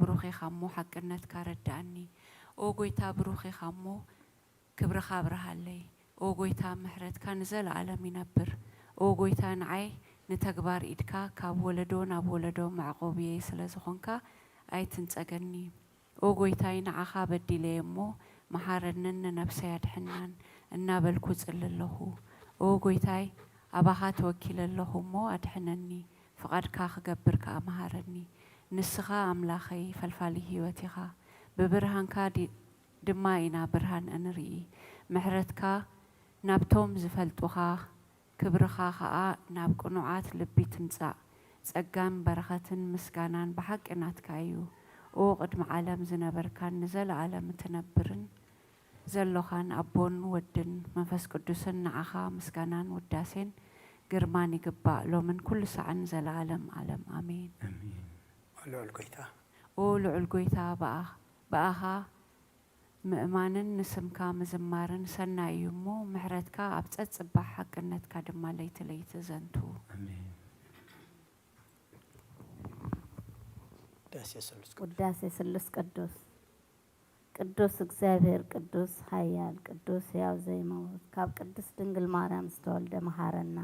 ብሩኽ ኢኻ እሞ ሓቅነትካ ረድኣኒ። ኦ ጎይታ ብሩኽ ኢኻ እሞ ክብርኻ ኣብርሃለይ። ኦ ጎይታ ምሕረትካ ንዘለኣለም ይነብር። ኦ ጎይታ ንዓይ ንተግባር ኢድካ ካብ ወለዶ ናብ ወለዶ መዕቆብየይ ስለ ዝኾንካ ኣይትንጸገኒ። ኦ ጎይታይ ንዓኻ በዲለየ እሞ መሓረንን ንነብሰይ ኣድሕናን እናበልኩ ጽሊ ኣለኹ። ኦ ጎይታይ ኣባኻ ተወኪለ ኣለኹ እሞ ኣድሕነኒ። ፍቓድካ ክገብር ከኣ መሃረኒ። ንስኻ ኣምላኸይ ፈልፋሊ ህይወት ኢኻ። ብብርሃንካ ዲ- ድማ ኢና ብርሃን እንርኢ። ምሕረትካ ናብቶም ዝፈልጡኻ፣ ክብርኻ ኸኣ ናብ ቅኑዓት ልቢ ትምጻእ። ጸጋን በረኸትን ምስጋናን ብሓቂ ናትካ እዩ። ኦ ቅድሚ ዓለም ዝነበርካን ንዘለኣለም እትነብርን ዘሎኻን ኣቦን ወድን መንፈስ ቅዱስን ንዓኻ ምስጋናን ውዳሴን ግርማን ይግባእ ሎምን ኩሉ ሳዕን ዘለኣለም ኣለም ኣሜን። ኣሜን። ልዑል ጎይታ ኦ ልዑል ጎይታ ብኣ- ብኣኻ ምእማንን ንስምካ ምዝማርን ሰናይ እዩ እሞ ምሕረትካ ኣብ ጸጽባሕ ሓቅነትካ ድማ ለይቲ ለይቲ ዘንቱ። ኣሜን። ደስ የሰሉስ ውዳሴ ስሉስ ቅዱስ ቅዱስ እግዚኣብሔር ቅዱስ ኃያል ቅዱስ ሕያው ዘይመውት ካብ ቅድስት ድንግል ማርያም ዝተወልደ መሓረና።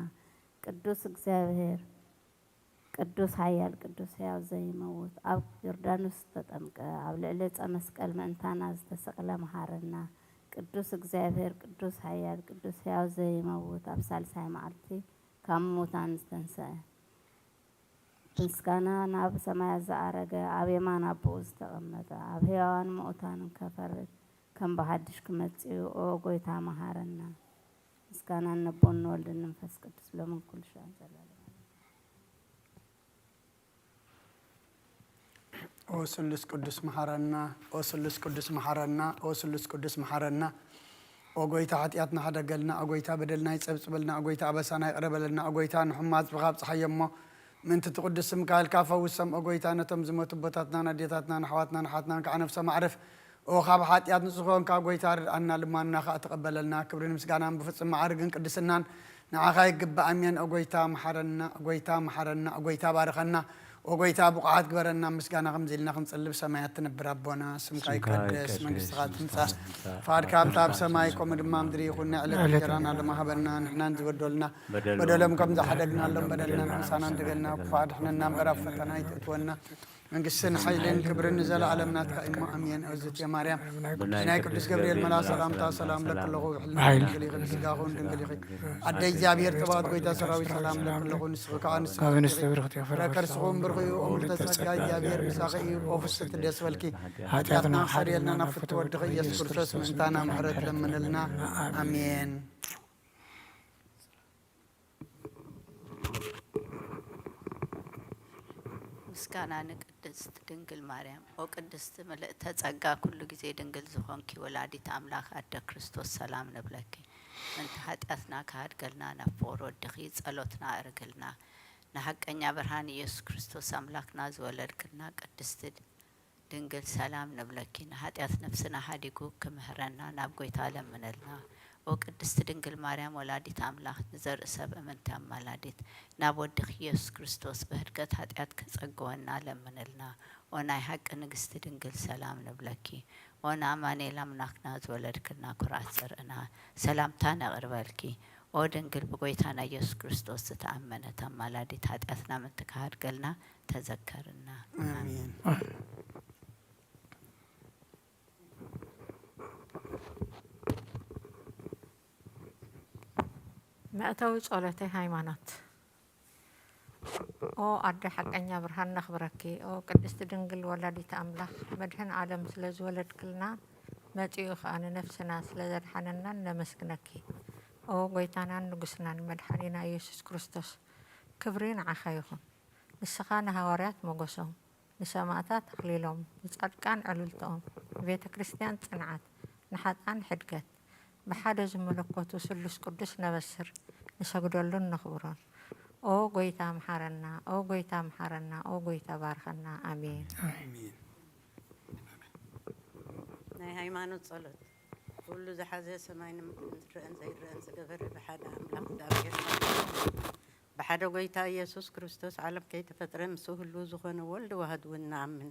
ቅዱስ እግዚኣብሔር ቅዱስ ኃያል ቅዱስ ሕያው ዘይመውት ኣብ ዮርዳኖስ ዝተጠምቀ ኣብ ልዕሊ ዕፀ መስቀል ምእንታና ዝተሰቕለ መሓረና። ቅዱስ እግዚኣብሔር ቅዱስ ኃያል ቅዱስ ሕያው ዘይመውት ኣብ ሳልሳይ መዓልቲ ካብ ምዉታን ዝተንስአ ምስጋና ናብ ሰማያት ዝኣረገ ኣብ የማን ኣቦኡ ዝተቐመጠ ኣብ ሕያዋን ምኡታንን ከፈርድ ከም ብሓድሽ ክመጽእ እዩ። ኦ ጎይታ መሃረና። ምስጋና ነቦን ንወልድን ንመንፈስ ቅዱስ ሎምን ኩሉ ሻዕን ዘላለም። ኦ ስሉስ ቅዱስ መሓረና ኦ ስሉስ ቅዱስ መሓረና ኦ ስሉስ ቅዱስ መሓረና ኦ ጎይታ ሓጢኣትና ሕደገልና ኦ ጎይታ በደልና ይጸብጽበልና ኦ ጎይታ ኣበሳና ይቕረ በለልና ኦ ጎይታ ንሕሙማት ጽብኻ ኣብጽሓዮ እሞ ምእንቲ እቲ ቅዱስ ስምካ ኢልካ ፈውሶም ኦ ጎይታ ነቶም ዝሞቱ ኣቦታትናን ኣዴታትናን ኣሕዋትናን ኣሓትናን ከዓ ነፍሶም ኣዕርፍ ኦ ካብ ሓጢኣት ንጹህ ኮንካ ጎይታ ርድኣና ልማንና ከዓ ተቐበለልና ክብርን ምስጋናን ብፍጹም መዓርግን ቅድስናን ንዓኻ ይግባእ ኣሜን ኦ ጎይታ መሓረና ኦ ጎይታ መሓረና ኦ ጎይታ ባርኸና ኦ ጎይታ ብቑዓት ግበረና ምስጋና ከምዚ ኢልና ክንጽሊ ብሰማያት ትነብር ኣቦና ስምካ ይቀደስ መንግስትኻ ትምጻእ ፍቓድካ ኣብታ ኣብ ሰማይ ከምኡ ድማ ምድሪ ይኹን ናይ ዕለት እንጀራና ድማ ሃበና ንሕናን ዝበደሉና በደሎም ከም ዝሓደግናሎም በደልና ንሕሳና እንደገልና ክፉእ ኣድሕነና እምበር ኣብ ፈተና ኣይትእትወና መንግስትን ሓይልን ክብርን ንዘለኣለም ናትካ እሞ ኣሜን። እግዝእትየ ማርያም ናይ ቅዱስ ገብርኤል መልኣክ ሰላምታ ሰላም ለክለኹ ብሕልና ድንግል ኢኺ ብስጋኹን ድንግል ኢኺ ኣደ እግዚኣብሔር ጽባኦት ጎይታ ሰራዊት ሰላም ለክለኹ ንስኺ ከዓ ንስኺ ፍረ ከርስኹም ብርኺ እዩ ኦም ተጸጋ እግዚኣብሔር ምሳኺ እዩ ኦ ፍስሕቲ ደስ በልኪ ሓጢኣትና ሓርየልና ናብ ፍትወድኺ ኢየሱስ ክርስቶስ ምእንታና ምሕረት ለምንልና ኣሜን። ምስጋና ንቅድስት ድንግል ማርያም። ኦ ቅድስት ምልእተ ጸጋ ኩሉ ጊዜ ድንግል ዝኾንኪ ወላዲት ኣምላኽ ኣደ ክርስቶስ ሰላም ንብለኪ። ምእንቲ ሓጢኣትና ክሃድገልና ናብ ፍቑር ወድኺ ጸሎትና ኣእርግልና። ንሓቀኛ ብርሃን ኢየሱስ ክርስቶስ ኣምላኽና ዝወለድክልና ቅድስት ድንግል ሰላም ንብለኪ፣ ንኃጢኣት ነፍስና ኃዲጉ ክምህረና ናብ ጐይታ ለምንልና። ኦ ቅድስት ድንግል ማርያም ወላዲት ኣምላኽ ንዘርኢ ሰብ እምንቲ ኣማላዲት፣ ናብ ወድኺ ኢየሱስ ክርስቶስ ብህድገት ኃጢኣት ክጸግወና ለምንልና። ኦ ናይ ሓቂ ንግስቲ ድንግል ሰላም ንብለኪ። ኦ ንኣማኑኤል ኣምላኽና ዝወለድክልና ኩርዓት ዘርእና ሰላምታ ነቕርበልኪ። ኦ ድንግል ብጎይታና ኢየሱስ ክርስቶስ ዝተኣመነት ኣማላዲት ኃጢኣትና ምእንቲ ክሃድገልና ተዘከርና። ኣሜን። መእተዊ ጸሎተይ ሃይማኖት። ኦ ኣደ ሓቀኛ ብርሃን ነኽብረኪ። ኦ ቅድስቲ ድንግል ወላዲት ኣምላኽ መድህን ዓለም ስለ ዝወለድክልና መጺኡ ኸኣ ንነፍስና ስለ ዘድሓነናን ነመስግነኪ። ኦ ጎይታናን ንጉስናን መድሓኒና ኢየሱስ ክርስቶስ ክብሪ ንዓኻ ይኹን። ንስኻ ንሃዋርያት ሞገሶም፣ ንሰማእታት ኣኽሊሎም፣ ንጻድቃን ዕልልትኦም፣ ንቤተ ክርስቲያን ጽንዓት፣ ንሓጥኣን ሕድገት፣ ብሓደ ዝመለኮቱ ስሉስ ቅዱስ ነበስር፣ ንሰግደሉን ነኽብሮን። ኦ ጎይታ ምሓረና፣ ኦ ጎይታ ምሓረና፣ ኦ ጎይታ ባርኸና። ኣሜን። ኣሜን። ናይ ሃይማኖት ጸሎት። ኩሉ ዝሓዘ ሰማይን ምድርን ዝረአን ዘይረአን ዝገበረ ብሓደ ኣምላኽ እግዚኣብሔር ብሓደ ጎይታ ኢየሱስ ክርስቶስ ዓለም ከይተፈጥረ ምስኡ ህልው ዝኾነ ወልድ ዋህድ እውን ንኣምን።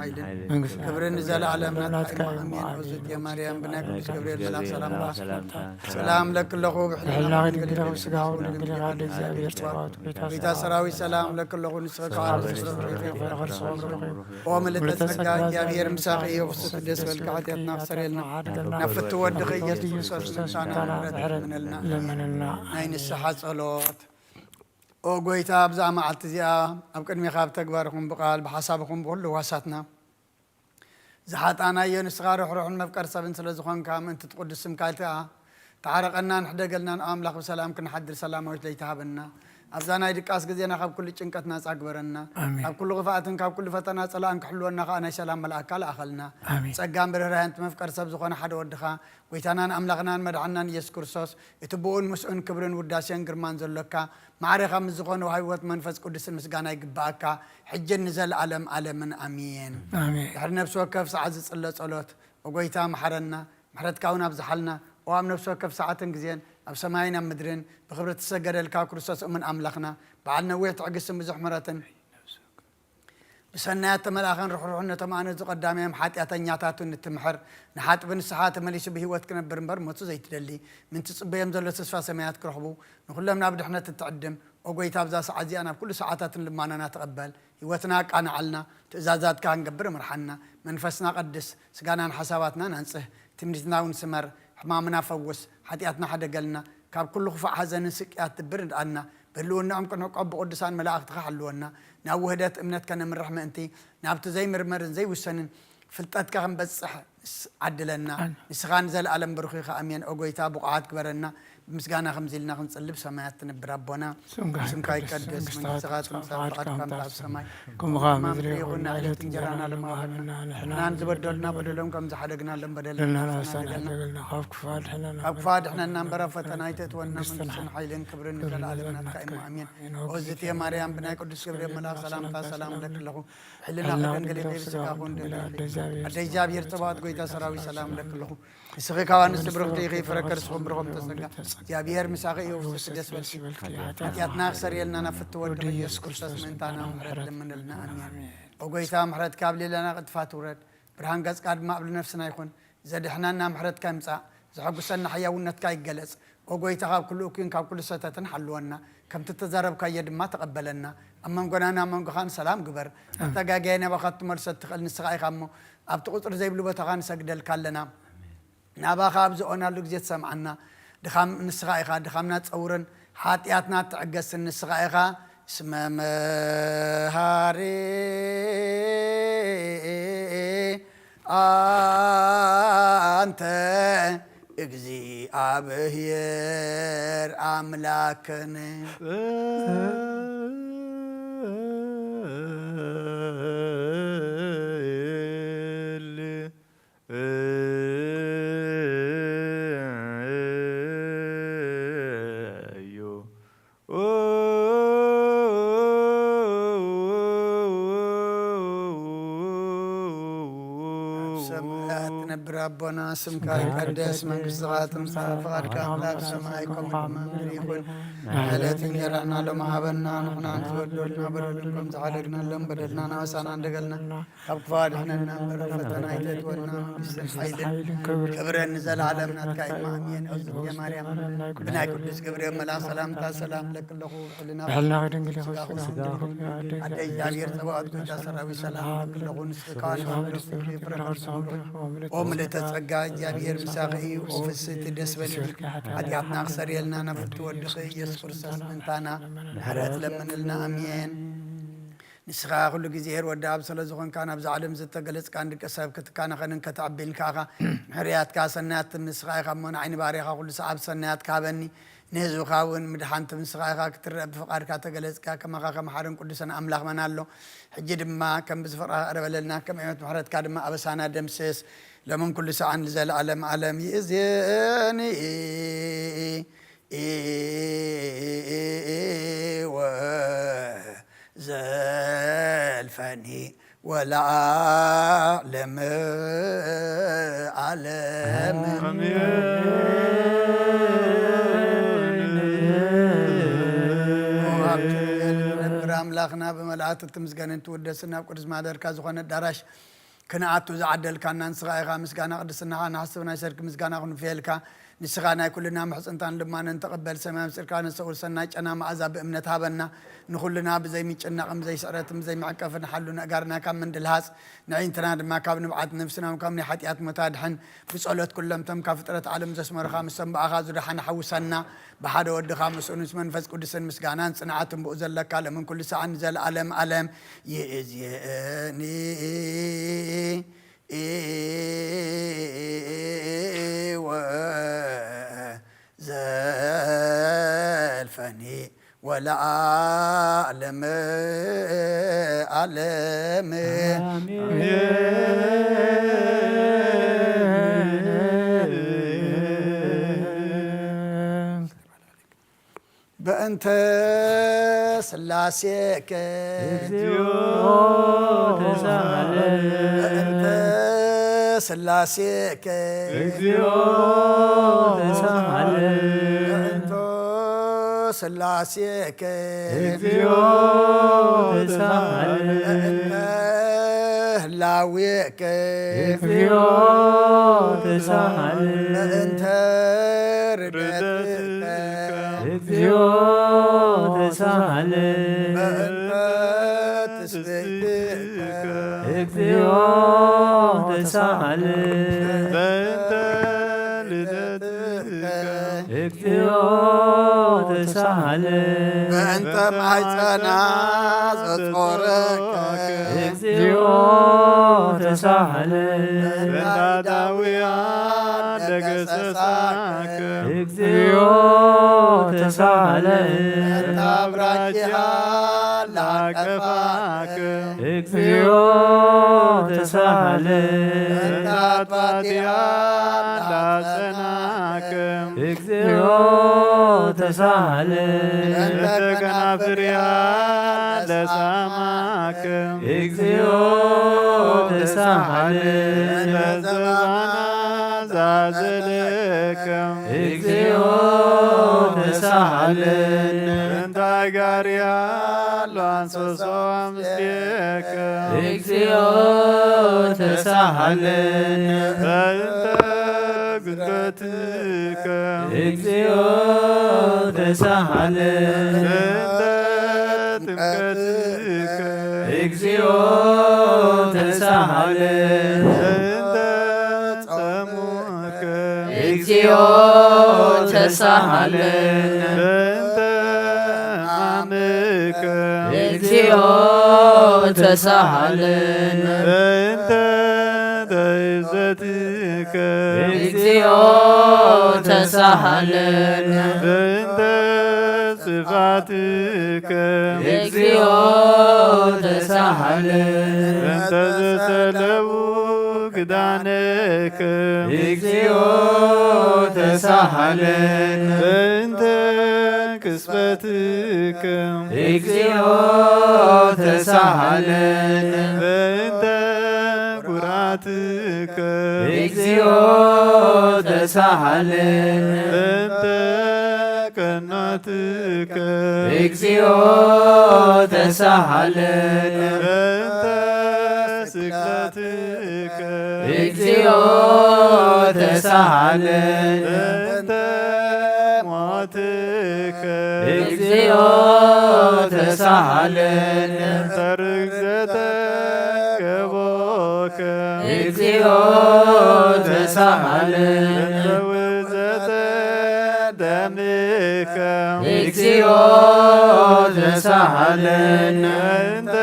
ሓይልን ክብርን ንዘለዓለም ናትካ እዩ። ኣሜን። እግዝእትየ ማርያም፣ ብናይ ቅዱስ ገብርኤል መልኣክ ሰላምታ ሰላም ለኪ ኣለኹ፣ ብሕልናኺ ድንግል ኢኺ፣ ብስጋኺ እውን ድንግል ኢኺ፣ ኣደ እግዚኣብሔር ጸባኦት፣ ጎይታ ሰራዊት ሰላም ለኪ ኣለኹ፣ ንስኺ ከኣ ኣብ ዝፍረ ፍሬ ከይፈረኸ ዝሰብሩ። ኦ ምልዕተ ጸጋ፣ እግዚኣብሔር ምሳኺ እዩ። ብስቲ ደስ በልካ፣ ሓጢኣትና ክሰርየልና፣ ናብ ፍትው ወድኺ ኢየሱስ ክርስቶስ ምሳና ምሕረት ለምንልና። ለምንልና። ናይ ንስሓ ጸሎት። ኦ ጐይታ፣ ኣብዛ መዓልቲ እዚኣ ኣብ ቅድሜኻ ብተግባርኹም ብቓል ብሓሳብኹም ብኹሉ ዋሳትና ዝሓጣናዮ ንስኻ ርሕሩሕን መፍቀር ሰብን ስለ ዝኾንካ፣ ምእንቲ እቲ ቅዱስ ስምካ ኢልካ ተዓረቐናን ሕደገልናን። ኣምላኽ ብሰላም ክንሓድር ሰላማዊት ለይቲ ሃበና። ኣብዛ ናይ ድቃስ ግዜና ካብ ኩሉ ጭንቀት ናጻ ግበረና። ኣሜን። ካብ ኩሉ ክፍኣትን ካብ ኩሉ ፈተና ጸላእን ክሕልወና ከኣ ናይ ሰላም መልኣካ ለኣኸልና። ኣሜን። ጸጋን ብርህራሄን እቲ መፍቀር ሰብ ዝኾነ ሓደ ወድኻ፣ ጎይታናን ኣምላኽናን መድሓንናን ኢየሱስ ክርስቶስ፣ እቲ ብኡን ምስኡን ክብርን ውዳሴን ግርማን ዘሎካ፣ ማዕሬኻ ምስ ዝኾነ ወሃቢ ህይወት መንፈስ ቅዱስን ምስጋና ይግብኣካ፣ ሕጅን ንዘለኣለም ኣለምን ኣሜን። ኣሜን። ድሕሪ ነፍሲ ወከፍ ሰዓት ዝጽለ ጸሎት፣ ኦ ጎይታ መሓረና፣ ምሕረትካ እውን ኣብዝሓልና። ኦ ኣብ ነፍሲ ወከፍ ሰዓትን ግዜን፣ ኣብ ሰማይን ኣብ ምድርን ብኽብሪ እትሰገደልካ ክርስቶስ እሙን ኣምላኽና፣ በዓል ነዊሕ ትዕግስትን ብዙሕ ምሕረትን፣ ብሰናያት ተመልኣኸን ርሕሩሕን ነቶም ኣነ ዝቐዳምዮም ሓጢኣተኛታቱ እንትምሕር፣ ንሓጥቢ ንስሓ ተመሊሱ ብህይወት ክነብር እምበር ሞቱ ዘይትደሊ፣ ምንቲ ጽበዮም ዘሎ ተስፋ ሰማያት ክረኽቡ፣ ንኹሎም ናብ ድሕነት እትዕድም፣ ኦ ጐይታ፣ ኣብዛ ሰዓት እዚኣ ናብ ኩሉ ሰዓታትን ልማናና ተቐበል። ህይወትና ኣቃንዓልና፣ ትእዛዛትካ ክንገብር ምርሓና። መንፈስና ቀድስ፣ ስጋናን ሓሳባትናን ኣንጽህ፣ ትምኒትና እውን ስመር፣ ሕማምና ፈውስ፣ ሓጢኣትና ሓደገልና፣ ካብ ኩሉ ክፉእ ሓዘንን ስቅያት ድብር ንድኣና። ብህልውናኦም ክንዕቆብ ብቅዱሳን መላእኽትኻ ሓልወና። ናብ ውህደት እምነት ከነምርሕ ምእንቲ፣ ናብቲ ዘይምርመርን ዘይውሰንን ፍልጠትካ ክንበጽሕ ንስ-፣ ዓድለና። ኣሜን። ንስኻ ንዘለኣለም ብሩኽ ኢኻ። ኣሜን። ኦ ጐይታ፣ ብቑዓት ግበረና። ብምስጋና ከምዚ ኢልና ክንጽሊ፣ ብሰማያት ትነብር ኣቦና፣ ስምካ ስምካ ይቀደስ፣ ይቀደስ፣ መንግስትኻ መንግስትኻ ትምጻእ፣ ትምጻእ፣ ፍቓድካ ፍቓድካ ከምቲ ኣብ ከምቲ ሰማይ ከምኡ ከኣ ከምኡ ኣብ ምድሪ ምድሪ ይኹን። ይኹን። ዕለት ዕለት እንጀራና እንጀራና ሎሚ ሎሚ ሃበና፣ ሃበና፣ ንሕና ንሕና ዝበደሉና በደሎም ከም ዝሓደግናሎም በደልና በደልና ንሓድገልና። ንሓድገልና፣ ካብ ክፉእ ኣድሕነና ካብ ክፉእ ኣድሕነና እምበር፣ ኣብ ፈተና ኣይተእትወና። መንግስትን መንግስትን ሓይልን ክብርን ክብርን ንዘለኣለም ናትካ እዩ። ናትካ እዩ። ኣሜን። ኣሜን። ኦ እግዝእትየ ማርያም፣ ብናይ ቅዱስ ገብርኤል መልኣኽ ሰላምታ ሰላም እብለኪ ኣለኹ። ሕልናኺ ሕልናኺ ድንግል ኢኺ፣ ድንግል ኢኺ፣ ብስጋኺ እውን ድንግል ኢኺ። ኣደይ እግዚኣብሔር ኣደይ እግዚኣብሔር ጸባኦት ጸባኦት ጐይታ ጐይታ ሰራዊት ሰራዊት ሰላም ሰላም እብለኪ ኣለኹ። እለኪ። ንስኺ ካብ ኣንስቲ ብሩኽቲ ኢኺ፣ ፍረ ከርስኺ እውን ብሩኽ ብሩኽ እዩ። እግዚኣብሔር ምሳኺ እዩ። ውስቲ ደስ በልኪ። ሓጢኣትና ክሰርየልና ናብ ፍትወ ወዲ ኢየሱስ ክርስቶስ ምእንታና ምሕረት ለምንልና። ኣሜን። ኦ ጐይታ፣ ምሕረትካ ኣብ ሌላና ቅጥፋት ውረድ። ብርሃን ገጽካ ድማ ኣብ ነፍስና ይኹን። ዘድሕነና ምሕረትካ ይምጻእ። ዘሐጉሰና ሕያውነትካ ይገለጽ። ኦ ጐይታ፣ ካብ ኩሉ እኩይን ካብ ኩሉ ሰተትን ሓልወና። ከምቲ እተዛረብካዮ ድማ ተቐበለና። ኣብ መንጎናን ኣብ መንጎኻን ሰላም ግበር። ኣሜን። መተጋግያይ ናባኻ ክትመልሶ እትኽእል ንስኻ ኢኻ እሞ፣ ኣብቲ ቁጽሪ ዘይብሉ ቦታኻ ንሰግደልካ ኣለና። ናባኻ ኣብ ዝኦናሉ ግዜ ትሰምዓና። ድኻም ንስኻ ኢኻ፣ ድኻምና ትጸውርን ሓጢኣትና ትዕገስን ንስኻ ኢኻ። እስመ መሃሪ ኣንተ እግዚኣብሔር ኣምላክን። ኣብ ሰማያት ትነብር ኣቦና፣ ስምካ ይቀደስ፣ መንግስትኻ ትምጻእ፣ ፍቓድካ ኣብ ሰማይ ከምኡ ኣብ ምድሪ ይኹን። ዕለት እንጀራና ሎሚ ሃበና፣ ንሕና ዝበደሉና በደሎም ከም ዝሓደግናሎም በደልና ናበሳና እንደገልና፣ ካብ ክፉእ ኣድሕነና እምበር፣ ፈተና ኣይተእትወና። መንግስትን ሓይልን ክብርን ንዘለኣለም ናትካ እዩ። ኣሜን። እግዝእትየ ማርያም፣ ብናይ ቅዱስ ገብርኤል መልኣኽ ሰላምታ ሰላም እብለኪ ኣለኹ። ብሕልናኺ ድንግል ኢኺ፣ ብስጋኺ እውን ድንግል ኢኺ። ኣደ እግዚኣብሔር ጸባኦት፣ ጐይታ ሰራዊት፣ ሰላም እብለኪ ኣለኹ። ንስኺ ከኣ ንስኻ ብሩኽቲ ኢኺ፣ ፍረ ከርስኺ እውን ብሩኽ እዩ። ኦ ምልዕተ ጸጋ፣ እግዚኣብሔር ምሳኺ እዩ። ኦ ፍስሕቲ ደስ በልኪ፣ ሓጢኣትና ክሰርየልና ናብ ፍትወ ወድኺ ኢየሱስ ክርስቶስ ምእንታና ምሕረት ለምንልና። ኣሜን። ንስኻ ኩሉ ግዜ ኄር ወዲ ኣብ ስለ ዝኾንካ፣ ናብዛ ዓለም ዝተገለጽካን ደቂ ሰብ ክትካናኸንን ከተዕብን ከኣኻ ምሕርያትካ ሰናያት ንስኻ ኢኻ እሞ፣ ንዓይ ንባርያኻ ኩሉ ሰዓብ ሰናያት ክሃበኒ፣ ንህዝብኻ እውን ምድሓንቲ ንስኻ ኢኻ ክትረአ ብፍቓድካ ተገለጽካ። ከማኻ ከመሓርን ቅዱስን ኣምላኽ መን ኣሎ? ሕጂ ድማ ከም ብዝፍቕርካ ይቕረ በለልና፣ ከም ዕቤት ምሕረትካ ድማ ኣበሳና ደምስስ፣ ሎምን ኩሉ ሰዓን ንዘለኣለም ዓለም። ይእዜኒ ወዘልፈኒ ወለዓለመ ዓለም። ኣሜን። ኣብ ትብል ንነብር ኣምላኽና ብመላእክት እትምስገንን ትውደስን ኣብ ቅዱስ ማደርካ ዝኾነ ኣዳራሽ ክንኣቱ ዝዓደልካና ንስኻ ኢኻ። ምስጋና ቅድስናኻ ንሓስብ፣ ናይ ሰርክ ምስጋና ክንውፍየልካ፣ ንስኻ ናይ ኩልና ምሕጽንታን ልማነን ተቐበል። ሰማይ ምስጢርካ ነስተውል፣ ሰናይ ጨና መኣዛ ብእምነት ሃበና። ንኹልና ብዘይ ምጭናቕን ብዘይ ስዕረትን ብዘይ መዕቀፍን ሓሉ ነእጋርና ካብ ምንድልሃጽ፣ ንዕንትና ድማ ካብ ንብዓት ነፍስና ካብ ናይ ሓጢኣት ሞት ኣድሕን። ብጸሎት ኩሎም እቶም ካብ ፍጥረት ዓለም ዘስመሩኻ፣ ምስቶም ብኣኻ ዝደሓነ ሓውሰና። ብሓደ ወድኻ ምስኡን ምስ መንፈስ ቅዱስን ምስጋናን ጽንዓትን ብኡ ዘለካ፣ ለምን ኩሉ ሰዓን ንዘለኣለም ኣለም። ይእዜኒ ወዘልፈኒ ወለዓለመ ዓለም። በእንተ ስላሴከ እግዚኦ ተሳሃለ። በእንተ ስላሴከ እግዚኦ ተሳሃለ። በእንተ ስላሴከ እግዚኦ ተሳሃለ። በእንተ ህላዌከ እግዚኦ ተሳሃለ። በእንተ ርደትከ እግዚኦ ተሳሃለ። በእንተ ትስብእትከ እግዚኦ ተሳሃለ። በእንተ ልደትከ እግዚኦ ተሳሃለ። በእንተ ማሕፀና ዘጾረከ እግዚኦ ተሳሃለ። በእንተ ዳውያን ደገሰሳከ እግዚኦ ተሳሃለ። በእንተ አብራኪሃ ላቀፋከ እግዚኦ ተሳሃለ። በእንተ አጥባቲሃ ላጸናከ እግዚኦ ተሳሃለ። በእንተ ከናፍሪሃ ለሳማከ እግዚኦ ተሳሃለ። በእንተ ዘባና ዛዘለከ እግዚኦ ተሳሃለ። በእንተ አጋሪሃ ላንሶሶ ምስሌከ እግዚኦ ተሳሃለ። በእንተ ግዝረትከ እግዚኦ ተሳሃለ። በእንተ ጥምቀትከ እግዚኦ ተሳሃለ። በእንተ ጸሙከ እግዚኦ ተሳሃለ። በእንተ ሕማምከ እግዚኦ ተሳሃለ። በእንተ ተይዘትከ እግዚኦ ተሳሃለ። በእንተ ጽፋትከ እግዚኦ ተሳሃለ። በእንተ ዘሰለቡ ክዳነከ እግዚኦ ተሳሃለ። በእንተ ቅጽበትከ እግዚኦ ተሳሃለ። በእንተ ኩራትከ እግዚኦ ተሳሃለ። በእንተ ቀኖትከ እግዚኦ ተሳሃለ። በእንተ ስቅለትከ እግዚኦ ተሳሃለ። በእንተ ሞትከ እግዚኦ ተሳሃለ። በእንተ ርግዘተ ገቦከ እግዚኦ ተሳሃለ። በእንተ ውዘተ ደምከ እግዚኦ ተሳሃለ። በእንተ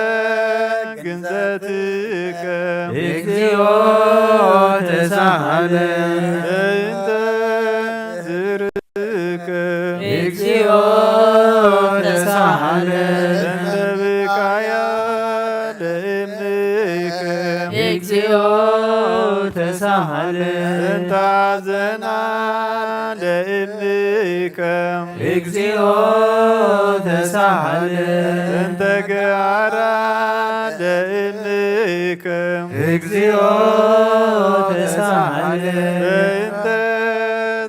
ግንዘትከ እግዚኦ ተሳሃለ። በእንተ ዝርክ እግዚኦ ተሳሃለ። በእንተ ብቃያ ለእምንከ እግዚኦ ተሳሃለ። በእንተ አዘና ለእምንከ እግዚኦ ተሳሃለ። በእንተ ገሃራ ለእምንከ እግዚኦ ተሳሃለ። በእንተ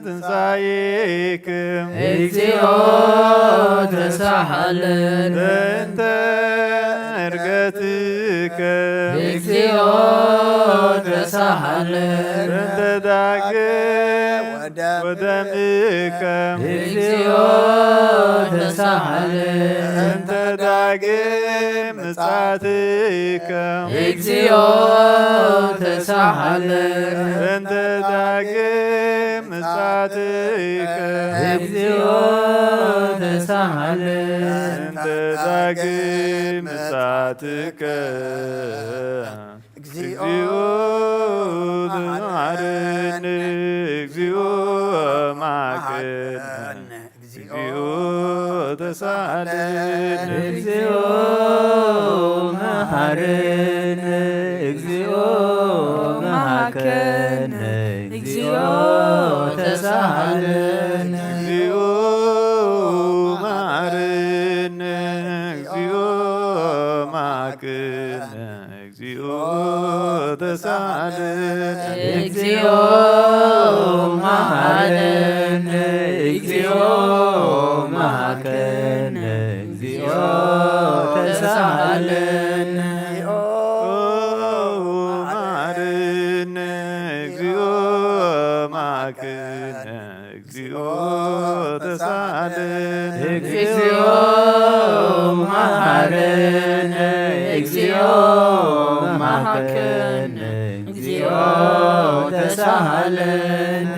ትንሳኤክም እግዚኦ ተሳሃለ። በእንተ ዕርገትከ እግዚኦ ተሳሃለ። በእንተ ዳግም ወደ ወደምከ እግዚኦ ተሳሃለ እንተ ዳግም ምጻትከ እግዚኦ ተሳሃለ እንተ ዳግም ምጻትከ እግዚኦ ተሳሃለ እንተ ዳግም ምጻትከ እግዚኦ እግዚኦ መሐረነ እግዚኦ መሐረነ እግዚኦ እግዚኦ ተሳሃለነ እግዚኦ መሐረነ እግዚኦ መሐረነ እግዚኦ ተሳሃለነ እግዚኦ መሐረነ እግዚኦ መሐረነ እግዚኦ ተሳሃለነ እግዚኦ መሐረነ እግዚኦ መሐረነ እግዚኦ ተሳሃለነ መሐረነ እግዚኦ መሐረነ እግዚኦ ተሳሃለነ እግዚኦ መሐረነ እግዚኦ መሐረነ እግዚኦ ተሳሃለነ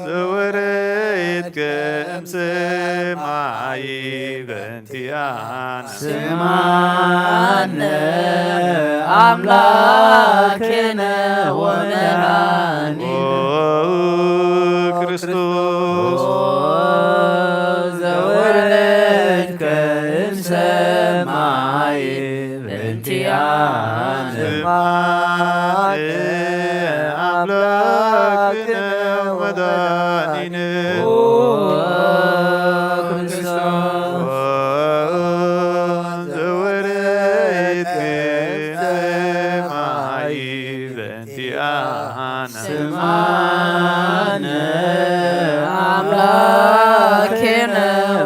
ዘወረድከ እምሰማይ በእንቲኣነ ስምዓነ ኣምላክነ ወመድኃኒነ ክርስቶስ ዘወረድከ እምሰማይ በእንቲኣነ ስምዓነ ኣምላክነ ወመድኃኒነ ክርስቶስ ዘወረድከ ሰማይ በእንቲኣነ ስምዓነ ኣምላክነ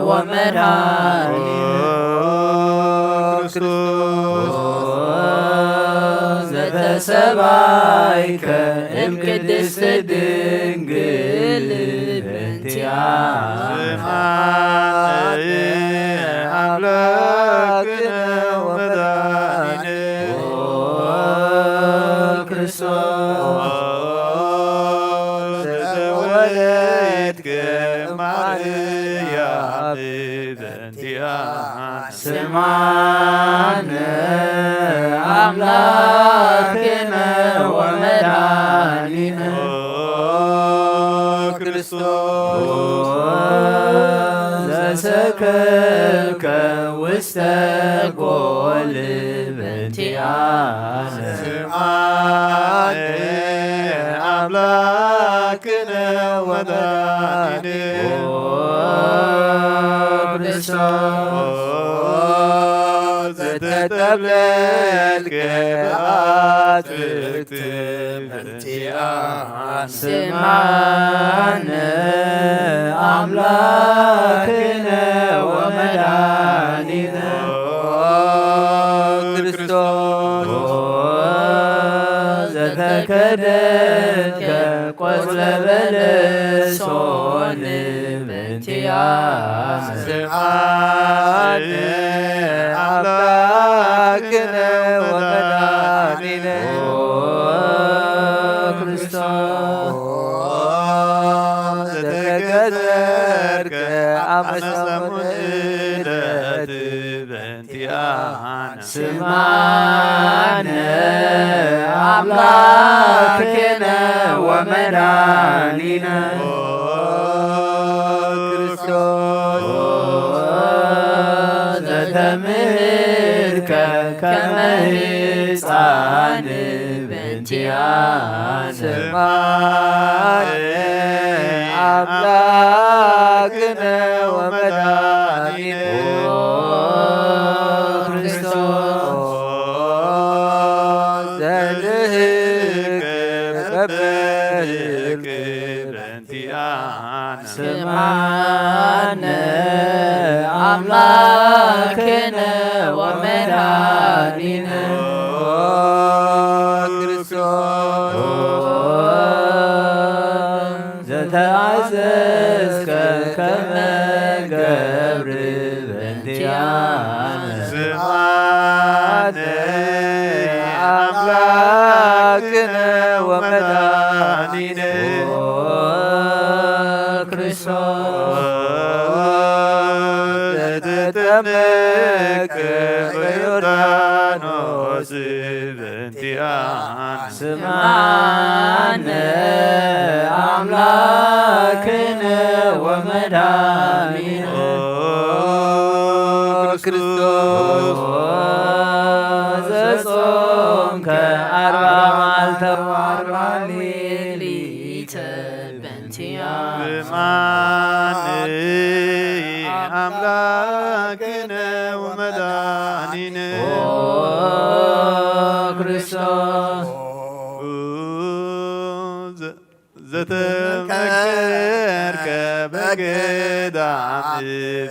ወመድኃኒነ ክርስቶስ ዘተሰባይከ እምቅድስት ድንግል በእንቲኣነ ስምዓነ ኣምላክነ ወመድኃኒነ ክርስቶስ ዘተወለድከ ማርያም በእንቲኣነ ስምዓነ ኣምላክነ ወመድኃኒነ ክርስቶስ ዘሰከብከ ውስተ ጎል በእንቲኣነ ስምዓነ ኣምላክነ ወመድኃኒነ ክርስቶስ ዘተጠብለልከ ብኣትክልት በእንቲኣነ ስምዓነ ኣምላክነ ወመድኃኒነ ክርስቶስ ዘተከደንከ ቆጽለ በለሶን በእንቲኣነ ስምዓነ ኣምላክነ ወመድኃኒነ ክርስቶስ ዘተገዘርከ ኣብ ሰሙን ዕለት በእንቲኣነ ስምዓነ ኣምላክነ ወመድኃኒነ ክርስቶስ ዘተምህርከ ከመ ህፃን በእንቲኣነ ስምዓነ ኣምላክነ ወመድኃኒነ ክርስቶስ ዘልህከ በበህልክ በእንቲኣነ ስምዓነ ኣምላክነ ወመድኃኒነ ክርስቶስ ተኣዘዝከ ከመ ገብር በእንቲኣነ። ስምዓነ ኣምላክነ ወመድኃኒነ። ኦ ክርስቶስ ዘተጠመቀ በዮርዳኖስ በእንቲኣነ። ስምዓነ ኣምላክነ ወመድኃኒነ። ኦ ክርስቶስ ዘጾምከ ኣርባ መዓልተ ወኣርባ ሌሊተ በእንቲኣነ። ስምዓነ ኣምላክነ ወመድኃኒነ። ኦ ክርስቶስ ዘተመከርከ በገዳም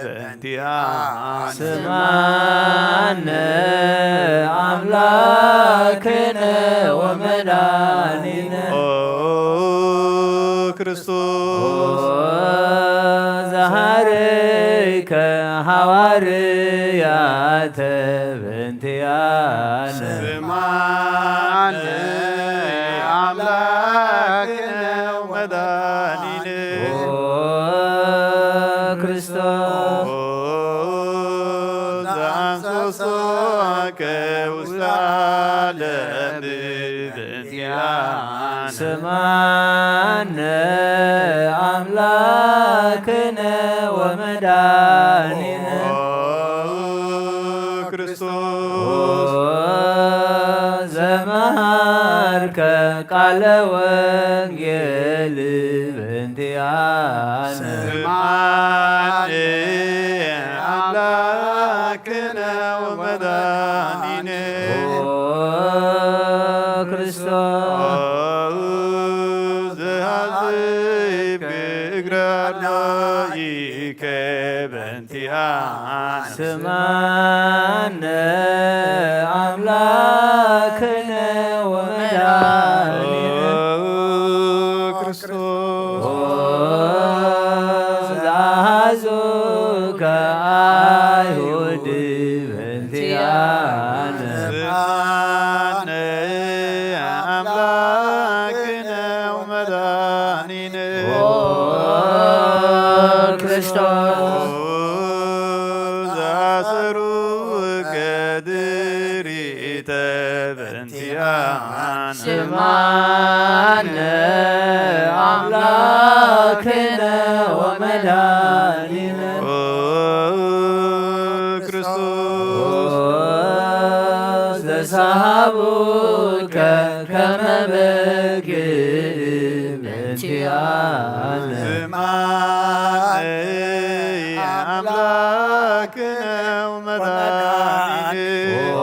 በእንቲኣነ። ስምዓነ ኣምላክነ ወመድኃኒነ። ኦ ክርስቶስ ኦ ዘሃረይከ ሃዋርያተ በእንቲኣነ። ስምዓነ ኣምላክነ ወመድኃኒነ። ኦ ክርስቶስ ኦ ዘአንሰሶከ ውስተ ዓለም በእንቲኣነ። ስምዓነ ኣምላክነ ወመድኃኒነ። ኦ ክርስቶስ ኦ ዘመሃርከ ቃለ ወንጌል በእንቲኣነ። ስምዓነ ኣምላክነ ወመድኃኒነ። ኦ ክርስቶስ ኦ ዘሃዘይከ እግረ ኣርዳኢከ በእንቲኣነ። ስምዓነ ኣምላክነ ወመድኃኒነ። ኦ ክርስቶስ ኦ ዘሃዙከ ኣይሁድ በእንቲኣነ። ስምዓነ ኣምላክነ ወመድኃኒነ። ኦ ክርስቶስ ኦ ዘአሰሩከ ድሪተ በእንቲኣነ። ስምዓነ ኣምላክነ ወመድኃኒነ። ኦ ክርስቶስ ኦ ዘሰሃቡከ ከመ በግ በእንቲኣነ። ስምዓነ ኣምላክነ ወመድኃኒነ። ኦ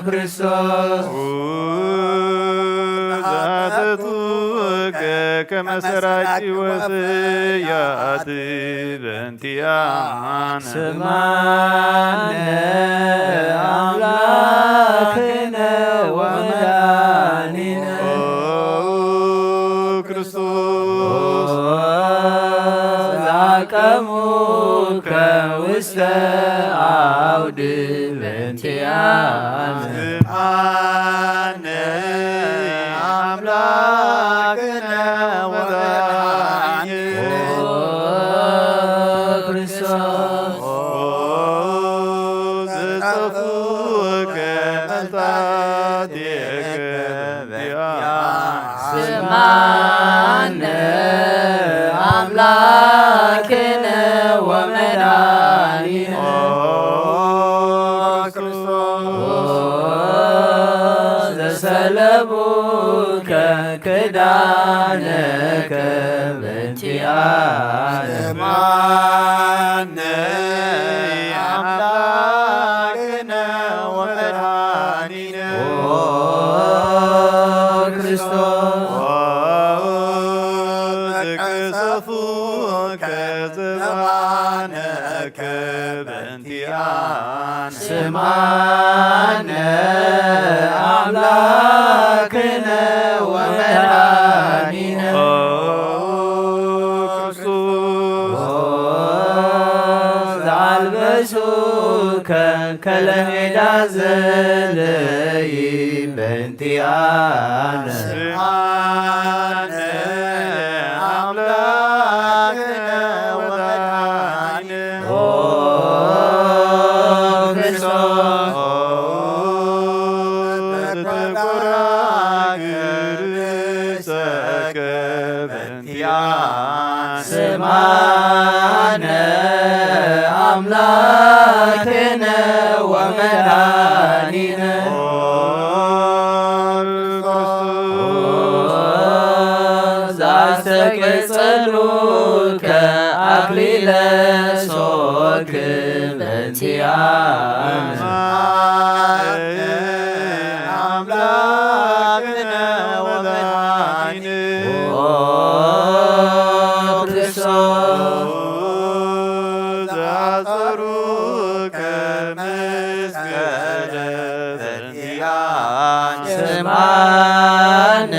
ክርስቶስ ኦ ዘአተቱከ ከመ ሰራቂ ወፍያት በእንቲኣነ። ስምዓነ ኣምላክነ ወመድኃኒነ። ኦ ክርስቶስ ኦ ዘአቀሙከ ውስተ አውድ በእንቲኣነ። ስምዓነ ኣምላክነ ወመድኃኒነ። ኦ ክርስቶስ ኦ ዘጠፉከ መፍታቴከ በእንቲኣነ። ስምዓነ ኣምላክነ ወመድኃኒነ። ኦ ክርስቶስ ዘሰለቡከ ክዳነከ በእንቲኣነ። ስምዓነ ኣምላክነ ወመድኃኒነ። ኦ ክርስቶስ ኦ ዘቀሰፉከ ዘባነከ በእንቲኣነ። ስምዓነ ኣምላክነ ወመድኃኒነ። ኦ ከለሜዳ ዘለይ በእንቲኣነ። ስምዓነ ኣምላክነ ወመድኃኒነ ኦ ክርስቶስ። ስምዓነ ኣምላክነ ወመድኃኒነ። ዘስተቀጸሉከ አክሊለ ሶክ በእንቲአነ። አምላክነ ወመድኃኒነ ኦ ክርስቶስ። ዘአጸሩከ መስቀለ በእንቲአነ። ስምዓነ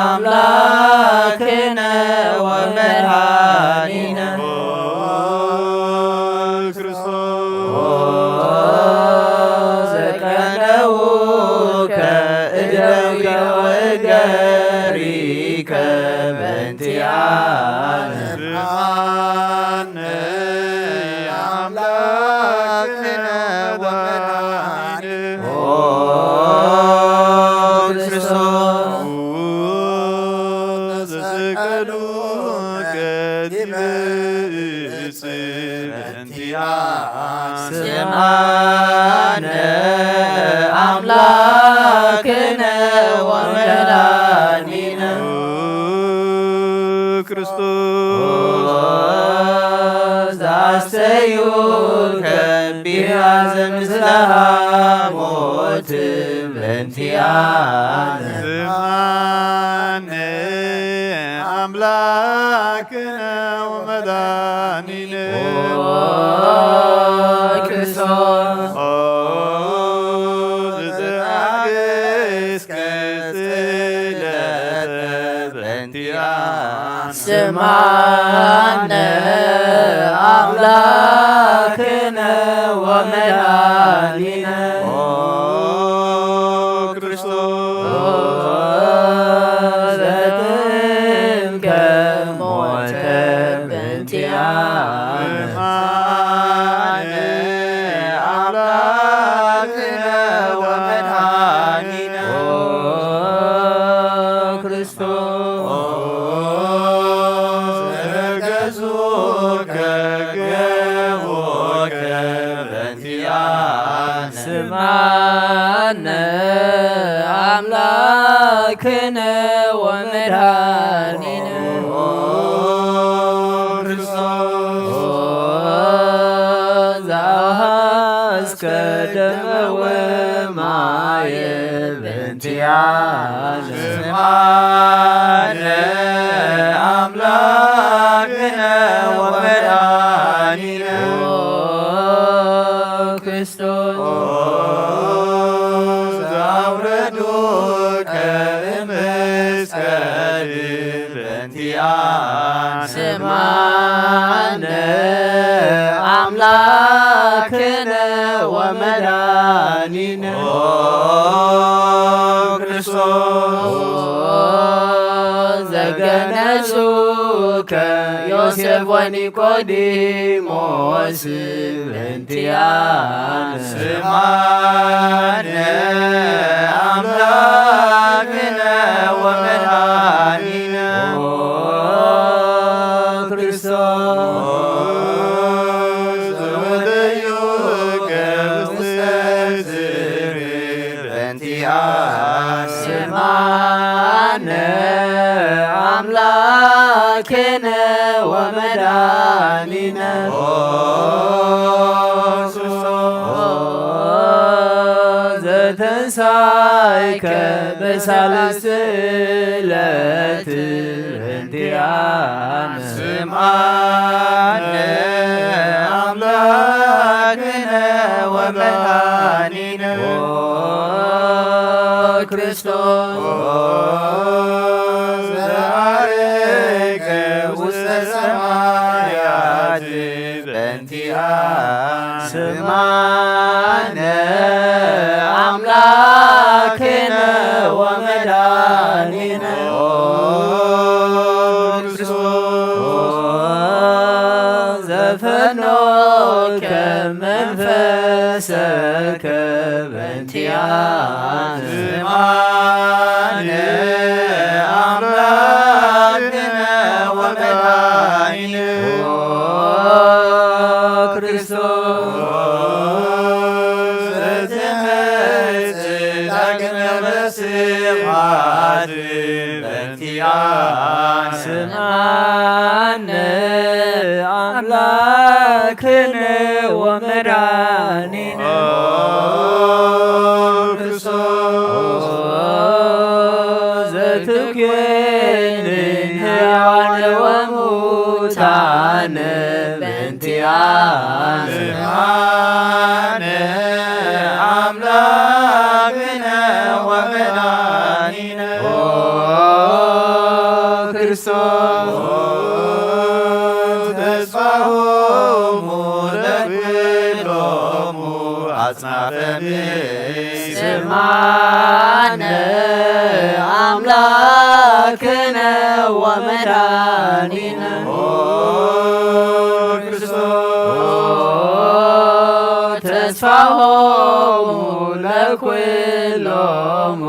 አምላክነ ወመድኃኒነ። ኦ ክርስቶስ። ዘቀነውከ እደዊከ ወእገሪከ በእንቲአነ። ስምዓነ አምላክነ ወመድኃኒነ ኦ ክርስቶስ። ዘሰቀሉከ ዲበ ዕፅ በእንቲአነ። ስምዓነ አምላክነ ወመድኃኒነ ኦ ክርስቶስ። ዘአስተዩከ ቢሃ ዘምስለ ሐሞት በእንቲአነ። ስምዓነ አምላክነ ወመድኃኒነ ኦ ክርስቶስ። ኦ ዘተአገስከ ስእለተ በእንቲአነ። ስምዓነ አምላክነ ወመድኃኒነ ኦ ክርስቶስ። ዘጥንከ ሞተ በእንቲአነ። ስምዓነ አምላክነ ወመድኃኒነ ኦ ክርስቶስ። ዘገዙከ ገቦከ በእንቲአነ። ስምዓነ አምላክነ ወመድኃኒነ ኦ ክርስቶስ። ዘአውሃዝከ ደመ ወማየ በእንቲአነ። ስምዓነ አምላክነ ወመድኃኒነ ኦ ክርስቶስ። ዘአውረዱከ እምስከ በእንቲአነ። ስምዓነ አምላክነ ወመድኃኒነ ኦ ክርስቶስ። ዘገነዙከ ዮሴፍ ወኒቆዲሞስ በእንቲአነ። ስምዓነ አምላክነ ወመድኃኒነ ኦ ክርስቶስ። ዘወደዩከ ውስተ ዝርር በእንቲአነ። ስምዓነ አምላክነ ወመድኃኒነ ኦ ዘተንሳይከ በሳልስት ዕለት በእንቲአነ። ስምዓነ አምላክነ ወመድኃኒነ ኦ ክርስቶስ። ዘዐረገ ውስተ ሰማያት በእንቲአነ። ስምዓነ ኣምላክነ ወመድኃኒነ ኦ ክርስቶስ ዘፈኖከ መንፈሰከ በእንቲኣነ። ስምዓነ ኣምላክነ ወመድኃኒነ ኦ ክርስቶስ ዘትመጽእ ዳግመ በስብሐት በእንቲኣነ። ስምዓነ ኣምላክነ ወመድኃኒነ ኦ ክርስቶስ ዘትኩንን ሕያዋን ወሙታን በእንቲኣነ። ስምዓነ ኣምላክነ ወመድኃኒነ ኦ ክርስቶስ ተስፋሆሙ ለኩሎሙ አጽናፈ ምድር። ስምዓነ አምላክነ ወመድኃኒነ ኦ ክርስቶስ ተስፋሆሙ ለኩሎሙ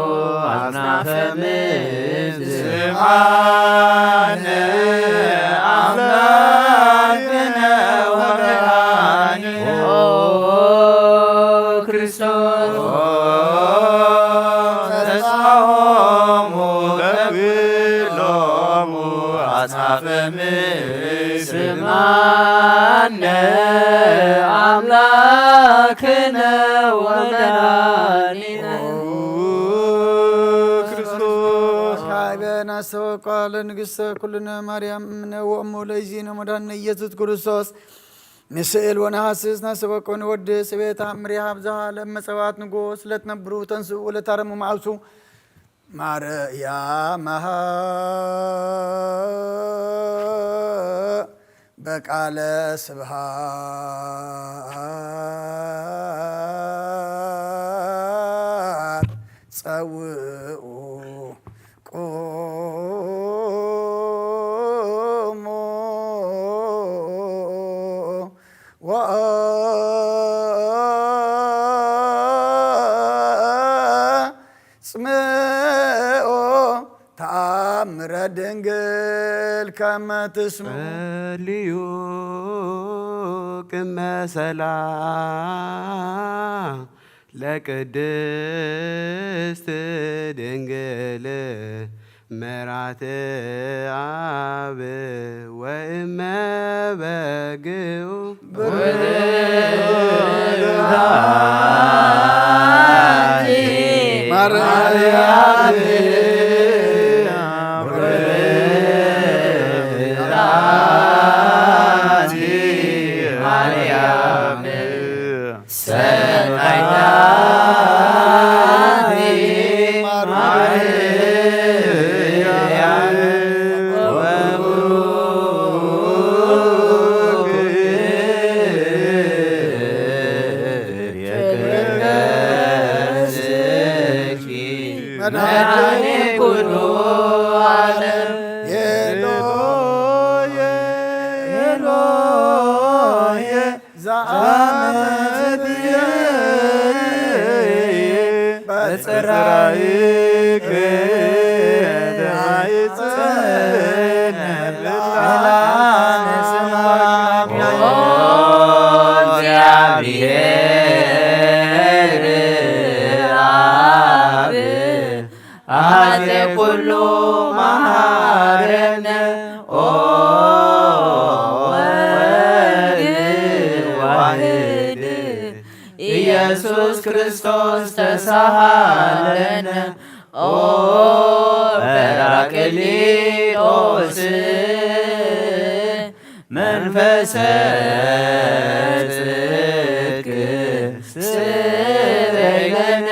አጽናፈ ምድር። ስምዓነ አምላክነ ወመድኃኒነ ኦ ክርስቶስ ተስፋሆሙ ለኩሎሙ አጽናፈ ምድር። ስምዓነ አምላክነ ወመድኃኒነ ኦ ክርስቶስ። ካይበ ናስተወቋ ለንግሥተ ኩልነ ማርያም እምነ ወእሙ ለይዚነ መድኃኒነ ኢየሱስ ክርስቶስ ንስእል ወነሃስስ ናስተወቆ ንወድስ ቤት አምሪ ሃብዝሃ ለመጸዋት ንጉስ ለትነብሩ ተንስኡ ለታረሙ መዓብሱ ማርያም በቃለ ስብሐት ጸውኡ ቁሙ ወ ጽምኦ ተአምረ ድንግል ከመ ትስምዑ። ጸልዩ ቅድመ ሰላም ለቅድስት ድንግል መራትአብ ወእመ በግኡ ብርክት አንቲ ማርያም ብርክት አንቲ ማርያም ሰናይት ማርያም ወቡሩክ ፍሬ ከርሥኪ መድኃኒት ኩሉ ዓለም። ኤሎሄ ኤሎሄ ዘአመትብየ በጽራይክ ተማይጸነ ብላነ ስማኛ። ኦ እግዚአብሔር አብ አሐዜ ኩሉ መሐረነ ኦ ወልድ ዋሕድ ኢየሱስ ክርስቶስ ተሳሃለነ ኦ ጰራቅሊጦስ መንፈሰ ጽድቅ ስረይ ለነ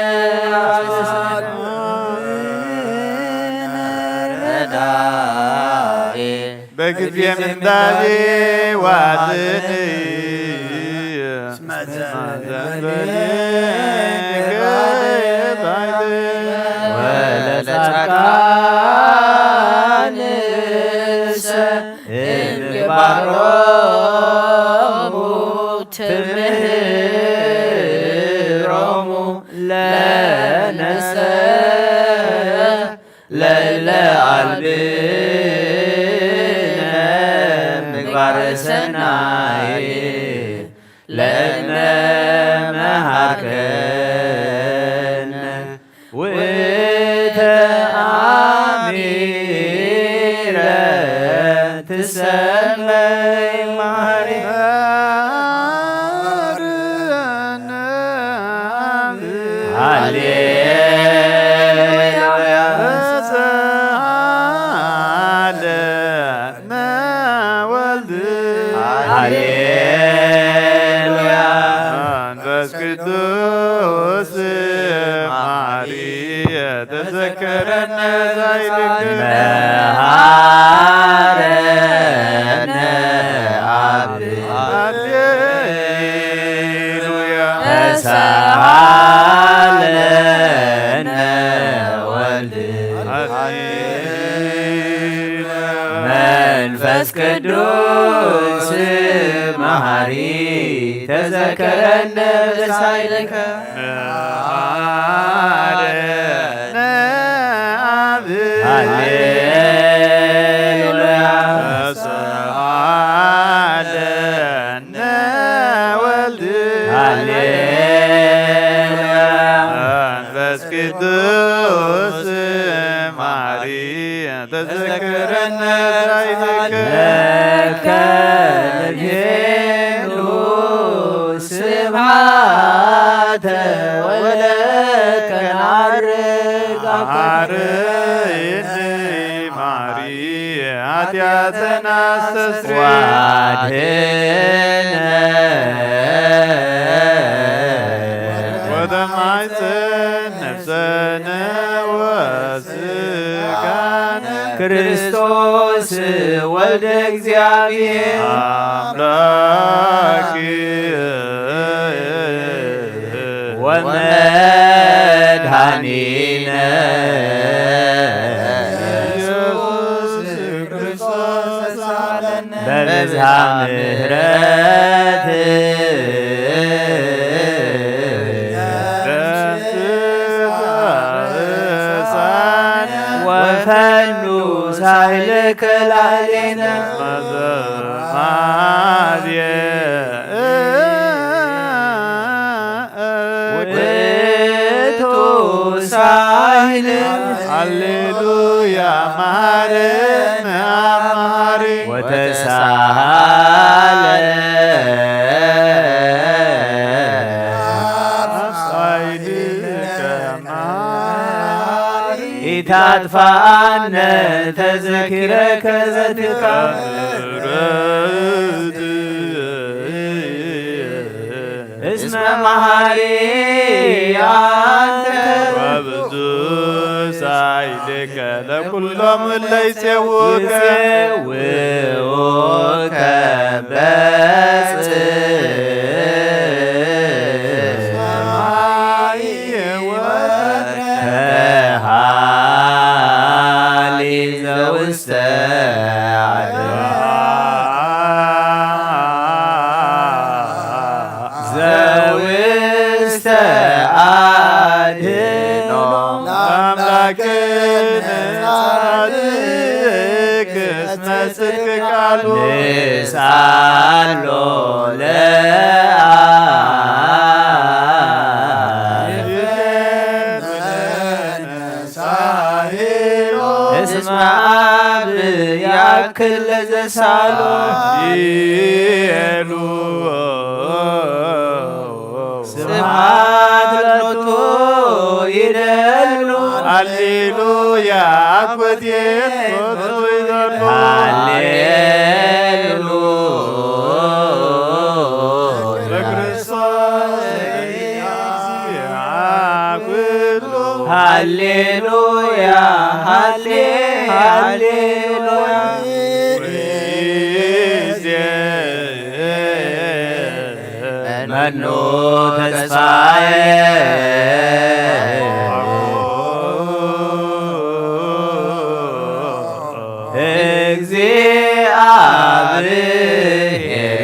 ረዳኤ በጊዜ ምንዳቤ ዋዝን ወለጻድቃንሰ እምግባሮሙ ትምህሮሙ ለነሰ ለለ አልብነ ምግባረ ሰናይ ለእነ መሃርከነ ውእተ አሚረ ትሰመይ ማሪ። ሃሌሉያ። ሃሌሉያ። መንፈስ ቅዱስ ማሪ ተዘከረነ ዛይልክ መሃረነ አብ። ሃሌሉያ። ተሳሃለነ ወልድ ሃሌሉያ። መንፈስ ቅዱስ መሃሪ ተዘከረነ በሳይለከ መሃረነ አብ። ሃሌሉያ። ተሳሃለነ ወልድ ሃሌሉያ። መንፈስ ቅዱስ ማሪ ተዘክረነ ዛይትከ ለከ ንቤሉ ስብሐተ ወለከ ናርግ አርይኒ ማሪ ኃጢአተነ አስተስሪ ወአድኅነነ ወተማይፀን ነፍሰነ ወስጋነ ክርስቶስ ወልደ እግዚአብሔር አምላክ ወመድኃኒነ ኢየሱስ ክርስቶስ ተሳሃለነ በብዝሃ ምሕረት ወፈኑ ሳህልከ ላዕሌነ መዘማዜ ውእቱ ሳህል ሃሌሉያ መሐረነ አብ መሐሪ ወተሳሃለ አብ ሳይልከ መሐሪ ኢታጥፋአነ ተዘኪረከ ዘትካ እስመ መሐሪ አንተ ወብዙ ሳይልከ ለኩሎም እለ ይጼውከ ይጼውከ በጽ ከሃሊ ዘውስተ ዘውስተ አድኖ ለአምላክነ ጻድቅ እስመ ጽድቅ ቃሉ ንስአሎ ለአብ እስመ አብ ያክል ለዘሳሎ ይሉ ስብሐት ለቱ ይደሉ ሃሌሉያ አኮቴት ሎቱ ይደሉ ሃሌሉ ለክርስቶስ ሃሌሉያ ሃሌ ሃሌሉያ። ኖ ተስፋዬ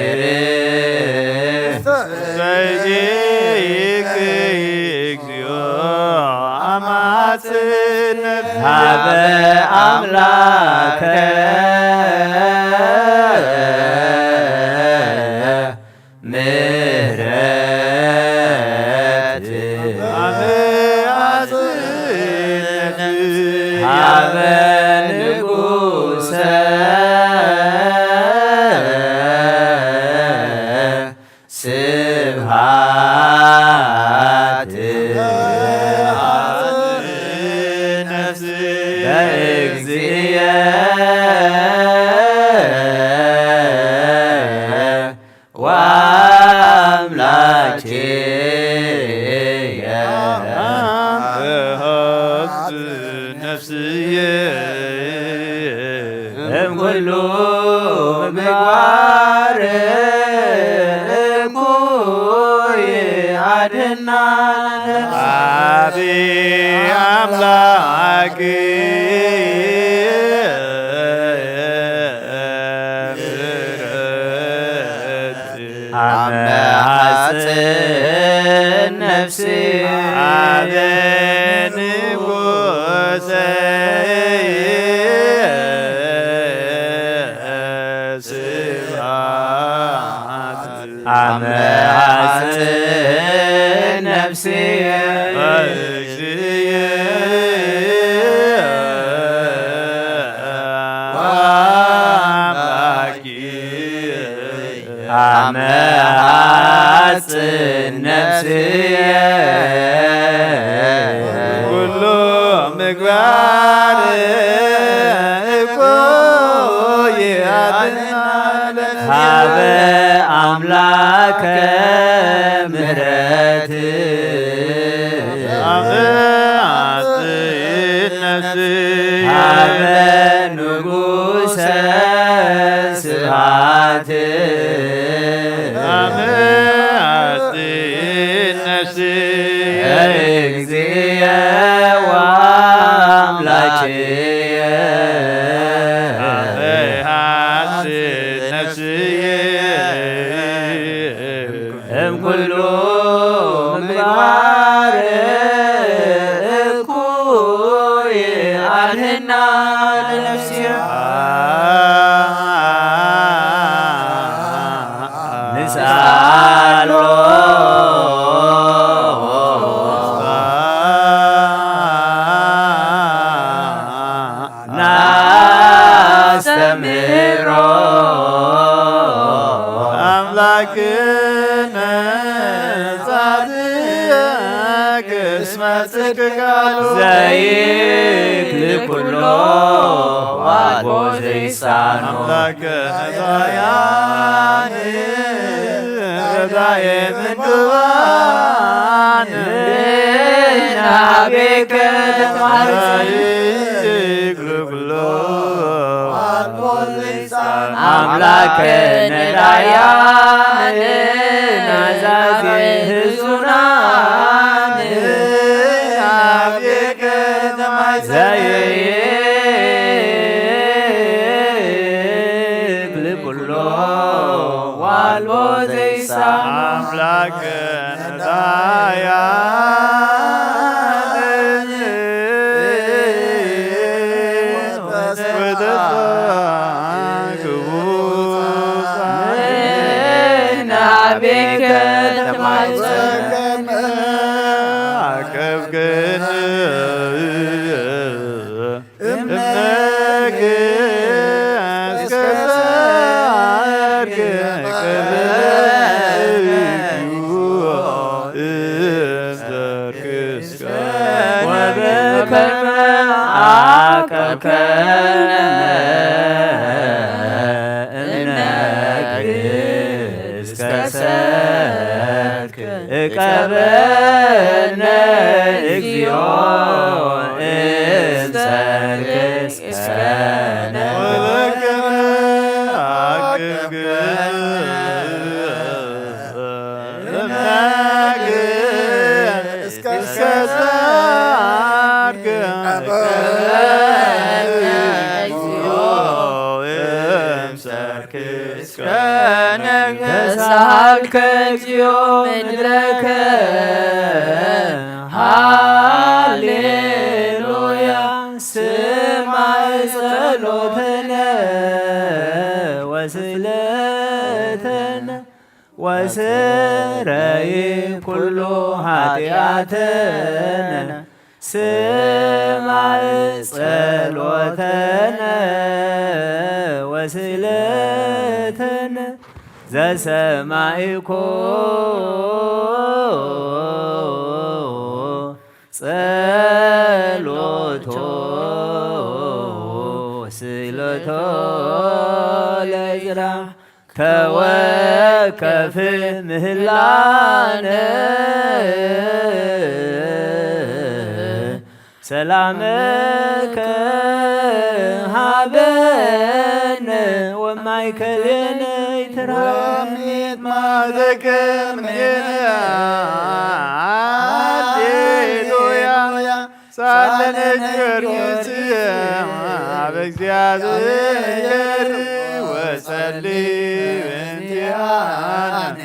እግዚአብሔር። ዘይእዜኪ እግዚኦ አማጽን ሀበ አምላከ ምህረት ሀበ ንጉሰ ስብሐት በእግዚእየ ወአምላኬየ። ነፍስየ እምኩሉ ምግባር እኩይ አድና። አቤ አምላክ አመሐጽን ነፍሲ አበ ንጉሰ ስብሐት አመሐጽን ነፍሲ አመ ሐጽን ነፍስየ ኩሉ ምግባር እኮ ያድናል። ሀበ አምላከ ምህረት አመ ሐጽን ነፍስየ ሀበ ንጉሰ ስብሐት አመ ሐጽን ነፍስየ እግዚእየ ወአምላኬየ። አመ ሐጽን ነፍስየ እምኩሉ ምግባር እኩይ አድህና ለነፍስየ። ንስአሎ ናስተምህሮ አምላክነ ጻድቅ እስመ ጽድቅ ቃሉ ዘይክል ኩሎ ዋልቦ ዘይሳኖ አምላከ ዳያን ዳየ ምንዱባን ናቤከ ተማሪ ዘይክል ኩሎ አምላከ ነዳያን ናዛዜ ህዙናን ዘይክል ኩሎ ዋልቦ ዘይሳ አምላከ ነዳያን ናቤከ ተማጸን አቀብከን እምነክ እስከ ሰርክ ከበዩ እንዘርክ እስከ ወበከመ አቀብከነ እምነክ እስከ ሰርክ እቀበነ እግዚኦ እንሰርክ እስከነ ወበከመ አቅብከነ እስከ ነግሰ ሀልከ እግዚኦ ምድረከ። ሃሌሉያ። ስማዕ ጸሎተነ ወስእለተነ ወስረይ ኩሉ ኃጢአተነ። ስማዕ ጸሎተነ ወስእለተነ ዘሰማዕኮ ጸሎቶ ወስእለቶ ለዝራ ተወከፍ ምህላነ። ሰላምከ ሃበነ ወማእከሌነ ይትርሃበነ። ወሚት ማዘከ እምኔነ። ሃሌሉያ። ሳለነ ጊዮርጊስ አብ እግዚአብሔር ወጸሊ እንቲአነ።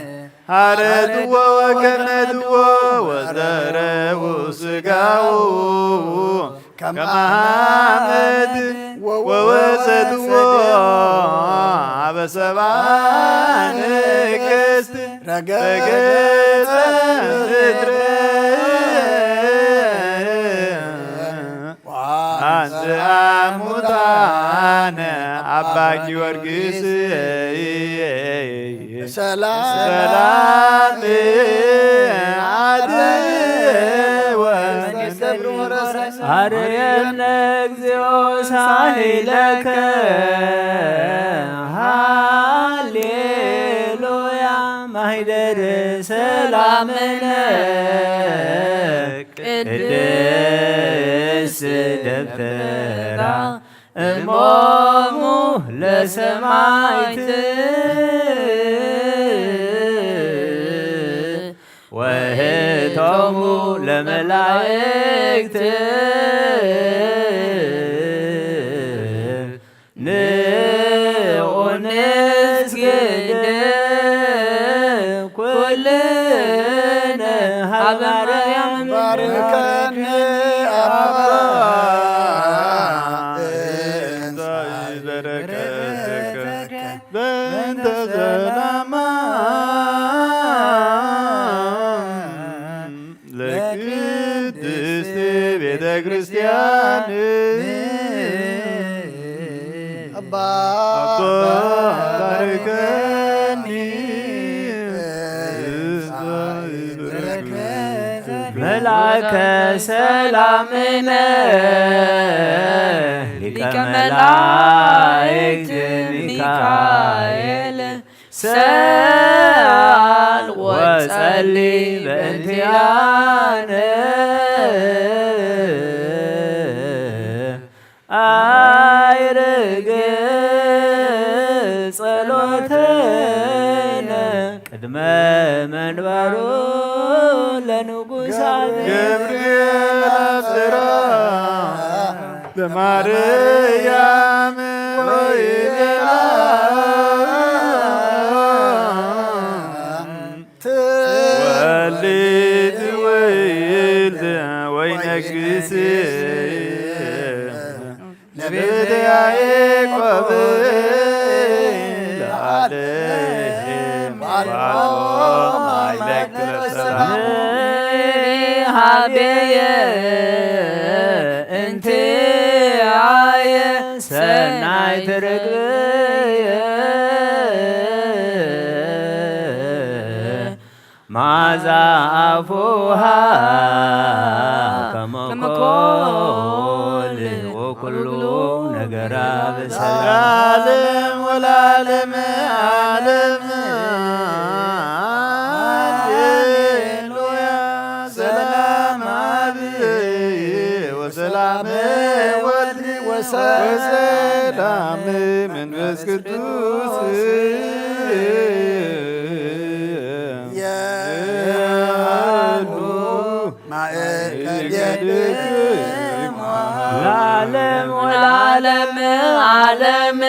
ሐረድዎ ወገነዝዎ ወዘረው ሥጋው ከመ አመድ ወወሰድዎ አበ ሰብአ ነገሥት ረገጸ ምድር። አንተ አሙታነ አባ ጊዮርጊስ ሰላም ሰላም አድወ አርየነ እግዚኦ ሳይለከ። ሃሌሉያ። ማህደር ሰላምነ ቅድስት ደብተራ እሞሙ ለሰማይት ወህቶሙ ለመላእክት። ንዑ ንስግድ ኩልነ ሀበ ማርያም ባርከኒ አባ። እንተ በረከትከ በእንተ ሰላማ ለቅድስት ቤተ ክርስቲያን አባ አባ ባርከኒ። መልአከ ሰላምነ ሊቀ መላእክት ሚካኤል ሰአል ወጸሊ በእንቲአነ። አይርግ ጸሎተነ ቅድመ መንበሩ ለንጉሳት ገብርኤል አብስራ ለማርያም ወይቤላ ወልድ ወይልድ ወይነግስ ለቤተ ያዕቆብ ለዓለም ባልቦ ማይለክ ለሰላም ሀቤየ እንቲአየ ሰናይት ርግብየ ማዛ አፉሃ ከመኮል ወኩሉ ነገራ በሰላም ለዓለም ወለዓለም ዓለም። ሃሌሉያ። ሰላም አብ ወሰላም ወልድ ወሰላም መንፈስ ቅዱስ የሉ ማእከል የልክሙ ለዓለም ወለዓለም ዓለም።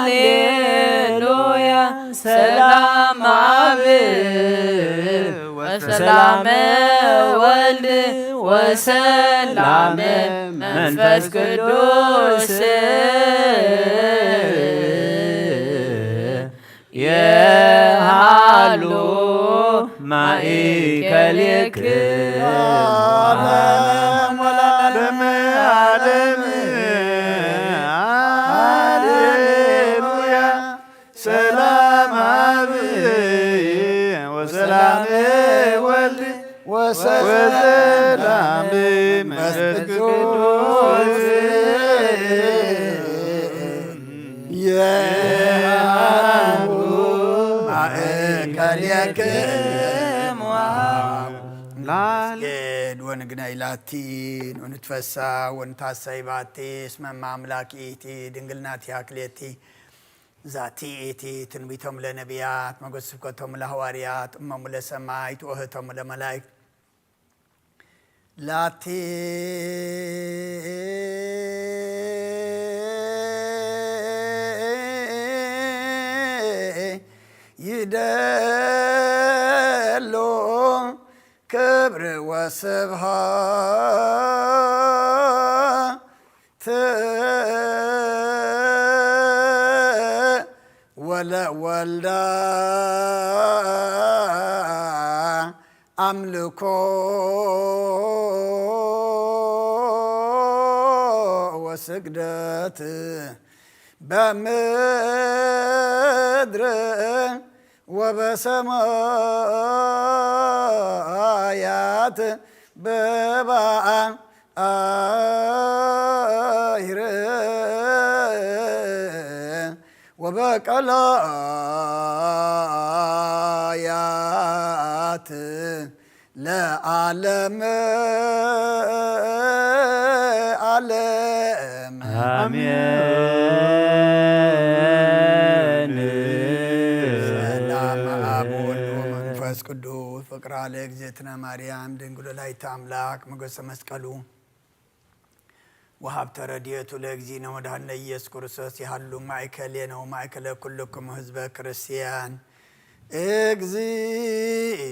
ሃሌሉያ። ሰላም ኣብ ወሰላም ወልድ ወሰላም መንፈስ ቅዱስ የሃሉ ማእከሌክሙ ዓለም ወለዓለመ ዓለም። ሃሌሉያ። ሰላም ኣብ ወሰላም ወልድ ወሰላም መንፈስ ቅዱስ የሃሉ ማእከሌክሙ። ላል ገድ ወንግናይ ላቲ ወንትፈሳ ወንታሳይ ባቲ እስመ ማምላክ ኢቲ ድንግልናቲ አክሌቲ ዛቲ ኢቲ ትንቢቶም ለነቢያት፣ መጎስ ስብከቶም ለሐዋርያት፣ እመሙ ለሰማይት፣ ወህቶም ለመላእክት። ላቲ ይደሎ ክብር ወስብሃት ወለወልዳ አምልኮ ወስግደት በምድር ወበሰማያት በባህር ወበቀላያት ለዓለም ዓለም። አሜን። ሰላም አብ ወልድ ወመንፈስ ቅዱስ ፍቅራ ለእግዝእትነ ማርያም ድንግል ወላዲተ አምላክ ሞገሰ መስቀሉ ወሀብተ ረድኤቱ ለእግዚእነ ወመድኃኒነ ኢየሱስ ክርስቶስ ይሃሉ ማእከሌነ ወማእከለ ኩልክሙ ህዝበ ክርስቲያን። እግዚእ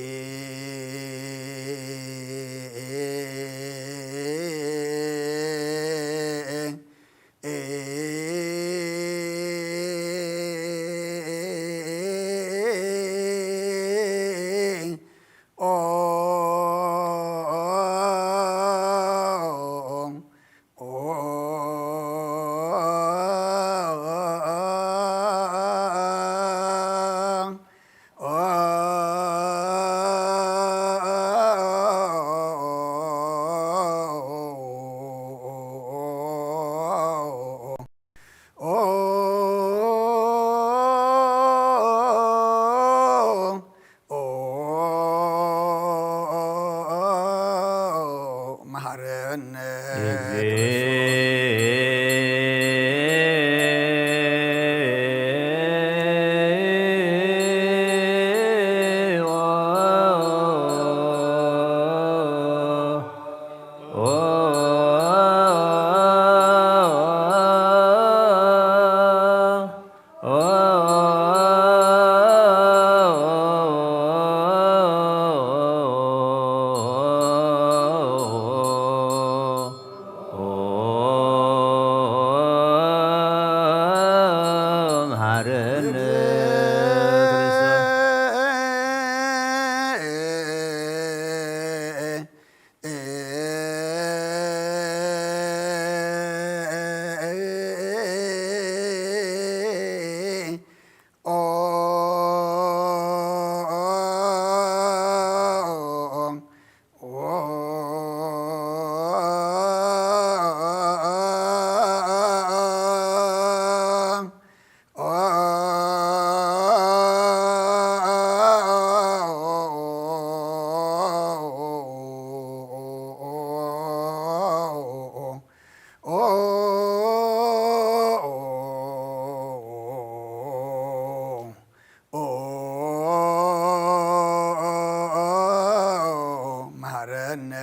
መሐረነ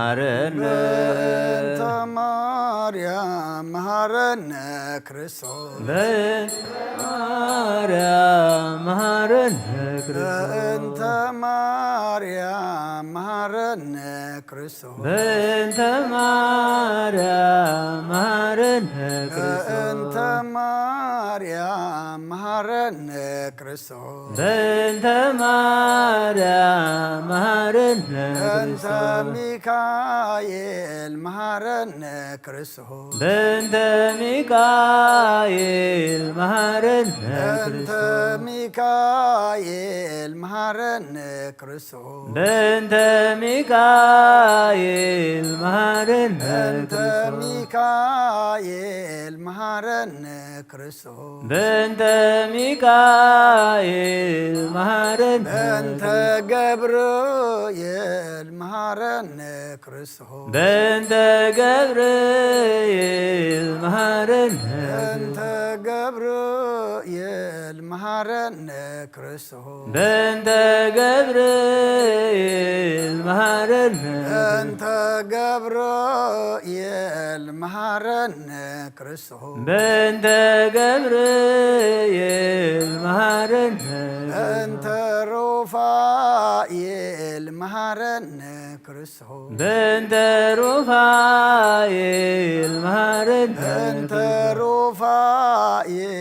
መሃረነ። በእንተ ማርያም መሃረነ ክርስቶስ። በእንተ ማርያም መሃረነ ክርስቶስ። በእንተ ማርያም መሃረነ ክርስቶስ። በእንተ ማርያም መሃረነ ክርስቶስ። በእንተ ማርያም መሃረነ ክርስቶስ። በእንተ ማርያም መሃረነ በእንተ ክርስቶስ። ሚካኤል መሃረነ ክርስቶስ። በእንተ ሚካኤል መሃረነ በእንተ ክርስቶስ። ሚካኤል መሃረነ ክርስቶስ። በእንተ ሚካኤል መሃረነ በእንተ ክርስቶስ። ሚካኤል መሃረነ ክርስቶስ። በእንተ ሚካኤል መሃረነ በእንተ ገብርኤል መሃረነ ክርስቶስ። በእንተ ገብርኤል መሃረነ በእንተ ገብርኤል መሃረነ ክርስቶስ። በእንተ ገብርኤል መሃረነ በእንተ ገብርኤል መሃረነ ክርስቶስ። በእንተ ገብርኤል መሃረነ በእንተ ሩፋኤል መሃረነ ክርስቶስ። በእንተ ሩፋኤል መሃረነ በእንተ ሩፋኤል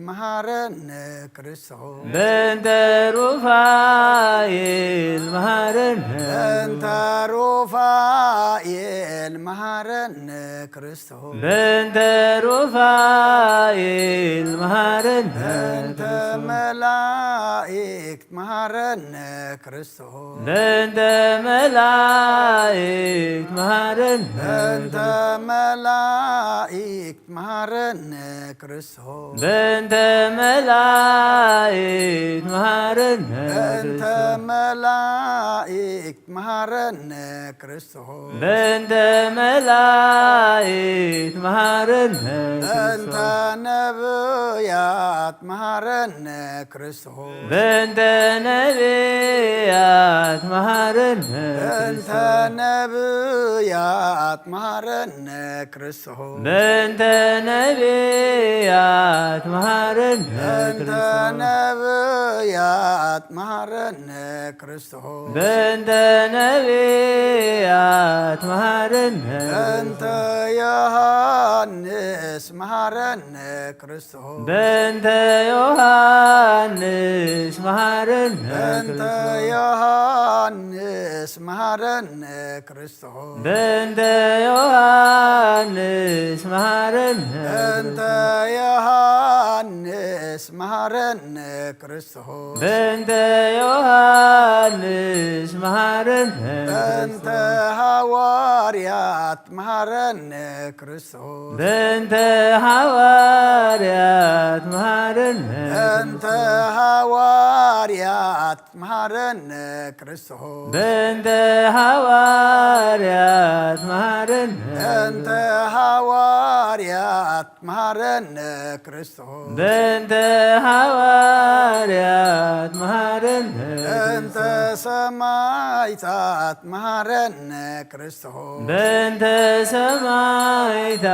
መሃረነ ክርስቶስ። በእንተ ሩፋኤል መሃረነ በእንተ ሩፋኤል መሃረነ ክርስቶስ። በእንተ ሩፋኤል መሃረነ በእንተ ክርስቶስ። መላእክት መሃረነ ክርስቶስ። በእንተ መላእክት መሃረነ በእንተ ክርስቶስ። መላእክት መሃረነ ክርስቶስ። በእንተ መላእክት መሃረነ በእንተ ክርስቶስ። መላእክት መሃረነ ክርስቶስ። በእንተ መላእክት መሃረነ በእንተ ክርስቶስ። ነብያት መሃረነ ክርስቶስ። በእንተ ነብያት መሃረነ በእንተ ክርስቶስ። ነብያት መሃረነ ክርስቶስ። በእንተ ነብያት መሃረነ በእንተ ክርስቶስ። ነብያት መሃረነ ክርስቶስ። በእንተ ነብያት መሃረነ በእንተ ዮሐንስ መሃረነ ክርስቶስ። በእንተ ዮሐንስ መሃረነ በእንተ ክርስቶስ። ዮሐንስ መሃረነ ክርስቶስ። በእንተ ዮሐንስ መሃረነ በእንተ ክርስቶስ። ዮሐንስ መሃረነ ክርስቶስ። በእንተ ዮሐንስ መሃረነ በእንተ ክርስቶስ። ሐዋርያት መሃረነ ክርስቶስ። በእንተ ሐዋርያት መሃረነ በእንተ ክርስቶስ። ሐዋርያት መሃረነ ክርስቶስ። በእንተ ሐዋርያት መሃረነ በእንተ ክርስቶስ። ሐዋርያት መሃረነ ክርስቶስ። በእንተ ሐዋርያት መሃረነ በእንተ ክርስቶስ። ሰማዕታት መሃረነ ክርስቶስ። በእንተ ሰማዕታት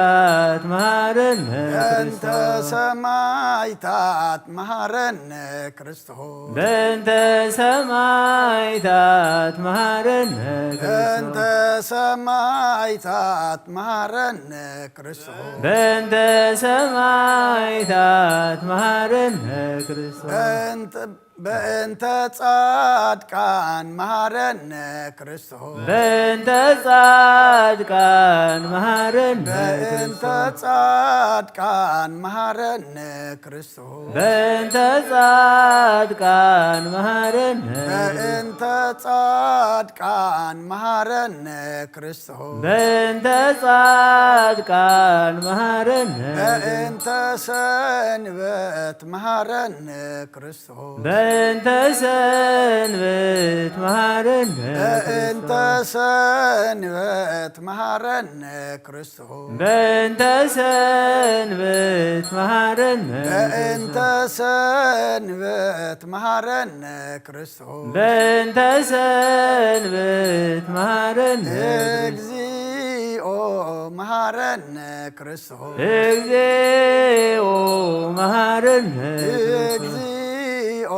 መሃረነ በእንተ ክርስቶስ። ሰማዕታት መሃረነ ክርስቶስ። በእንተ ሰማዕታት መሃረነ በእንተ ክርስቶስ። ሰማዕታት መሃረነ ክርስቶስ። በእንተ ሰማዕታት መሃረነ ክርስቶስ። በእንተ በእንተ ጻድቃን መሃረነ ክርስቶስ። በእንተ ጻድቃን መሃረነ በእንተ ክርስቶስ። ጻድቃን መሃረነ ክርስቶስ። በእንተ ጻድቃን መሃረነ በእንተ ጻድቃን መሃረነ ክርስቶስ። በእንተ ጻድቃን መሃረነ በእንተ ሰንበት መሃረነ ክርስቶስ። እንተ ሰንበት መሃረነ በእንተ ሰንበት መሃረነ ክርስቶስ። በእንተ ሰንበት መሃረነ በእንተ ሰንበት መሃረነ ክርስቶስ። በእንተ ሰንበት መሃረነ እግዚኦ መሃረነ ክርስቶስ። እግዚኦ መሃረነ ክርስቶስ። እግዚኦ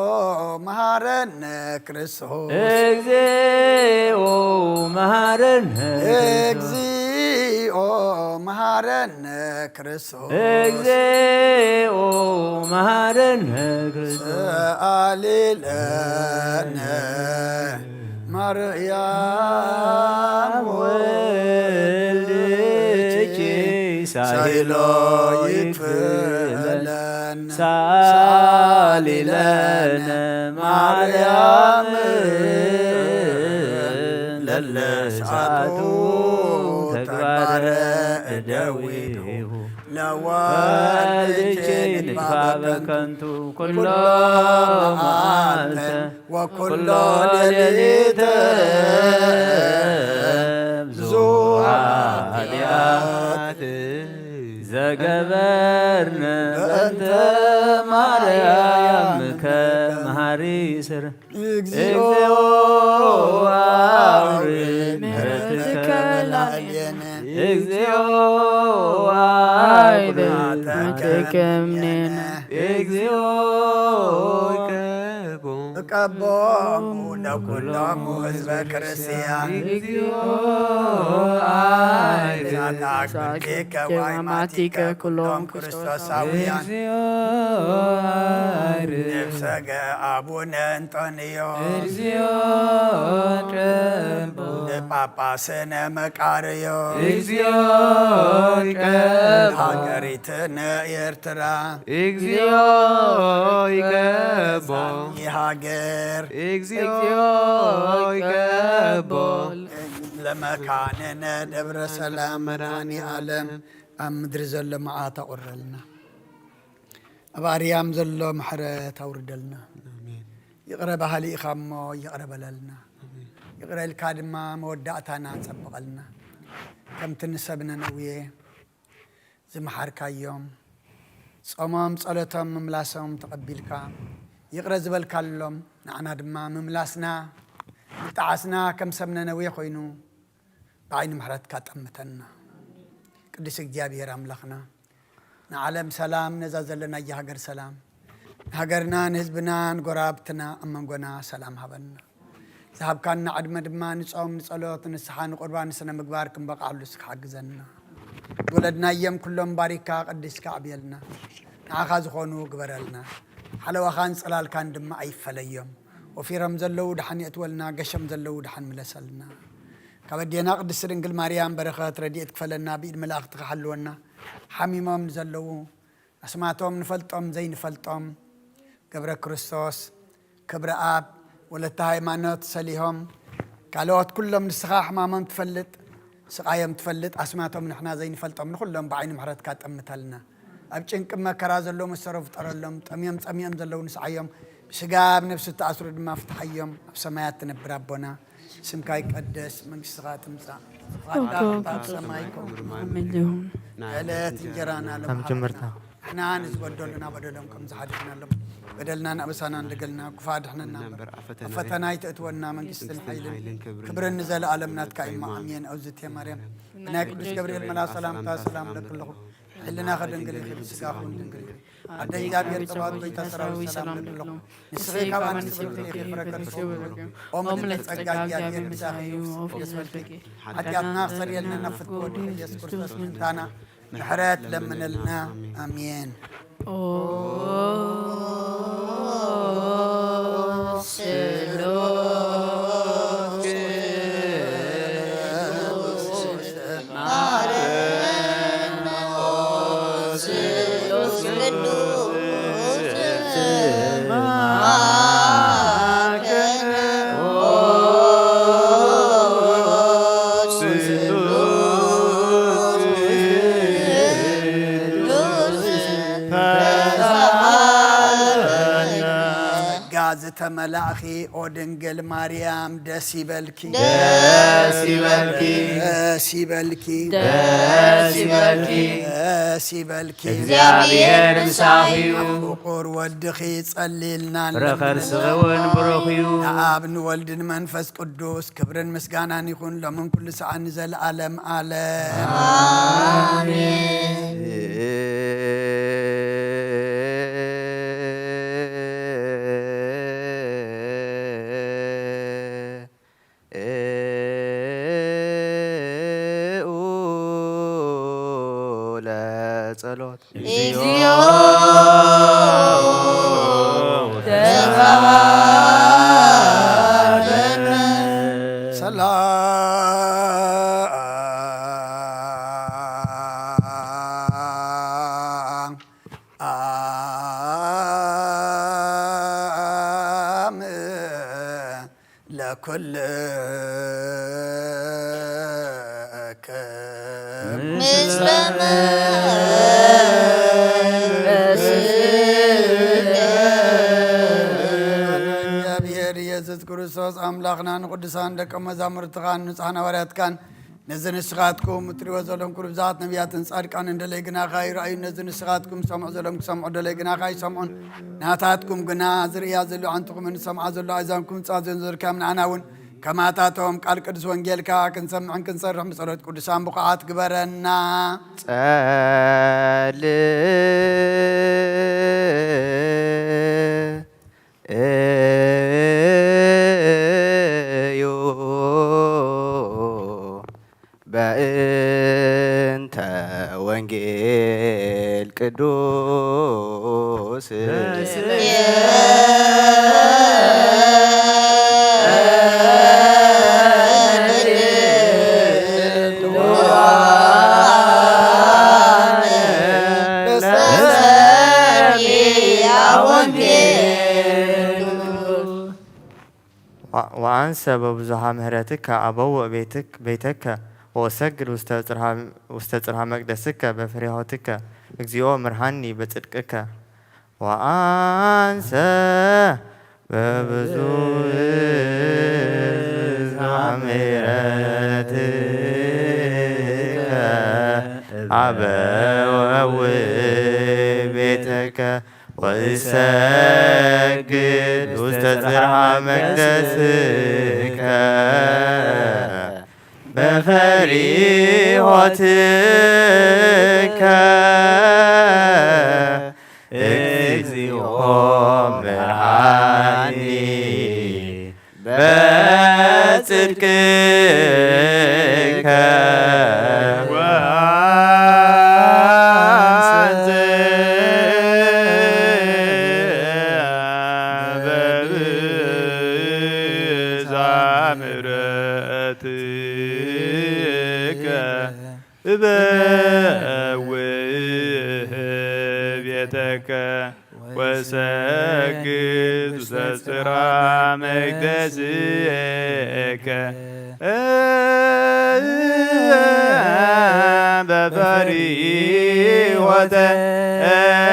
መሃረነ ክርስቶስ። እግዚኦ መሃረነ ክርስቶስ። እግዚኦ መሃረነ ክርስቶስ። እግዚኦ መሃረነ ክርስቶስ። ሰአሊ ለነ ማርያም ወልድኪ ሳይሎ ይክፈለን። ሳሊ ለነ ማርያም ለለሰዓቱ ተግባረ እደዊሁ። ለወልድኪ ንድፋ በከንቱ ኩሎ መዓልተ ወኩሎ ሌሊተ ብዙ ኃጢአት ዘገበርነ በእንተ ማርያም ከመሃሪ ስር። እግዚኦ አውርድ ምሕረትከ ላዕሌነ። እግዚኦ አውርድ ምሕረትከ እምኔነ። እግዚኦ እቀቦሙ ለኩሎሙ ህዝበ ክርስቲያን። እግዚኦ አይርድ ዛታ ክብርቲከ ወአይማቲከ ኩሎም ክርስቶሳውያን። እግዚኦ አይርድ ነፍሰ ገአቡነ እንጦንዮ። እግዚኦ እቀቦ ጳጳስነ መቃርዮ። እግዚኦ እቀቦ ሃገሪትነ ኤርትራ። እግዚኦ ይቀቦ። ሃገር። እግዚኦ ይቀቦ። ለመካንነ ደብረ ሰላም መድኃኔ ዓለም ኣብ ምድሪ ዘሎ መዓት ኣቑረልና። ኣብ ኣርያም ዘሎ ምሕረት ኣውርደልና። ኣሜን። ይቕረ በሃሊ ኢኻ እሞ ይቕረ በለልና። ኣሜን። ይቕረ ኢልካ ድማ መወዳእታና ጸብቐልና። ከምቲ ንሰብ ነነውየ ዝመሓርካዮም፣ ጾሞም ጸሎቶም ምምላሶም ተቐቢልካ፣ ይቕረ ዝበልካሎም፣ ንዓና ድማ ምምላስና፣ ምጥዓስና ከም ሰብ ነነዌ ኮይኑ፣ ብዓይኒ ምሕረትካ ጠምተና። ቅዱስ እግዚኣብሔር ኣምላኽና፣ ንዓለም ሰላም፣ ነዛ ዘለናያ ሃገር ሰላም፣ ንሃገርና፣ ንህዝብና፣ ንጎረባብትና፣ ኣብ መንጎና ሰላም ሃበና። ዝሃብካና ዕድመ ድማ ንጾም፣ ንጸሎት፣ ንስሓ፣ ንቁርባን፣ ንስነ ምግባር ክንበቕዓሉ እስኪ ሓግዘና። ዝወለድናዮም ኩሎም ባሪካ ቀዲስካ ኣዕብየልና። ንዓኻ ዝኾኑ ግበረልና። ሓለዋኻን ጽላልካን ድማ ኣይፈለዮም። ወፊሮም ዘለዉ ደሓን የእትወልና፣ ገሾም ዘለዉ ደሓን ምለሰልና። ካብ ኣዴና ቅድስቲ ድንግል ማርያም በረኸት ረድኤት ክፈለና፣ ብኢድ መላእኽትኻ ሓልወና። ሓሚሞም ንዘለዉ ኣስማቶም ንፈልጦም ዘይንፈልጦም፣ ገብረ ክርስቶስ፣ ክብረኣብ፣ ወለተ ሃይማኖት ሰሊሆም፣ ካልኦት ኩሎም ንስኻ ሕማሞም ትፈልጥ፣ ስቓዮም ትፈልጥ፣ ኣስማቶም ንሕና ዘይንፈልጦም ንኹሎም ብዓይኒ ምሕረትካ ጠምተልና። ኣብ ጭንቂ መከራ ዘለዉ መሰሮ ፍጠረሎም፣ ጠምዮም ጸሚኦም ዘለዉ ንስዓዮም፣ ብስጋ ኣብ ነፍሲ እተኣስሩ ድማ ፍትሓዮም። ኣብ ሰማያት ትነብር ኣቦና፣ ስምካ ይቀደስ፣ መንግስትኻ ትምጻእ፣ ፍቓድካ ከም ኣብ ሰማይ ከምኡ። ኣሜን ይሁን። ዕለት እንጀራና ካብ ሎምሃበና። ጀመርታ። ንሕና ንዝበደሉና በደሎም ከም ዝሓደግናሎም፣ በደልና ንኣበሳና እንደገልና፣ ክፉእ ኣድሕነና እምበር። ኣብ ፈተና ኣይተእትወና፣ መንግስትን ሓይልን ክብርን ንዘለኣለም ናትካ እዩ። ኣሜን። ኣውዝቴ ማርያም፣ ብናይ ቅዱስ ገብርኤል መልኣክ ሰላምታ ሰላም እለኪ ኣለኹ። ሕልናኺ ድንግል ኢኺ፣ ስጋኺ እውን ድንግል እዩ። ኣደ እግዚኣብሔር፣ ጸባኦት፣ ጎይታ ሰራዊት፣ ሰላም እለኪ ኣለኹ። ንስኺ ካብ ኣንስቲ ፍርቂ ኢኺ፣ በረከት ፍርቂ። ኦ ምልዕቲ ጸጋ፣ እግዚኣብሔር ምሳኺ እዩ። ሓጢኣትና ክሰርየልና ናብ ፍትወ ኢየሱስ ክርስቶስ ምእንታና ምሕረት ለምንልና። ኣሜን። ኦ ስሉስ ተመላእኺ፣ ኦ ድንግል ማርያም ደስ ይበልኪ። ደስ ይበልኪ። ደስ ይበልኪ። ደስ ይበልኪ። ደስ ይበልኪ። እግዚኣብሔር ምሳኺ እዩ። ፍቁር ወድኺ ጸልይልና። ፍረ ከርስኺ እውን ብሩኽ እዩ። ንኣብ ንወልድ ንመንፈስ ቅዱስ ክብርን ምስጋናን ይኹን፣ ሎምን ኩሉ ሰዓት ንዘለዓለም ዓለም። ኣሜን። ለጸሎት። እግዚኦ ተሃበነ። ሰላም ለኩልክም ምስለ መንፈስከ። እግዚኣብሔር ኢየሱስ ክርስቶስ ኣምላኽና ንቅዱሳን ደቀ መዛሙርትኻን ንጹሓን ሃዋርያትካን ነዚ ንስኻትኩም እትሪእዎ ዘለኹም ክብሪ ብዝሃት ነቢያትን ጻድቃንን ደለይ ግናኻ ይረኣዩ። ነዚ ንስኻትኩም ሰምዑ ዘለኹም ክሰምዑ ደለይ ግናኻ ይሰምዑን። ናታትኩም ግና ዝርእያ ዘሎ ኣንትኹምን ዝሰምዓ ዘሎ ኣእዛንኩም ጻዝዮን ዘርካም ንዓና እውን ከማታቶም ቃል ቅዱስ ወንጌልካ ክንሰምዕን ክንሰርሕ ብጸሎት ቅዱሳን ብቑዓት ግበረና። ጸልእ እዩ በእንተ ወንጌል ቅዱስ። ወ-፣ ወአንሰ በብዙኃ ምሕረትከ አበውእ ቤትክ-፣ ቤተከ ወእሰግድ ውስተ ጽርሐ፣ ውስተ ጽርሐ መቅደስከ በፍሬሆትከ እግዚኦ ምርሃኒ በጽድቅከ። ወአንሰ በብዙ ምሕረትከ አበውእ ቤተከ ወእሰግድ ውስተ ጽርሐ መቅደስከ በፈሪሆትከ እግዚኦ ምርሃኒ በጽድቅከ። ወአንሰ በብዝኃ ምሕረትከ እበውእ ቤተከ ወሰግድ ውስተ ጽርሐ መቅደስከ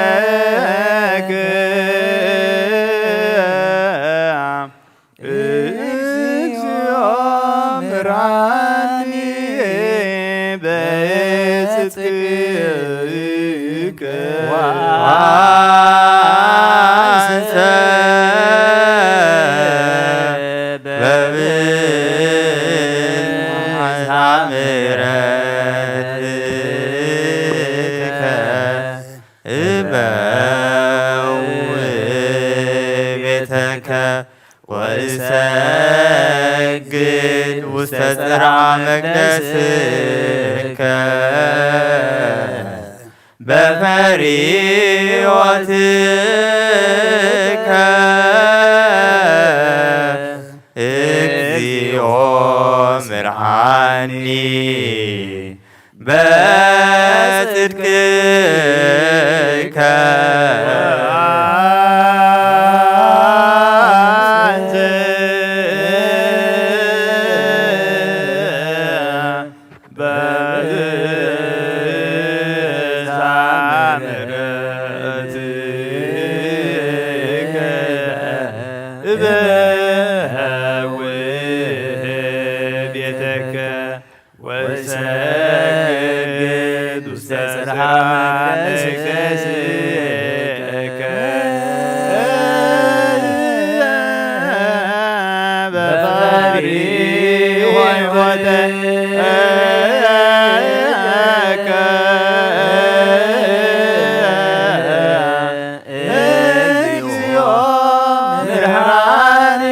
በፈሪሆትከ። እግዚኦ ምርሃኒ በጽድቅከ። ወአንሰ በብዝኃ ምሕረትከ እበውእ ቤተከ ወእሰግድ ውስተ ጽርሐ መቅደስከ በፈሪሆትከ። እግዚኦ ምርሃኒ በጽድቅከ። ወአንሰ በብዝኃ ምሕረትከ እበ እሰግድ ውስተ ጽርሐ መቅደስከ በፈሪ ወይወተ እግዚኦ ምርሃኒ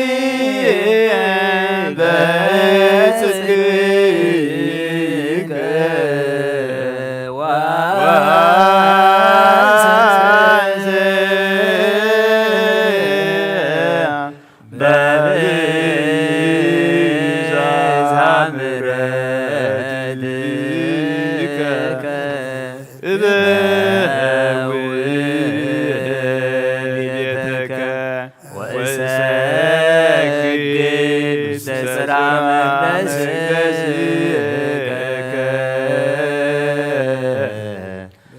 በጽድቅከ ወአንስእ በብዝሃ ምሕረትከ እበዊ ቤተከ ወእሰግድ ውስተ ጽርሐ መቅደስከ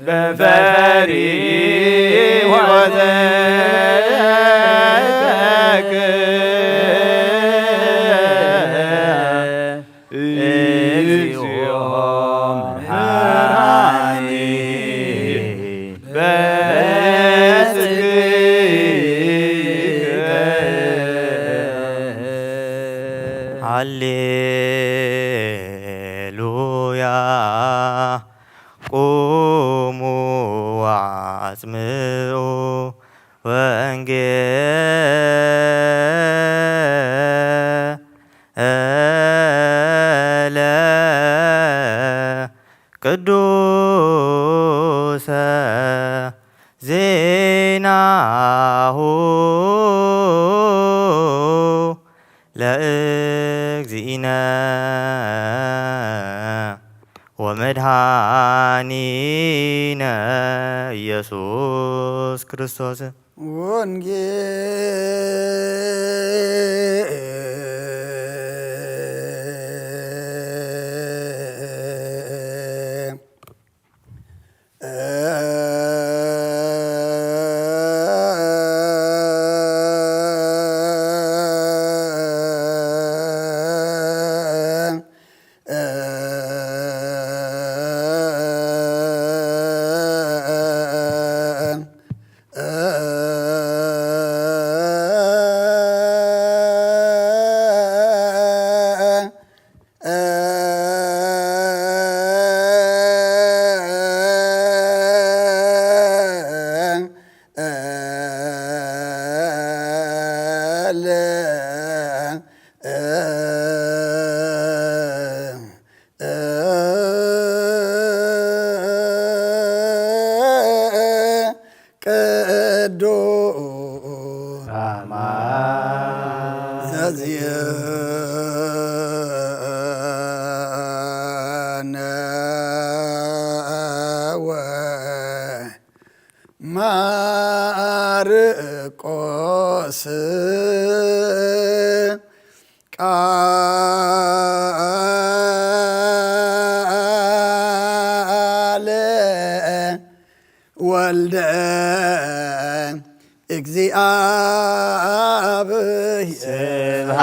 በፈሪ ወተከ እግዚኦ መሐረኒ በጽድቅከ። ሃሌሉያ። ቁሙ ወአጽምዑ ወንጌለ ቅዱሰ ዜናሁ ለእግዚእነ ወመድኃኒነ ኢየሱስ ክርስቶስ። ወንጌል ቅዱስ ዘዚአነ ወማርቆስ ቃለ ወልደ እግዚአብሔር። ስብሐት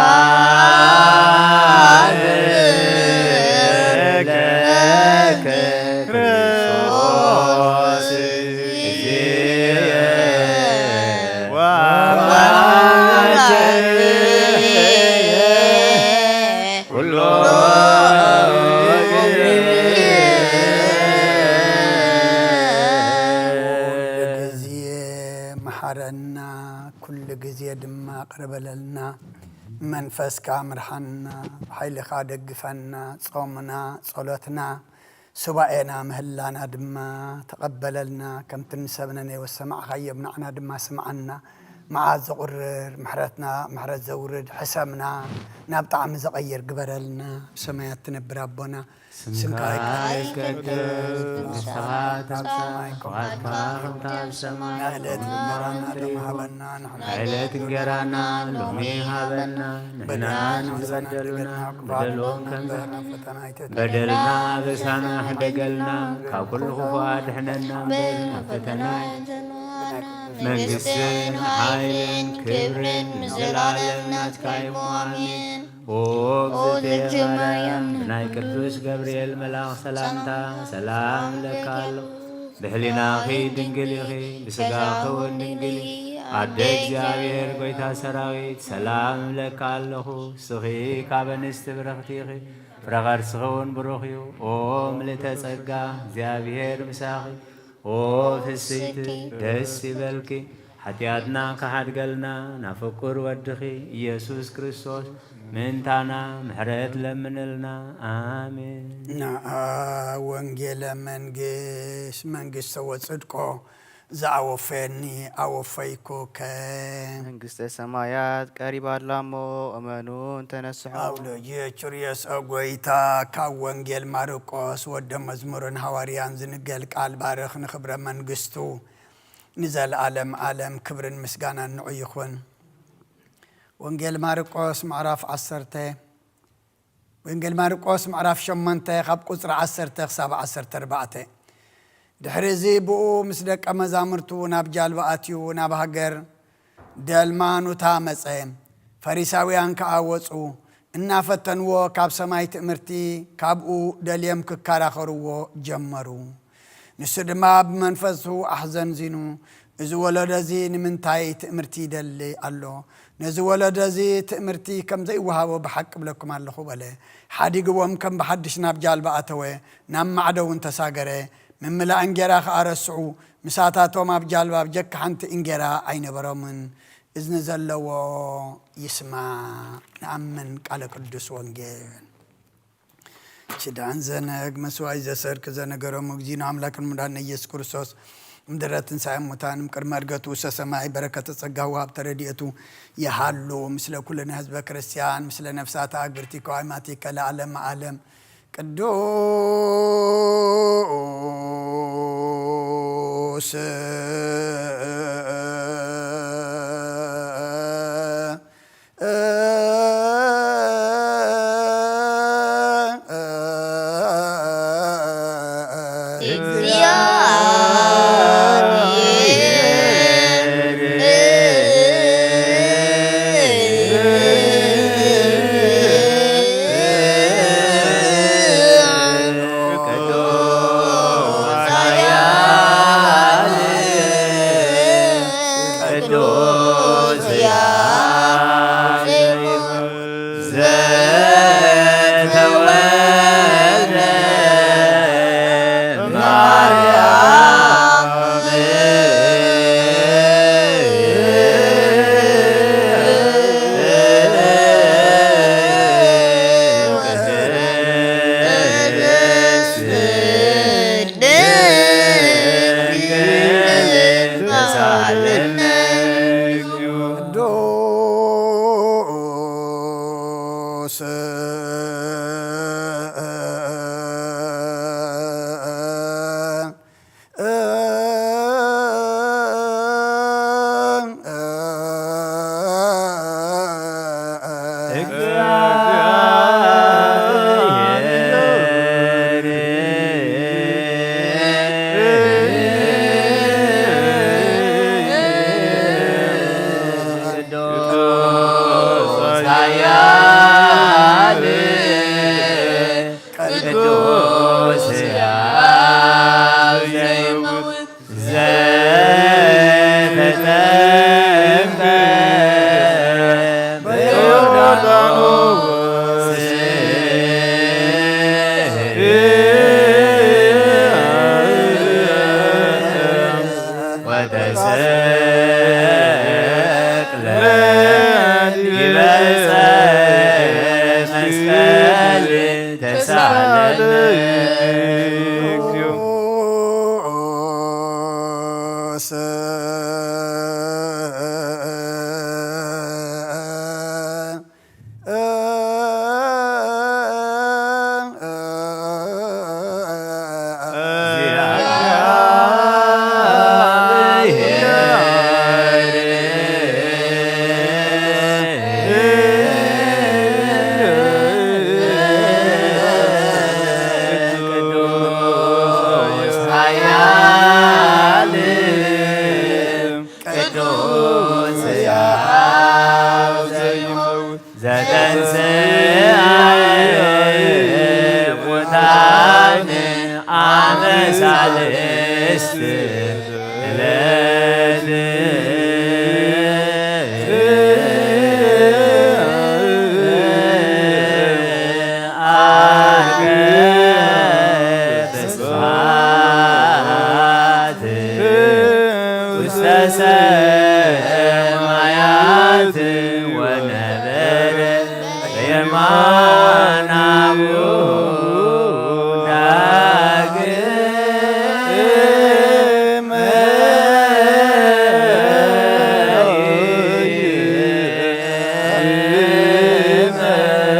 ለከ ክርስቶስ እግዚእ ወአምላክ ኩሎ ግዜ መሓረና፣ ኩሉ ግዜ ድማ ቅርብ በለልና። መንፈስካ ምርሓና፣ ብሓይልኻ ደግፈና። ጾምና፣ ጸሎትና፣ ሱባኤና፣ ምህላና ድማ ተቐበለልና። ከምቲ ንሰብ ነነዌ ዝሰማዕካዮም ንዓና ድማ ስምዓና። መዓት ዘቑርር ምሕረትና፣ ምሕረት ዘውርድ ሕሰምና ናብ ጣዕሚ ዘቐይር ግበረልና። ብሰማያት ትነብር ኣቦና፣ ስምካ ስምካ ይትቀደስ፣ ይትቀደስ፣ መንግስትኻ መንግስትኻ ትምጻእ፣ ትምጻእ፣ ፍቓድካ ፍቓድካ ከምታ ኣብ ሰማይ ናይ ዕለት ከምኡ እንጀራና እውን ሎሚ ሃበና። ሃበና። ናይ ዕለት እንጀራና ሎሚ ሃበና። ንሕና በደልና ንዝበደሉና ንበደልና በደሎም ከም በደልና ፈተና ኣይተእትወና። በደልና ኣበሳና ሕደገልና፣ ካብ ኩሉ ክፉእ ኣድሕነና እምበር፣ ናብ ፈተና መንግስትን መንግስትን ሓይልን ክብርን ክብርን ንዘለኣለም ናትካ እዩ። ኣሜን። ኦ እግዝእትየ ማርያም፣ ብናይ ቅዱስ ገብርኤል መልኣኽ ሰላምታ ሰላም እብለኪ ኣለኹ። ብሕሊናኺ ድንግል ኢኺ፣ ብስጋኺ እውን ድንግል ኢኺ። ኣደ እግዚኣብሔር፣ ጎይታ ሰራዊት፣ ሰላም እብለኪ ኣለኹ። ንስኺ ካብ ኣንስቲ ብርኽቲ ኢኺ፣ ፍረ ከርስኺ እውን ብሩኽ እዩ። ኦ ምልእተ ጸጋ፣ እግዚኣብሔር ምሳኺ። ኦ ፍስይቲ፣ ደስ ይበልኪ፣ ሓጢኣትና ክሓድገልና ናብ ፍቁር ወድኺ ኢየሱስ ክርስቶስ ምእንታና ምሕረት ለምንልና። ኣሜን። ንዓ ወንጌለ መንግስት፣ መንግስተ ወጽድቆ፣ ዝኣወፈየኒ ኣወፈይኩከ። መንግስተ ሰማያት ቀሪባ ኣላ እሞ እመኑን ተነስሑ። ኣውሎጅ ቹርዮስ፣ ኦ ጎይታ፣ ካብ ወንጌል ማርቆስ ወደ መዝሙርን ሃዋርያን ዝንገል ቃል ባርኽ፣ ንኽብረ መንግስቱ ንዘለዓለም ዓለም ክብርን ምስጋናን ንዑ ይኹን። ወንጌል ማርቆስ ምዕራፍ ዓሰርተ፣ ወንጌል ማርቆስ ምዕራፍ ሸሞንተ ካብ ቁጽሪ ዓሰርተ ክሳብ ዓሰርተ ኣርባዕተ። ድሕሪ እዚ ብኡ ምስ ደቀ መዛሙርቱ ናብ ጃልባ ኣትዩ ናብ ሃገር ደልማኑታ መጸ። ፈሪሳውያን ከኣ ወጹ፣ እናፈተንዎ ካብ ሰማይ ትእምርቲ ካብኡ ደልዮም ክከራኸርዎ ጀመሩ። ንሱ ድማ ብመንፈሱ ኣሕዘንዚኑ፣ "እዚ ወለዶ እዚ ንምንታይ ትእምርቲ ይደሊ ኣሎ? ነዚ ወለዶ እዚ ትእምርቲ ከም ዘይወሃቦ ብሓቂ እብለኩም ኣለኹ" በለ። ሓዲግዎም ከም ብሓድሽ ናብ ጃልባ ኣተወ፣ ናብ ማዕዶ እውን ተሳገረ። ምምላእ እንጌራ ኸኣ ረስዑ፣ ምሳታቶም ኣብ ጃልባ ብጀካ ሓንቲ እንጌራ ኣይነበሮምን። እዝኒ ዘለዎ ይስማዕ። ንኣምን ቃለ ቅዱስ ወንጌል። ኪዳን ዘነግ መስዋዕት ዘሰርክ ዘነገሮም እግዚእነ ኣምላክን መድኃኒነ ኢየሱስ ክርስቶስ እምድረ ትንሣኤ ሙታን እምቅድመ ዕርገቱ ውስተ ሰማይ በረከተ ጸጋሁ ሀብተ ረድኤቱ ይሃሉ ምስለ ኩልነ ህዝበ ክርስቲያን ምስለ ነፍሳተ አግብርቲከ ወአማቲከ ለዓለመ ዓለም። ቅዱስ ቅዱስ ያዕቆብ ዘተወልደ ማርያም ቅዱስ ቅዱስ ኃያል ቅዱስ ሕያው ዘይመውት ዘተጠምቀ በዮርዳኖስ ወተሰቅለ ዲበ ዕፀ መስቀል ተሳለነ። ኣመሳልስት ዕለት ኣርከ ተስፋት ውስተ ሰማያት ወነበረ የማናሙ ዳግመ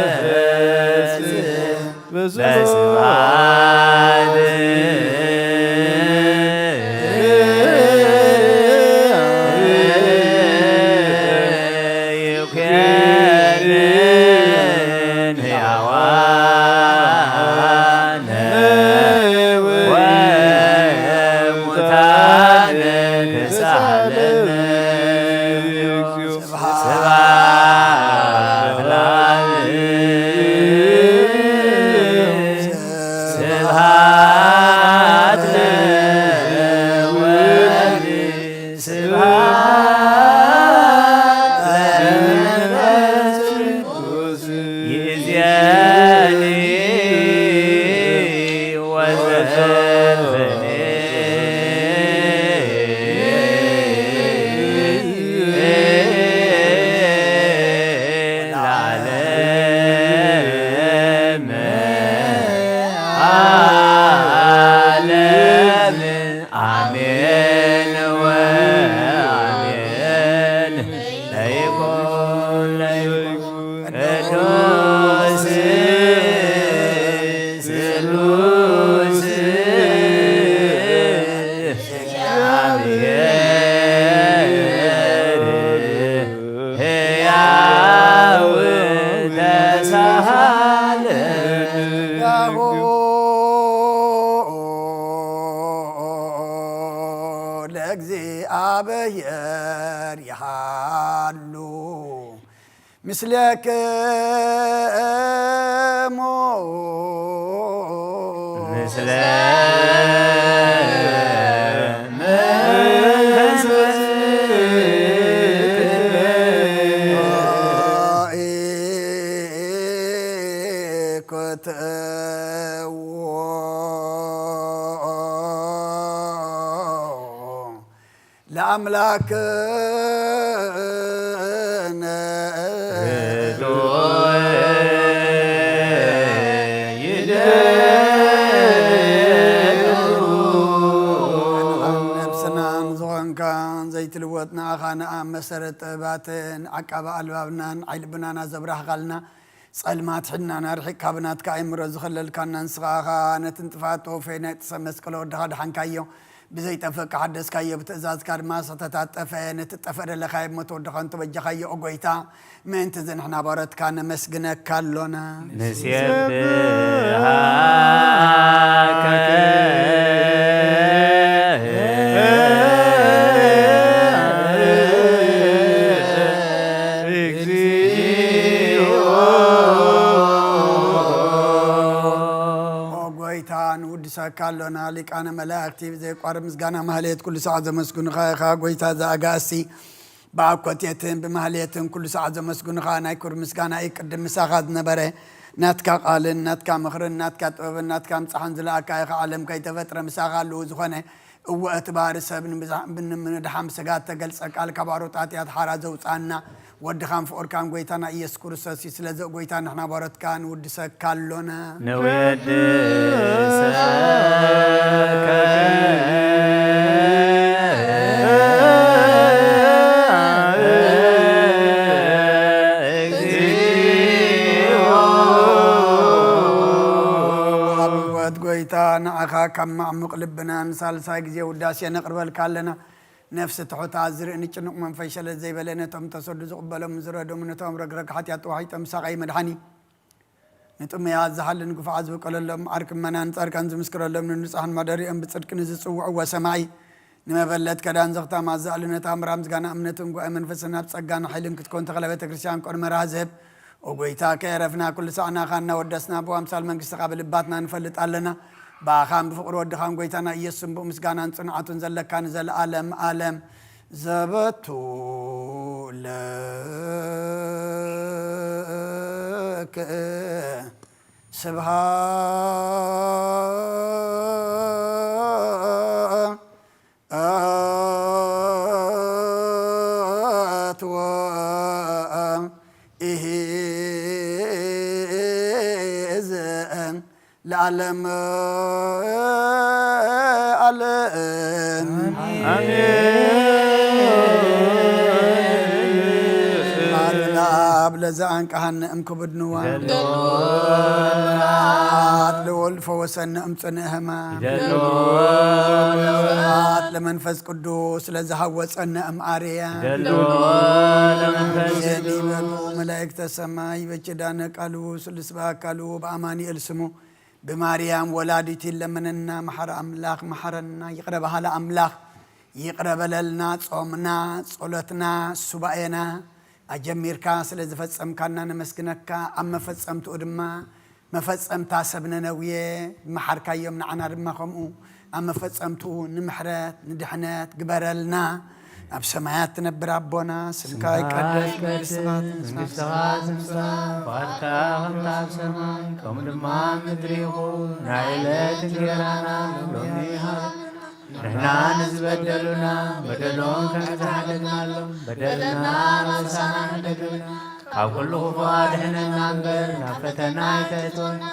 ይመጽእ በስብሐት ይኩንን ሕያዋን ወሙታን ተሳሃለነ። ስብሐት ለአብ። ስብሐት ለወልድ። ስብሐት ለመንፈስ ቅዱስ። ይእዜኒ ወዘልፈኒ ለዓለመ ዓለም። አሜን ወአሜን። ለይኩን ለይኩን ቅዱስ ስሉስ እግዚአብሔር ሕያው ተሳሃለ። ያሆ ለእግዚአብሔር ይሃሉ ምስሌክሙ። ምስለ መንፈስክ። ኢኮትዎ ለአምላክነ። ርቱዕ ይደሉ። ነብስናን ዝኾንካ ዘይትልወጥ ንኣኻ ንኣብ መሰረት ጥበባትን ዓቃቢ ኣልባብናን ዓይኒ ልብናና ዘብራህካልና ጸልማት ሕድናና ርሒቕ ካብ ናትካ ኣእምሮ ዝኸለልካና ንስኻ ኢኻ ነቲ ንጥፍኣት ተወፈየ ናይቲ ሰብ መስቀል ወድኻ ድሓንካዮ። ብዘይጠፍእ ሓደስካዮ፣ ብትእዛዝካ ድማ ስሕተታት ጠፈአ። ነቲ ጠፈ ደለኻዮ ሞት ወድኻ እንተበጃኻዮ፣ ኦ ጐይታ፣ ምእንቲ እዚ ንሕና ባሮትካ ነመስግነካ ኣሎና። ንሴብሐካ እግዚኦ። ኦ ጐይታ፣ ንውድሰካ ኣሎና። ሊቃነ መላእክቲ ብዘየቋርብ ምስጋና ማህሌት ኩሉ ሰዓት ዘመስግኑኻ ኢኻ። ጐይታ ዘኣጋእዝቲ ብኣኮቴትን ብማህሌትን ኩሉ ሰዓት ዘመስግኑኻ ናይ ክብሪ ምስጋና እዩ። ቅድም ምሳኻ ዝነበረ ናትካ ቃልን ናትካ ምኽርን ናትካ ጥበብን ናትካ ምጻሕን ዝለኣካ ኢኻ። ዓለም ከይተፈጥረ ምሳኻ ኣለዉ ዝኾነ። እወ፣ እቲ ባህሪ ሰብ ንምድሓ-፣ ንምድሓን ብስጋ እተገልጸ ቃል ካብ ኣሮጣጥያት ሓራ ዘውጽኣና ወድኻን ፍቑርካን ጐይታና ኢየሱስ ክርስቶስ እዩ። ስለዚ ኦ ጐይታ ንሕና ባሮትካ ንውድሰካ ኣሎና። ንውድሰካ እግዚኦ። ኣብ ህይወት ጐይታ ንዓኻ ካብ ማዕሙቕ ልብና ንሳልሳይ ግዜ ውዳሴ ነቕርበልካ ኣለና። ነፍሲ ትሑት ኣዝርእን ጭኑቕ መንፈስ ሸለል ዘይበለ ነቶም ተሰዱ ዝቕበሎም ዝረዶም ነቶም ረግረግ ሓጢኣት ተዋሒጦም ሳቓይ መድሓኒ ንጥሙያት ዝሓልን ግፉዓት ዝብቀለሎም ዓርኪ ምእመናን ጻድቃን ዝምስክረሎም ንንጹሓን ማደሪኦም ብጽድቂ ንዝጽውዕዎ ሰማዒ ንመበለት ከዳን ዘኽታማ ዘኣልነታ ምራ ምስጋና እምነትን ጉባኤ መንፈስን ናብ ጸጋን ሓይልን ክትኮን ተኽለ ቤተ ክርስቲያን ቆርመራ ዝህብ ኦ ጐይታ ከየረፍና ኩሉ ሳዕ ናኻ እናወደስና ብኣምሳል መንግስትኻ ብልባትና ንፈልጥ ኣለና። ብኣኻን ብፍቕሪ ወድኻን ጎይታና ኢየሱስን ብኡ ምስጋናን ጽንዓቱን ዘለካ ንዘለኣለም ኣለም ዘበቱ ለክ ስብሃት ወኢሂ እዝን ለዓለም ኣለም። ኣሜን። ማርና ብለዛ ኣንቀሃን እምክብድንዋ። ደልዎ። ኣት ልዑል ፈወሰን እምጽንእ ህማ። ደልዎ። ኣት ለመንፈስ ቅዱስ ለዝሃወጸን እምኣርያ። ደልዎ። ለመንፈስ ቅዱስ። ይበሉ መላእክተ ሰማይ በኪዳነ ቃሉ ስሉስ በአካሉ በአማኑኤል ስሙ ብማርያም ወላዲት ይለመነና። መሓሪ ኣምላኽ መሓረና፣ ይቕረ በሃሊ ኣምላኽ ይቕረ በለልና። ጾምና፣ ጸሎትና፣ ሱባኤና ኣጀሚርካ ስለ ዝፈጸምካና ነመስግነካ። ኣብ መፈጸምትኡ ድማ መፈጸምታ ሰብ ነነውየ መሓርካዮም፣ ንዓና ድማ ከምኡ ኣብ መፈጸምትኡ ንምሕረት ንድሕነት ግበረልና። ኣብ ሰማያት ትነብር ኣቦና፣ ስምካ ይቀደስ፣ መንግስትኻ ትምጻእ፣ ፍቓድካ ከምታ ኣብ ሰማይ ከምኡ ድማ ኣብ ምድሪ ይኹን። ናይ ዕለት እንጀራና ሎሚ ሃበና፣ ንሕና ንዝበደሉና በደሎም ከም ዝሓደግናሎም በደልና ኣበሳና ሕደገልና፣ ካብ ኩሉ ክፉእ ኣድሕነና እምበር ናብ ፈተና ኣይተእትወና።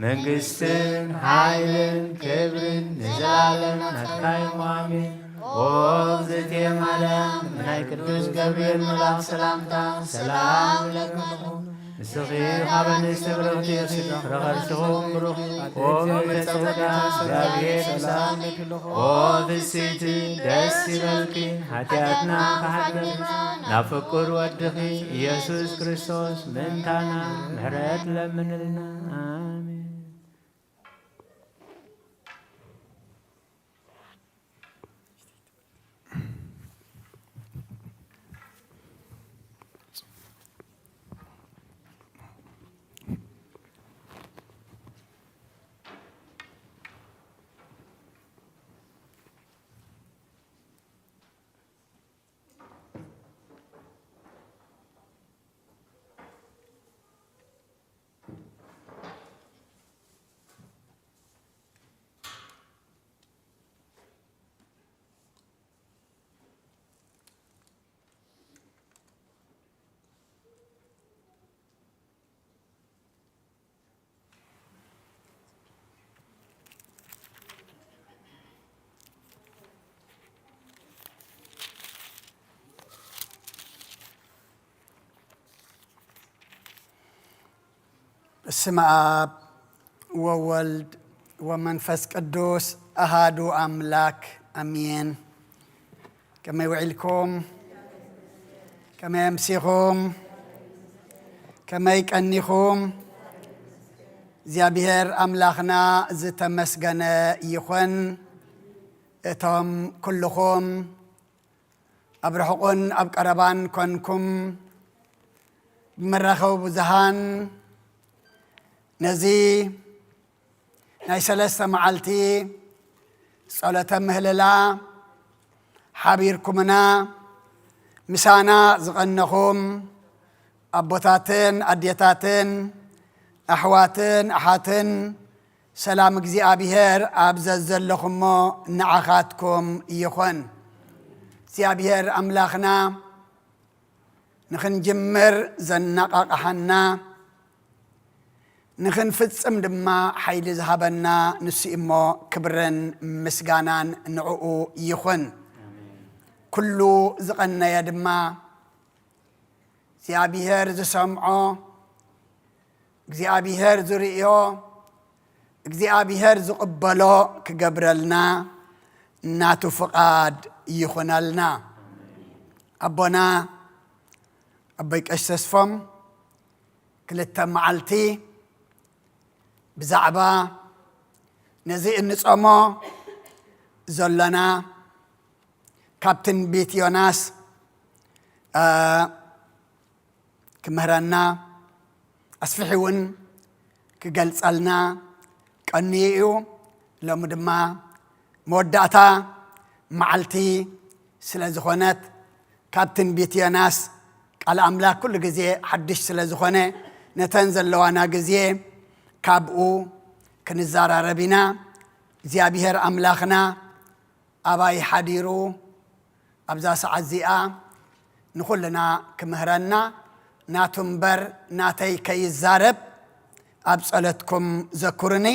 መንግስትን ሓይልን ክብርን ንዘለኣለም ናትካ እዩ። ኣሜን። ኦ እግዝእትየ ማርያም፣ ናይ ቅዱስ ገብርኤል መልኣኽ ሰላምታ ሰላም እብለኪ ኣለኹ። ንስኺ ካብ ኣንስቲ ብርኽቲ ኢኺ፣ ፍረ ከርስኹም ብሩኽ እዩ። ኦ ምልዕተ ጸጋ፣ እግዚኣብሔር ምሳኺ። ኦ ፍስሕቲ ደስ ይበልኪ፣ ሓጢኣትና ክሓድገልና ናብ ፍቁር ወድኺ ኢየሱስ ክርስቶስ ምእንታና ምሕረት ለምንልና። ኣሜን። በስመ አብ ወወልድ ወመንፈስ ቅዱስ አሃዱ አምላክ አሜን። ከመይ ውዒልኩም? ከመይ ኣምሲኹም? ከመይ ቀኒኹም? እግዚኣብሔር ኣምላኽና ዝተመስገነ ይኹን። እቶም ኩልኹም ኣብ ርሑቕን ኣብ ቀረባን ኮንኩም ብመራኸቢ ብዙሃን ነዚ ናይ ሰለስተ መዓልቲ ጸሎተ ምህልላ ሓቢርኩምና ምሳና ዝቐነኹም ኣቦታትን ኣዴታትን ኣሕዋትን ኣሓትን ሰላም እግዚኣብሔር ኣብ ዘዘለኹሞ ንዓኻትኩም ይኹን። እግዚኣብሔር ኣምላኽና ንኽንጅምር ዘነቓቕሓና፣ ንኽንፍጽም ድማ ሓይሊ ዝሃበና ንሱ እሞ ክብርን ምስጋናን ንዕኡ ይኹን። ኩሉ ዝቐነየ ድማ እግዚኣብሔር ዝሰምዖ፣ እግዚኣብሔር ዝርእዮ፣ እግዚኣብሔር ዝቕበሎ ክገብረልና ናቱ ፍቓድ ይኹነልና። ኣቦና ኣቦይ ቀሺ ተስፎም ክልተ መዓልቲ ብዛዕባ ነዚ እንጾሞ ዘሎና ካብ ትንቢት ዮናስ፣ እ፣ ክምህረና፣ ኣስፊሑ እውን ክገልጸልና ቀንዩ እዩ። ሎሚ ድማ መወዳእታ መዓልቲ ስለ ዝኾነት፣ ካብ ትንቢት ዮናስ ቃል ኣምላኽ ኩሉ ግዜ ሓድሽ ስለ ዝኾነ፣ ነተን ዘለዋና ግዜ ካብኡ ክንዘራረብ ኢና። እግዚኣብሔር ኣምላኽና ኣባይ ሓዲሩ ኣብዛ ሰዓት እዚኣ ንኹልና ክምህረና፣ ናቱ እምበር ናተይ ከይዛረብ ኣብ ጸሎትኩም ዘኩርኒ።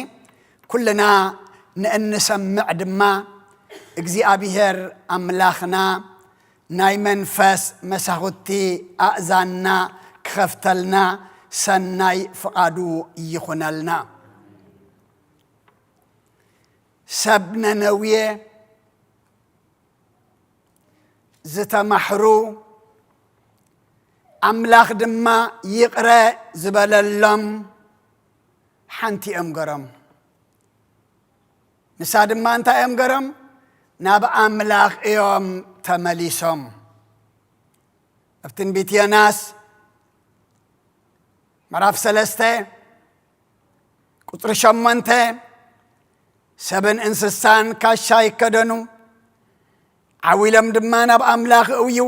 ኩልና ንእንሰምዕ ድማ እግዚኣብሔር ኣምላኽና ናይ መንፈስ መሳኹቲ ኣእዛንና ክኸፍተልና ሰናይ ፍቓዱ ይኹነልና። ሰብ ነነውየ ዝተማሕሩ፣ ኣምላኽ ድማ ይቕረ ዝበለሎም ሓንቲ እዮም ገሮም። ንሳ ድማ እንታይ እዮም ገሮም? ናብ ኣምላኽ እዮም ተመሊሶም። ኣብ ትንቢት ዮናስ ምዕራፍ ሰለስተ ቁጽሪ ሸሞንተ፣ ሰብን እንስሳን ካሻ ይከደኑ፣ ዓው ኢሎም ድማ ናብ ኣምላኽ እውዩ፣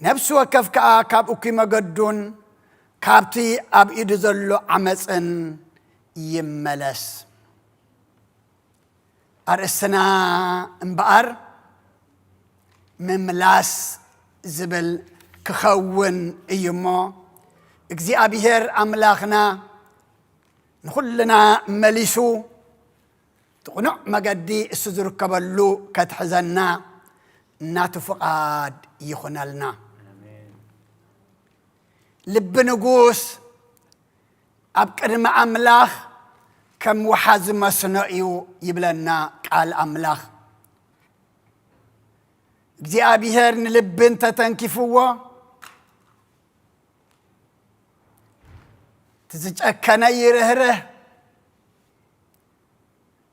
ነፍሲ ወከፍ ከኣ ካብ እኩይ መገዱን ካብቲ ኣብ ኢዱ ዘሎ ዓመጽን ይመለስ። ኣርእስትና እምበኣር ምምላስ ዝብል ክኸውን እዩ እሞ፣ እግዚኣብሔር ኣምላኽና ንኹልና መሊሱ እቲ ቅኑዕ መገዲ እሱ ዝርከበሉ ከትሕዘና እናቱ ፍቓድ ይኹነልና። ልቢ ንጉስ ኣብ ቅድሚ ኣምላኽ ከም ወሓዚ መስኖ እዩ ይብለና ቃል ኣምላኽ። እግዚኣብሔር ንልቢ እንተተንኪፍዎ፣ እቲ ዝጨከነ ይርህርህ፣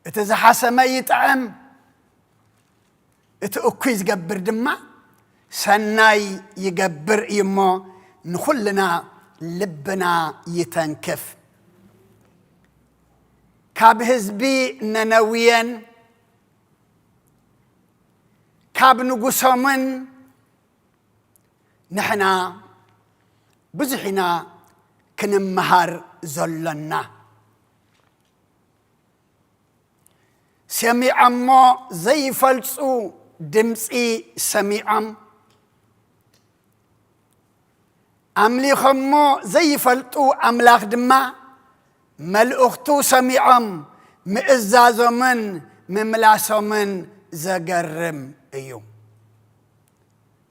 እቲ ዝሓሰመ ይጥዕም፣ እቲ እኩይ ዝገብር ድማ ሰናይ ይገብር እዩ እሞ፣ ንኹልና ልብና ይተንክፍ። ካብ ህዝቢ ነነውየን ካብ ንጉሶምን ንሕና ብዙሕ ኢና ክንመሃር ዘሎና። ሰሚዖሞ ዘይፈልጹ ድምጺ ሰሚዖም፣ ኣምሊኾሞ ዘይፈልጡ ኣምላኽ ድማ መልእኽቱ ሰሚዖም ምእዛዞምን ምምላሶምን ዘገርም እዩ።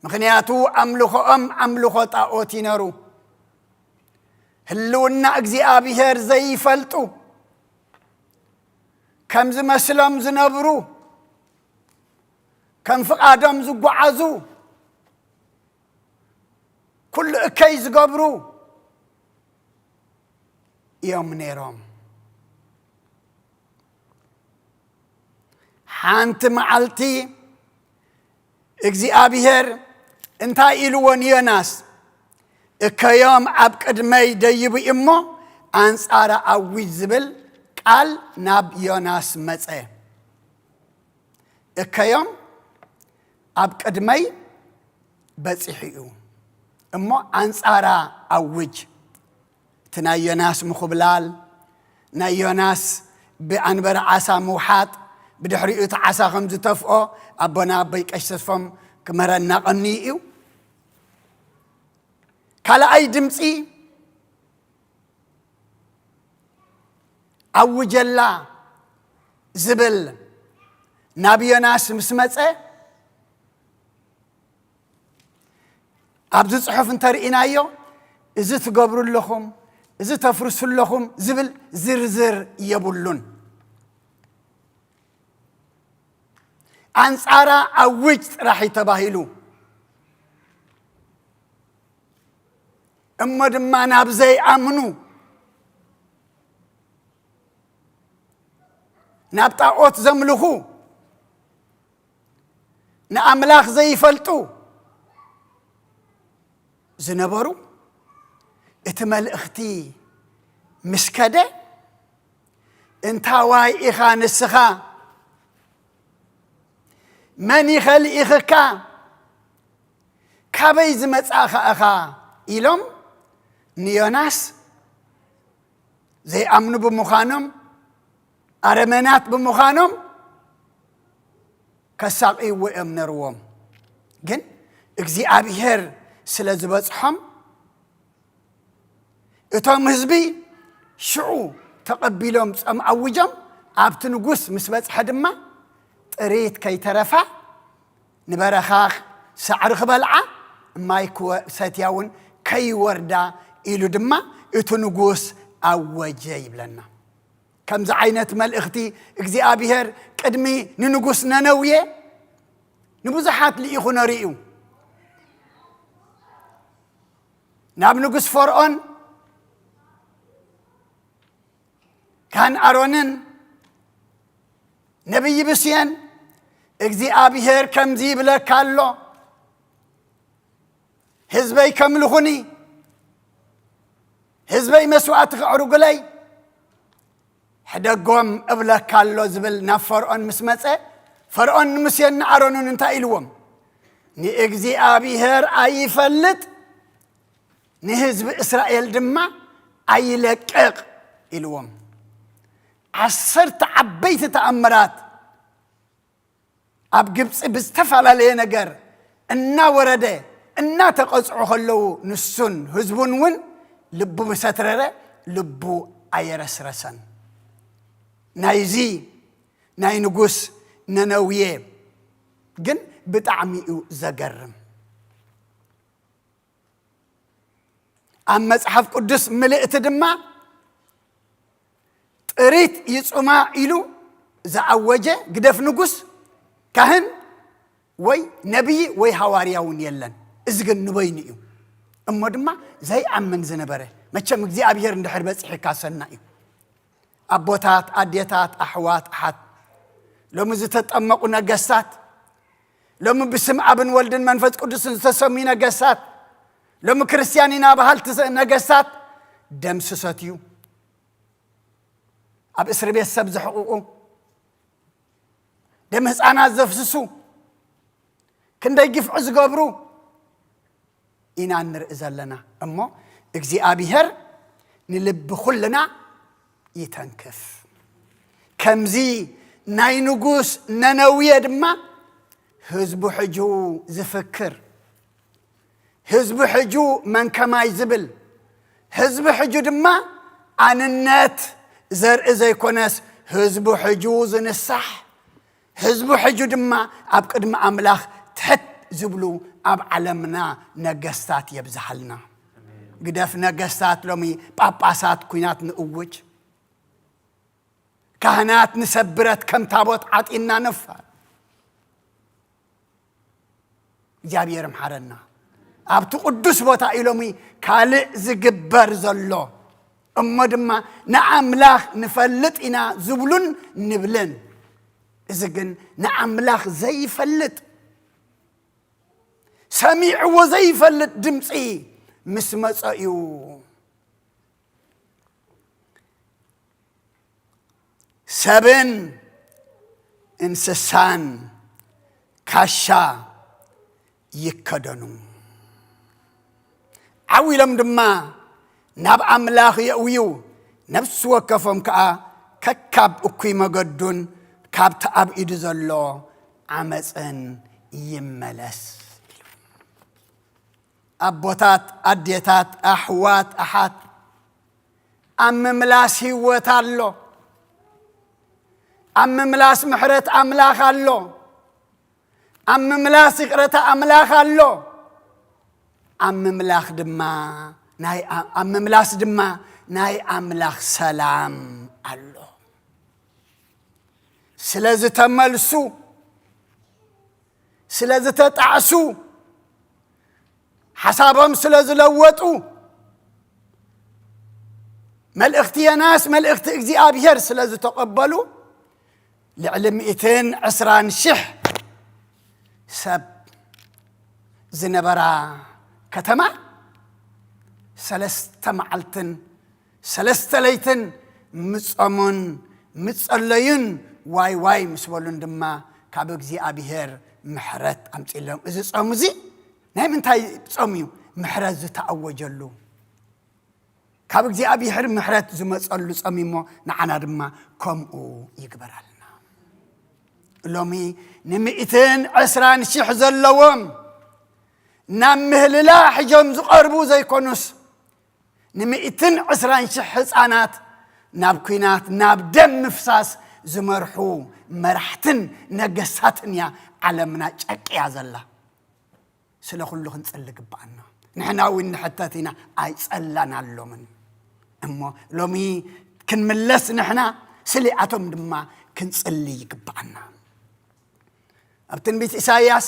ምኽንያቱ ኣምልኾኦም ኣምልኾ ጣኦት እዩ ነሩ። ህልውና እግዚኣብሔር ዘይፈልጡ፣ ከም ዝመስሎም ዝነብሩ፣ ከም ፍቓዶም ዝጓዓዙ፣ ኩሉ እከይ ዝገብሩ እዮም ነይሮም። ሓንቲ መዓልቲ እግዚኣብሔር እንታይ ኢልዎ ንዮናስ? "እከዮም ኣብ ቅድመይ ደይቡ እሞ ኣንጻራ ኣውጅ" ዝብል ቃል ናብ ዮናስ መጸ። "እከዮም ኣብ ቅድመይ በጺሑ እዩ እሞ ኣንጻራ ኣውጅ።" እቲ ናይ ዮናስ ምኹብላል፣ ናይ ዮናስ ብኣንበሪ ዓሳ ምውሓጥ፣ ብድሕሪኡ እቲ ዓሳ ከም ዝተፍኦ ኣቦና ኣቦይ ቀሺ ተስፎም ክምህረና ቀንዩ እዩ። ካልኣይ ድምፂ፣ "ኣውጀላ" ዝብል ናብ ዮናስ ምስ መፀ፣ ኣብዚ ጽሑፍ እንተርኢናዮ፣ እዚ ትገብሩ ኣለኹም፣ እዚ ተፍርሱ ኣለኹም ዝብል ዝርዝር የብሉን። ኣንጻራ ኣውጅ ጥራሕ እዩ ተባሂሉ። እሞ ድማ ናብ ዘይኣምኑ፣ ናብ ጣዖት ዘምልኹ፣ ንኣምላኽ ዘይፈልጡ ዝነበሩ፣ እቲ መልእኽቲ ምስ ከደ፣ እንታዋይ ኢኻ ንስኻ? መን ኢኸ ልኢኽካ? ካበይ ዝመጻእኻ ኢኻ? ኢሎም ንዮናስ ዘይኣምኑ ብምዃኖም፣ ኣረመናት ብምዃኖም ከሳቕይዎ እዮም ነርዎም። ግን እግዚኣብሔር ስለ ዝበጽሖም፣ እቶም ህዝቢ ሽዑ ተቐቢሎም ጾም ኣውጆም፣ ኣብቲ ንጉስ ምስ በጽሐ ድማ ጥሪት ከይተረፋ ንበረኻ ሳዕሪ ክበልዓ፣ ማይ ክወ-፣ ሰትያ እውን ከይወርዳ ኢሉ ድማ እቲ ንጉስ ኣወጀ ይብለና። ከምዚ ዓይነት መልእኽቲ እግዚኣብሔር ቅድሚ ንንጉስ ነነውየ ንብዙሓት ልኢኹ ነሩ እዩ። ናብ ንጉስ ፈርዖን ካህን ኣሮንን ነቢይ ብስየን እግዚኣብሔር ከምዚ ይብለካ ኣሎ፣ ህዝበይ ከምልኹኒ፣ ህዝበይ መስዋእቲ ከዕርጉለይ ሕደጎም እብለካ ኣሎ ዝብል ናብ ፈርዖን ምስ መጸ፣ ፈርዖን ንሙሴን ንኣሮንን እንታይ ኢልዎም? ንእግዚኣብሔር ኣይፈልጥ፣ ንህዝቢ እስራኤል ድማ ኣይለቅቕ ኢልዎም። ዓሰርተ ዓበይቲ ተኣምራት ኣብ ግብፂ ብዝተፈላለየ ነገር እናወረደ እናተቐፅዑ ከለዉ፣ ንሱን ህዝቡን እውን ልቡ ምሰትረረ፣ ልቡ ኣየረስረሰን። ናይዚ ናይ ንጉስ ነነውየ ግን ብጣዕሚ እዩ ዘገርም። ኣብ መጽሓፍ ቅዱስ ምልእቲ ድማ ጥሪት ይጹማ ኢሉ ዝኣወጀ ግደፍ ንጉስ፣ ካህን ወይ ነቢይ ወይ ሃዋርያ እውን የለን። እዚ ግን ንበይኑ እዩ። እሞ ድማ ዘይኣምን ዝነበረ፣ መቸም እግዚኣብሔር እንድሕር በጺሕካ ሰና እዩ። ኣቦታት፣ ኣዴታት፣ ኣሕዋት፣ ኣሓት፣ ሎሚ ዝተጠመቑ ነገስታት፣ ሎሚ ብስም ኣብን ወልድን መንፈስ ቅዱስን ዝተሰምዩ ነገስታት፣ ሎሚ ክርስትያን ኢና በሃልቲ ነገስታት ደም ዝሰትዩ፣ ኣብ እስሪ ቤት ሰብ ዘሕቕቑ፣ ደም ህፃናት ዘፍስሱ፣ ክንደይ ግፍዒ ዝገብሩ ኢና እንርኢ ዘለና። እሞ እግዚኣብሔር ንልቢ ኩልና ይተንክፍ። ከምዚ ናይ ንጉስ ነነውየ ድማ ህዝቡ ሕጁ ዝፍክር፣ ህዝቡ ሕጁ መን ከማይ ዝብል፣ ህዝቡ ሕጁ ድማ ኣንነት ዘርኢ ዘይኮነስ ህዝቡ ሕጁ ዝንሳሕ፣ ህዝቡ ሕጁ ድማ ኣብ ቅድሚ ኣምላኽ ትሕት ዝብሉ ኣብ ዓለምና ነገስታት የብዝሃልና። ግደፍ ነገስታት፣ ሎሚ ጳጳሳት ኲናት ንእውጅ፣ ካህናት ንሰብ ብረት ከም ታቦት ዓጢና ነፋር። እግዚኣብሔር ምሓረና። ኣብቲ ቅዱስ ቦታ እዩ ሎሚ ካልእ ዝግበር ዘሎ። እሞ ድማ ንኣምላኽ ንፈልጥ ኢና ዝብሉን ንብልን። እዚ ግን ንኣምላኽ ዘይፈልጥ፣ ሰሚዕዎ ዘይፈልጥ ድምፂ ምስ መጾ እዩ። ሰብን እንስሳን ካሻ ይከደኑ። ዓው ኢሎም ድማ ናብ ኣምላኽ የእውዩ፣ ነፍሲ ወከፎም ከኣ ከካብ እኩይ መገዱን ካብቲ ኣብ ኢዱ ዘሎ ዓመፅን ይመለስ። ኣቦታት፣ ኣዴታት፣ ኣሕዋት፣ ኣሓት፣ ኣብ ምምላስ ህይወት ኣሎ። ኣብ ምምላስ ምሕረት ኣምላኽ ኣሎ። ኣብ ምምላስ ይቕረታ ኣምላኽ ኣሎ። ኣብ ምምላኽ ድማ ናይ፣ ኣብ ምምላስ ድማ ናይ ኣምላኽ ሰላም ኣሎ። ስለ ዝተመልሱ፣ ስለ ዝተጣዕሱ፣ ሓሳቦም ስለ ዝለወጡ፣ መልእኽቲ ዮናስ መልእኽቲ እግዚኣብሔር ስለ ዝተቐበሉ፣ ልዕሊ ሚእትን ዕስራን ሽሕ ሰብ ዝነበራ ከተማ ሰለስተ መዓልትን ሰለስተ ለይትን ምጾምን ምስ ጸለዩን ዋይ ዋይ ምስ በሉን ድማ ካብ እግዚኣብሔር ምሕረት ኣምጺሎም። እዚ ጾም እዚ ናይ ምንታይ ጾም እዩ? ምሕረት ዝተኣወጀሉ፣ ካብ እግዚኣብሔር ምሕረት ዝመጸሉ ጾም እሞ ንዓና ድማ ከምኡ ይግበራልና። ሎሚ ንሚእትን ዕስራን ሽሕ ዘለዎም ናብ ምህልላ ሒዞም ዝቐርቡ ዘይኮኑስ፣ ንሚእትን ዕስራን ሽሕ ህፃናት ናብ ኲናት፣ ናብ ደም ምፍሳስ ዝመርሑ መራሕትን ነገስታትን እያ ዓለምና ጨቅያ ዘላ። ስለ ኩሉ ክንጽሊ ግብኣና። ንሕና እውን ንሕተት ኢና፣ ኣይጸላናሎምን። እሞ ሎሚ ክንምለስ ንሕና፣ ስሊኣቶም ድማ ክንጽሊ ይግብኣና። ኣብ ትንቢት ኢሳይያስ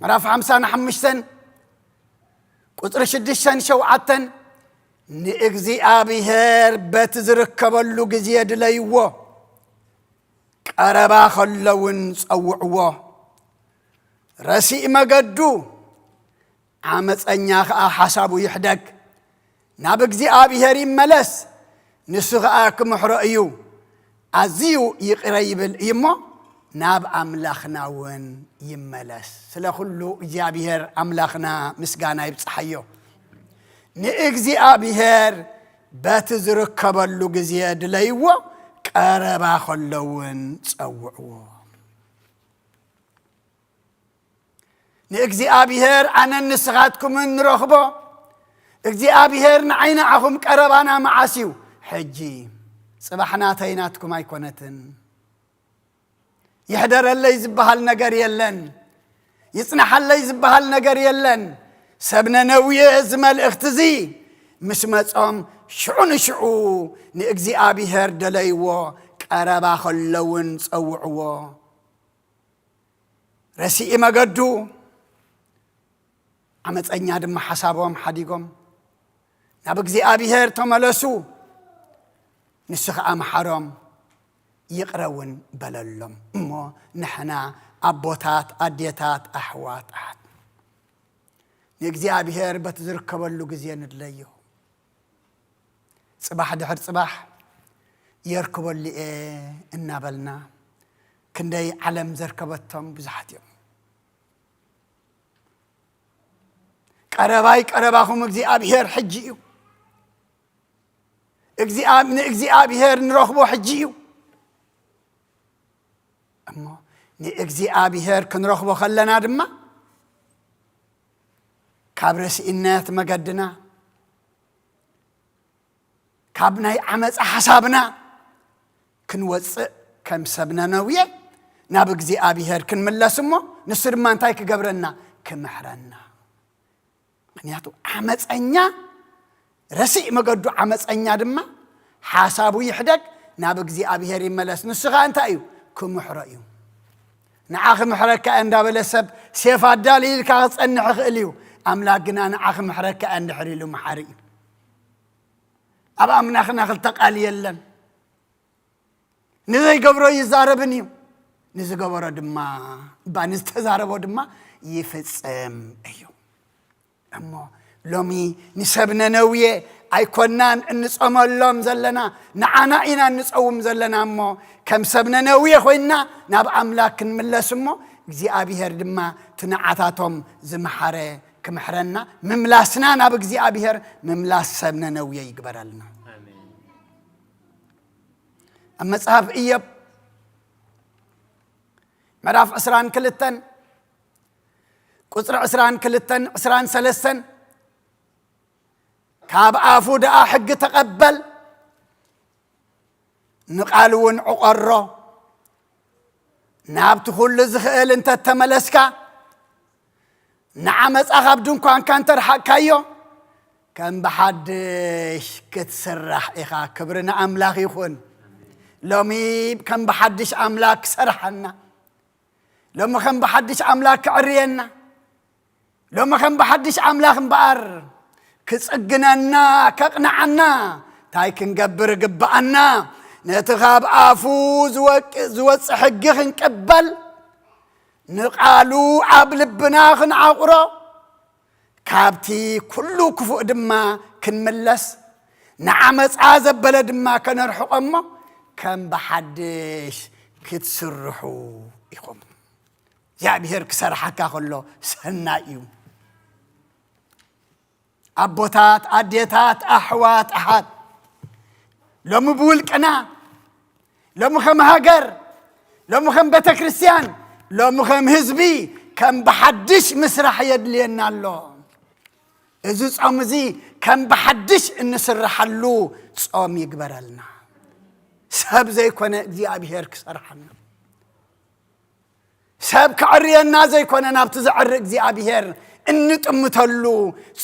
ምዕራፍ ሓምሳን ሓሙሽተን ቁጽሪ ሽዱሽተን ሸውዓተን፣ "ንእግዚኣብሔር በቲ ዝርከበሉ ግዜ ድለይዎ፣ ቀረባ ከሎ እውን ጸውዕዎ። ረሲእ መገዱ፣ ዓመጸኛ ኸኣ ሓሳቡ ይሕደግ። ናብ እግዚኣብሔር ይመለስ፣ ንሱ ኸኣ ክምሕሮ እዩ። ኣዝዩ ይቕረ ይብል እዩ እሞ፣ ናብ ኣምላኽና እውን ይመለስ።" ስለ ኩሉ እግዚኣብሔር ኣምላኽና ምስጋና ይብጽሓዮ። ንእግዚኣብሔር በቲ ዝርከበሉ ግዜ ድለይዎ፣ ቀረባ ከሎ እውን ጸውዕዎ። ንእግዚኣብሔር ኣነን ንስኻትኩምን ንረኽቦ። እግዚኣብሔር ንዓይ ንዓኹም ቀረባና መዓስ እዩ? ሕጂ። ጽባሕ ናተይ ናትኩም ኣይኮነትን። ይሕደረለይ ዝበሃል ነገር የለን። ይጽናሓለይ ዝበሃል ነገር የለን። ሰብ ነነውየ እዚ መልእኽቲ እዚ ምስ መጾም ሽዑ ንሽዑ ንእግዚኣብሔር ደለይዎ፣ ቀረባ ከሎ እውን ጸውዕዎ። ረሲኢ መገዱ፣ ዓመፀኛ ድማ ሓሳቦም ሓዲጎም ናብ እግዚኣብሔር ተመለሱ፣ ንሱ ኸዓ መሓሮም፣ ይቕረ እውን በለሎም። እሞ ንሕና ኣቦታት፣ ኣዴታት፣ ኣሕዋት፣ ኣሓት ንእግዚኣብሔር በቲ ዝርከበሉ ግዜ ንድለዮ። ጽባሕ ድሕር ጽባሕ የርክበሉ እየ እናበልና ክንደይ ዓለም ዘርከበቶም ብዙሓት እዮም። ቀረባይ ቀረባኹም እግዚኣብሔር ሕጂ እዩ። እግዚኣብ-፣ ንእግዚኣብሔር ንረኽቦ ሕጂ እዩ። እሞ ንእግዚኣብሔር ክንረኽቦ ከለና ድማ ካብ ረስኢነት መገድና፣ ካብ ናይ ዓመፃ ሓሳብና ክንወፅእ፣ ከም ሰብ ነነውየ ናብ እግዚኣብሔር ክንምለስ፣ እሞ ንሱ ድማ እንታይ ክገብረና? ክምሕረና። ምኽንያቱ ዓመፀኛ፣ ረሲእ መገዱ ዓመፀኛ ድማ ሓሳቡ ይሕደግ፣ ናብ እግዚኣብሔር ይመለስ። ንሱ ኸዓ እንታይ እዩ? ክምሕሮ እዩ። ንዓ ክምሕረካ እየ እንዳበለ ሰብ ሴፍ ኣዳልዩ ኢልካ ክፀንሕ ይኽእል እዩ። ኣምላክ ግና ንዓ ክምሕረካ እየ እንድሕር ኢሉ መሓሪ እዩ። ኣብ ኣምላኽና ክልተ ቃል የለን። ንዘይገብሮ ይዛረብን እዩ፣ ንዝገበሮ ድማ፣ እባ ንዝተዛረቦ ድማ ይፍጽም እዩ። እሞ ሎሚ ንሰብ ነነውየ ኣይኮናን እንጾመሎም ዘለና፣ ንዓና ኢና እንጸውም ዘለና። እሞ ከም ሰብ ነነውየ ኮይንና ናብ ኣምላክ ክንምለስ፣ እሞ እግዚኣብሔር ድማ እቲ ንዓታቶም ዝመሓረ ክምሕረና፣ ምምላስና ናብ እግዚኣብሔር ምምላስ ሰብ ነነውየ ይግበረልና። ኣሜን። ኣብ መጽሓፍ ኢዮብ ምዕራፍ ዕስራን ክልተን ቁጽሪ ዕስራን ክልተን ዕስራን ሰለስተን፣ "ካብ ኣፉ ደኣ ሕጊ ተቐበል፣ ንቓሉ እውን ዕቐሮ፣ ናብቲ ኩሉ ዝኽእል እንተተመለስካ፣ ንዓመጻ ካብ ድንኳንካ እንተርሓቅካዮ፣ ከም ብሓድሽ ክትስራሕ ኢኻ። ክብሪ ንኣምላኽ ይኹን። ሎሚ ከም ብሓድሽ ኣምላኽ ክሰርሓና፣ ሎሚ ከም ብሓድሽ ኣምላኽ ክዕርየና፣ ሎሚ ከም ብሓድሽ ኣምላኽ እምበኣር ክጽግነና፣ ከቕንዓና፣ እንታይ ክንገብር ግብኣና? ነቲ ካብ ኣፉ ዝወቅ-፣ ዝወጽእ ሕጊ ክንቅበል፣ ንቓሉ ኣብ ልብና ክንዓቑሮ፣ ካብቲ ኩሉ ክፉእ ድማ ክንምለስ፣ ንዓመፃ ዘበለ ድማ ከነርሕቆ እሞ ከም ብሓድሽ ክትስርሑ ኢኹም። እግዚኣብሔር ክሰርሓካ ከሎ ሰናይ እዩ። ኣቦታት፣ ኣዴታት፣ ኣሕዋት፣ ኣሓት፣ ሎሚ ብውልቅና፣ ሎሚ ከም ሃገር፣ ሎሚ ከም ቤተ ክርስቲያን፣ ሎሚ ከም ህዝቢ ከም ብሓድሽ ምስራሕ የድልየና ኣሎ። እዚ ጾም እዚ ከም ብሓድሽ እንስርሓሉ ጾም ይግበረልና። ሰብ ዘይኮነ እግዚኣብሔር ክሰርሓና፣ ሰብ ከዕርየና ዘይኮነ ናብቲ ዘዕሪ እግዚኣብሔር እንጥምተሉ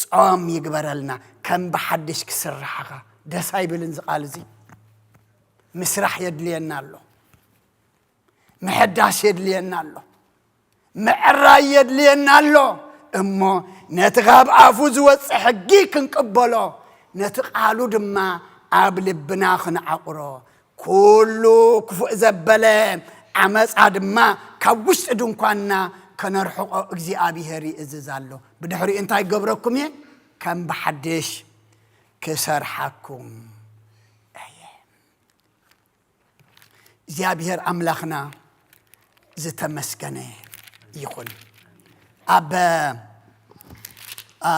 ጾም ይግበረልና። ከም ብሓድሽ ክስርሓኻ ደስ ኣይብልን? እዚ ቃል እዚ ምስራሕ የድልየና ኣሎ። ምሕዳስ የድልየና ኣሎ። ምዕራይ የድልየና ኣሎ። እሞ ነቲ ካብ ኣፉ ዝወፅእ ሕጊ ክንቅበሎ፣ ነቲ ቃሉ ድማ ኣብ ልብና ክንዓቑሮ፣ ኩሉ ክፉእ ዘበለ ዓመፃ ድማ ካብ ውሽጢ ድንኳንና ከነርሕቆ እግዚኣብሔር ይእዝዝ ኣሎ። ብድሕሪኡ እንታይ ገብረኩም እየ? ከም ብሓድሽ ክሰርሓኩም እየ። እግዚኣብሔር ኣምላኽና ዝተመስገነ ይኹን። ኣብ፣ አ፣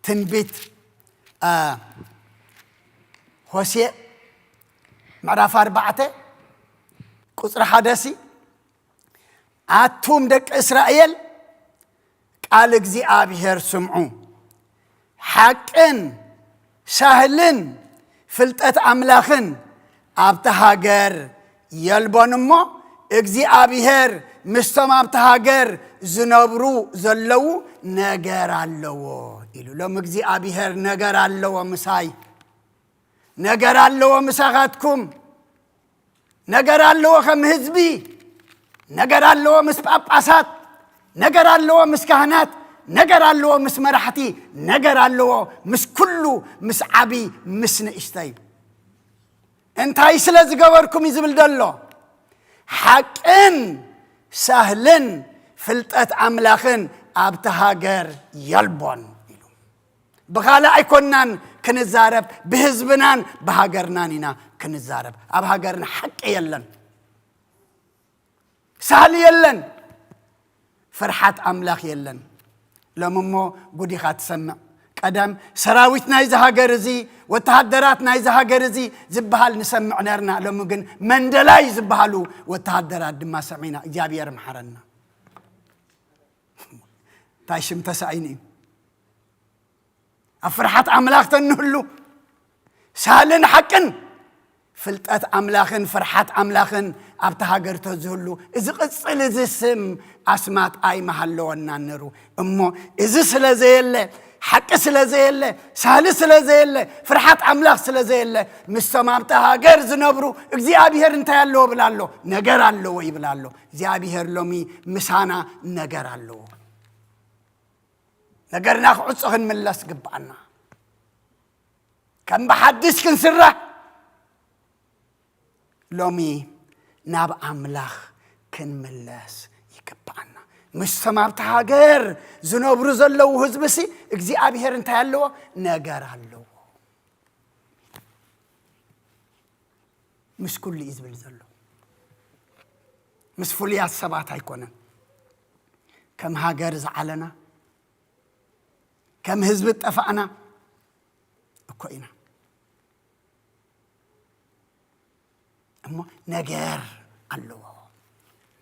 ትንቢት፣ አ፣ ሆሴዕ ምዕራፍ ኣርባዕተ ቁጽሪ ሓደ ሲ፣ ኣቱም ደቂ እስራኤል፣ ቃል እግዚኣብሔር ስምዑ። ሓቅን ሳህልን ፍልጠት ኣምላኽን ኣብቲ ሃገር የልቦን እሞ፣ እግዚኣብሔር ምስቶም ኣብቲ ሃገር ዝነብሩ ዘለዉ ነገር ኣለዎ ኢሉ። ሎም እግዚኣብሔር ነገር ኣለዎ ምሳይ፣ ነገር ኣለዎ ምሳኻትኩም። ነገር ኣለዎ ከም ህዝቢ፣ ነገር ኣለዎ ምስ ጳጳሳት፣ ነገር ኣለዎ ምስ ካህናት፣ ነገር ኣለዎ ምስ መራሕቲ፣ ነገር ኣለዎ ምስ ኩሉ፣ ምስ ዓቢ፣ ምስ ንእሽተይ። እንታይ ስለ ዝገበርኩም እዩ ዝብል ዘሎ? ሓቅን ሳህልን ፍልጠት ኣምላኽን ኣብቲ ሃገር የልቦን ኢሉ። ብኻልእ ኣይኮንናን ክንዛረብ፣ ብህዝብናን ብሃገርናን ኢና ክንዛረብ። ኣብ ሃገርና ሓቂ የለን፣ ሳህሊ የለን፣ ፍርሓት ኣምላኽ የለን። ሎም እሞ ጉድ ኢኻ ትሰምዕ። ቀደም ሰራዊት ናይዚ ሃገር እዚ፣ ወተሃደራት ናይዚ ሃገር እዚ ዝበሃል ንሰምዕ ነርና። ሎሚ ግን መንደላይ ዝበሃሉ ወተሃደራት ድማ ሰሚዕና። እግዚኣብሔር መሓረና። እንታይ ሽም ተሳኢኑ እዩ? ኣብ ፍርሓት ኣምላኽ ተንህሉ፣ ሳልን ሓቅን፣ ፍልጠት ኣምላኽን ፍርሓት ኣምላኽን ኣብታ ሃገር ተዝህሉ፣ እዚ ቅጽል እዚ ስም ኣስማት ኣይምሃለወናን ነሩ። እሞ እዚ ስለ ዘየለ፣ ሓቂ ስለ ዘየለ፣ ሳሊ ስለ ዘየለ፣ ፍርሓት ኣምላኽ ስለ ዘየለ፣ ምስቶም ኣብታ ሃገር ዝነብሩ እግዚኣብሔር እንታይ ኣለዎ ብላ ኣሎ? ነገር ኣለዎ ይብላ ኣሎ። እግዚኣብሔር ሎሚ ምሳና ነገር ኣለዎ። ነገርና ክዕጾ ክንምለስ ግብኣና። ከም ብሓድሽ ክንስራሕ ሎሚ ናብ ኣምላኽ ክንምለስ ይግብኣና። ምስቶም ኣብቲ ሃገር ዝነብሩ ዘለዉ ህዝቢ ሲ እግዚኣብሔር እንታይ ኣለዎ? ነገር ኣለዎ። ምስ ኩሉ እዩ ዝብል ዘሎ። ምስ ፍሉያት ሰባት ኣይኮነን። ከም ሃገር ዝዓለና፣ ከም ህዝቢ ጠፋእና እኮ ኢና። እሞ ነገር ኣለዎ።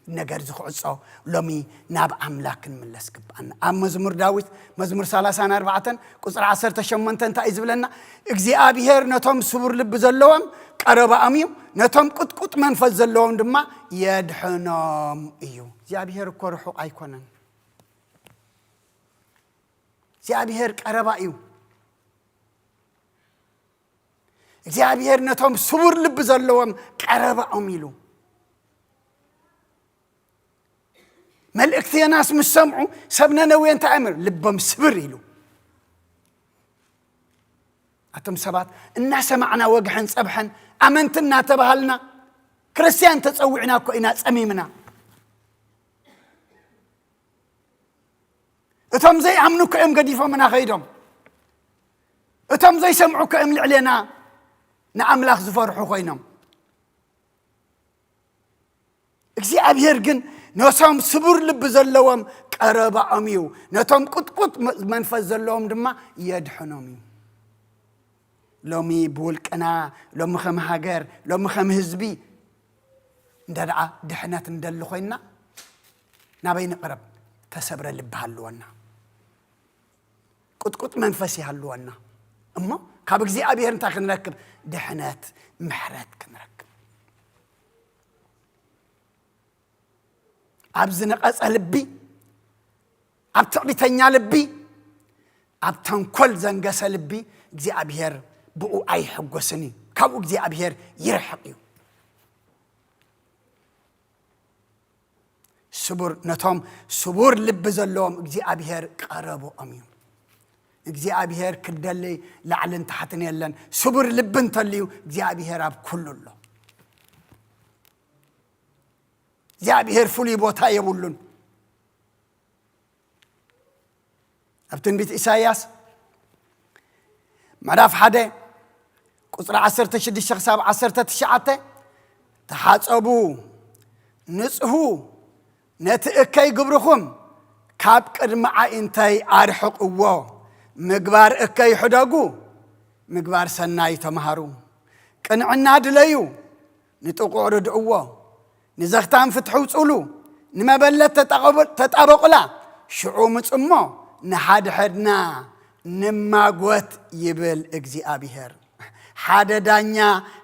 ነገር ዝኽዕጾ ሎሚ ናብ ኣምላኽ ክንምለስ ግብኣና። ኣብ መዝሙር ዳዊት መዝሙር ሰላሳን ኣርባዕተን ቁጽሪ ዓሰርተ ሸሞንተ እንታይ እዩ ዝብለና? እግዚኣብሔር ነቶም ስቡር ልቢ ዘለዎም ቀረባኦም እዩ፣ ነቶም ቅጥቁጥ መንፈስ ዘለዎም ድማ የድሕኖም እዩ። እግዚኣብሔር እኮ ርሑቕ ኣይኮነን። እግዚኣብሔር ቀረባ እዩ። እግዚኣብሔር ነቶም ስቡር ልቢ ዘለዎም ቀረባኦም ኢሉ። መልእክቲ ዮናስ ምስ ሰምዑ ሰብ ነነዌ እንታይ እምር ልቦም ስብር ኢሉ። ኣቶም ሰባት እናሰማዕና ወግሐን ጸብሐን ኣመንቲ እናተባሃልና ክርስቲያን ተጸዊዕና እኮ ኢና ጸሚምና። እቶም ዘይኣምኑ እኮ እዮም ገዲፎምና ኸይዶም። እቶም ዘይሰምዑ ከ እዮም ልዕሌና ንኣምላኽ ዝፈርሑ ኮይኖም። እግዚኣብሔር ግን ነቶም ስቡር ልቢ ዘለዎም ቀረባኦም እዩ፣ ነቶም ቁጥቁጥ መ-፣ መንፈስ ዘለዎም ድማ የድሕኖም እዩ። ሎሚ ብውልቅና፣ ሎሚ ከም ሃገር፣ ሎሚ ከም ህዝቢ እንደ ደኣ ድሕነት እንደሊ ኮይንና ናበይ ንቕረብ? ተሰብረ ልቢ ሃልወና። ቁጥቁጥ መንፈስ ይሃልወና። እሞ ካብ እግዚኣብሔር እንታይ ክንረክብ? ድሕነት፣ ምሕረት ክንረክብ። ኣብ ዝነቐጸ ልቢ፣ ኣብ ትዕቢተኛ ልቢ፣ ኣብ ተንኮል ዘንገሰ ልቢ እግዚኣብሔር ብኡ ኣይሕጎስን እዩ። ካብኡ እግዚኣብሔር ይርሕቕ እዩ። ስቡር፣ ነቶም ስቡር ልቢ ዘለዎም እግዚኣብሔር ቀረብኦም እዩ። እግዚኣብሔር ክደሊ ላዕልን ታሕትን የለን። ስቡር ልቢ እንተልዩ እግዚኣብሔር ኣብ ኩሉ ኣሎ። እግዚኣብሔር ፍሉይ ቦታ የብሉን። ኣብ ትንቢት ኢሳይያስ ምዕራፍ ሓደ ቁጽሪ ዓሰርተ ሽዱሽተ ክሳብ ዓሰርተ ትሽዓተ፣ "ተሓጸቡ፣ ንጽሁ፣ ነቲ እከይ ግብርኹም ካብ ቅድሚ ኣዒንተይ ኣርሕቕዎ፣ ምግባር እከይ ሕደጉ፣ ምግባር ሰናይ ተምሃሩ፣ ቅንዕና ድለዩ፣ ንጥቑዕ ርድእዎ፣ ንዘኽታም ፍትሒ ውጹሉ፣ ንመበለት ተጣቐቡ-፣ ተጣበቑላ፣ ሽዑ ምጹ እሞ ንሓድሕድና ንማጎት" ይብል እግዚኣብሔር። ሓደ ዳኛ፣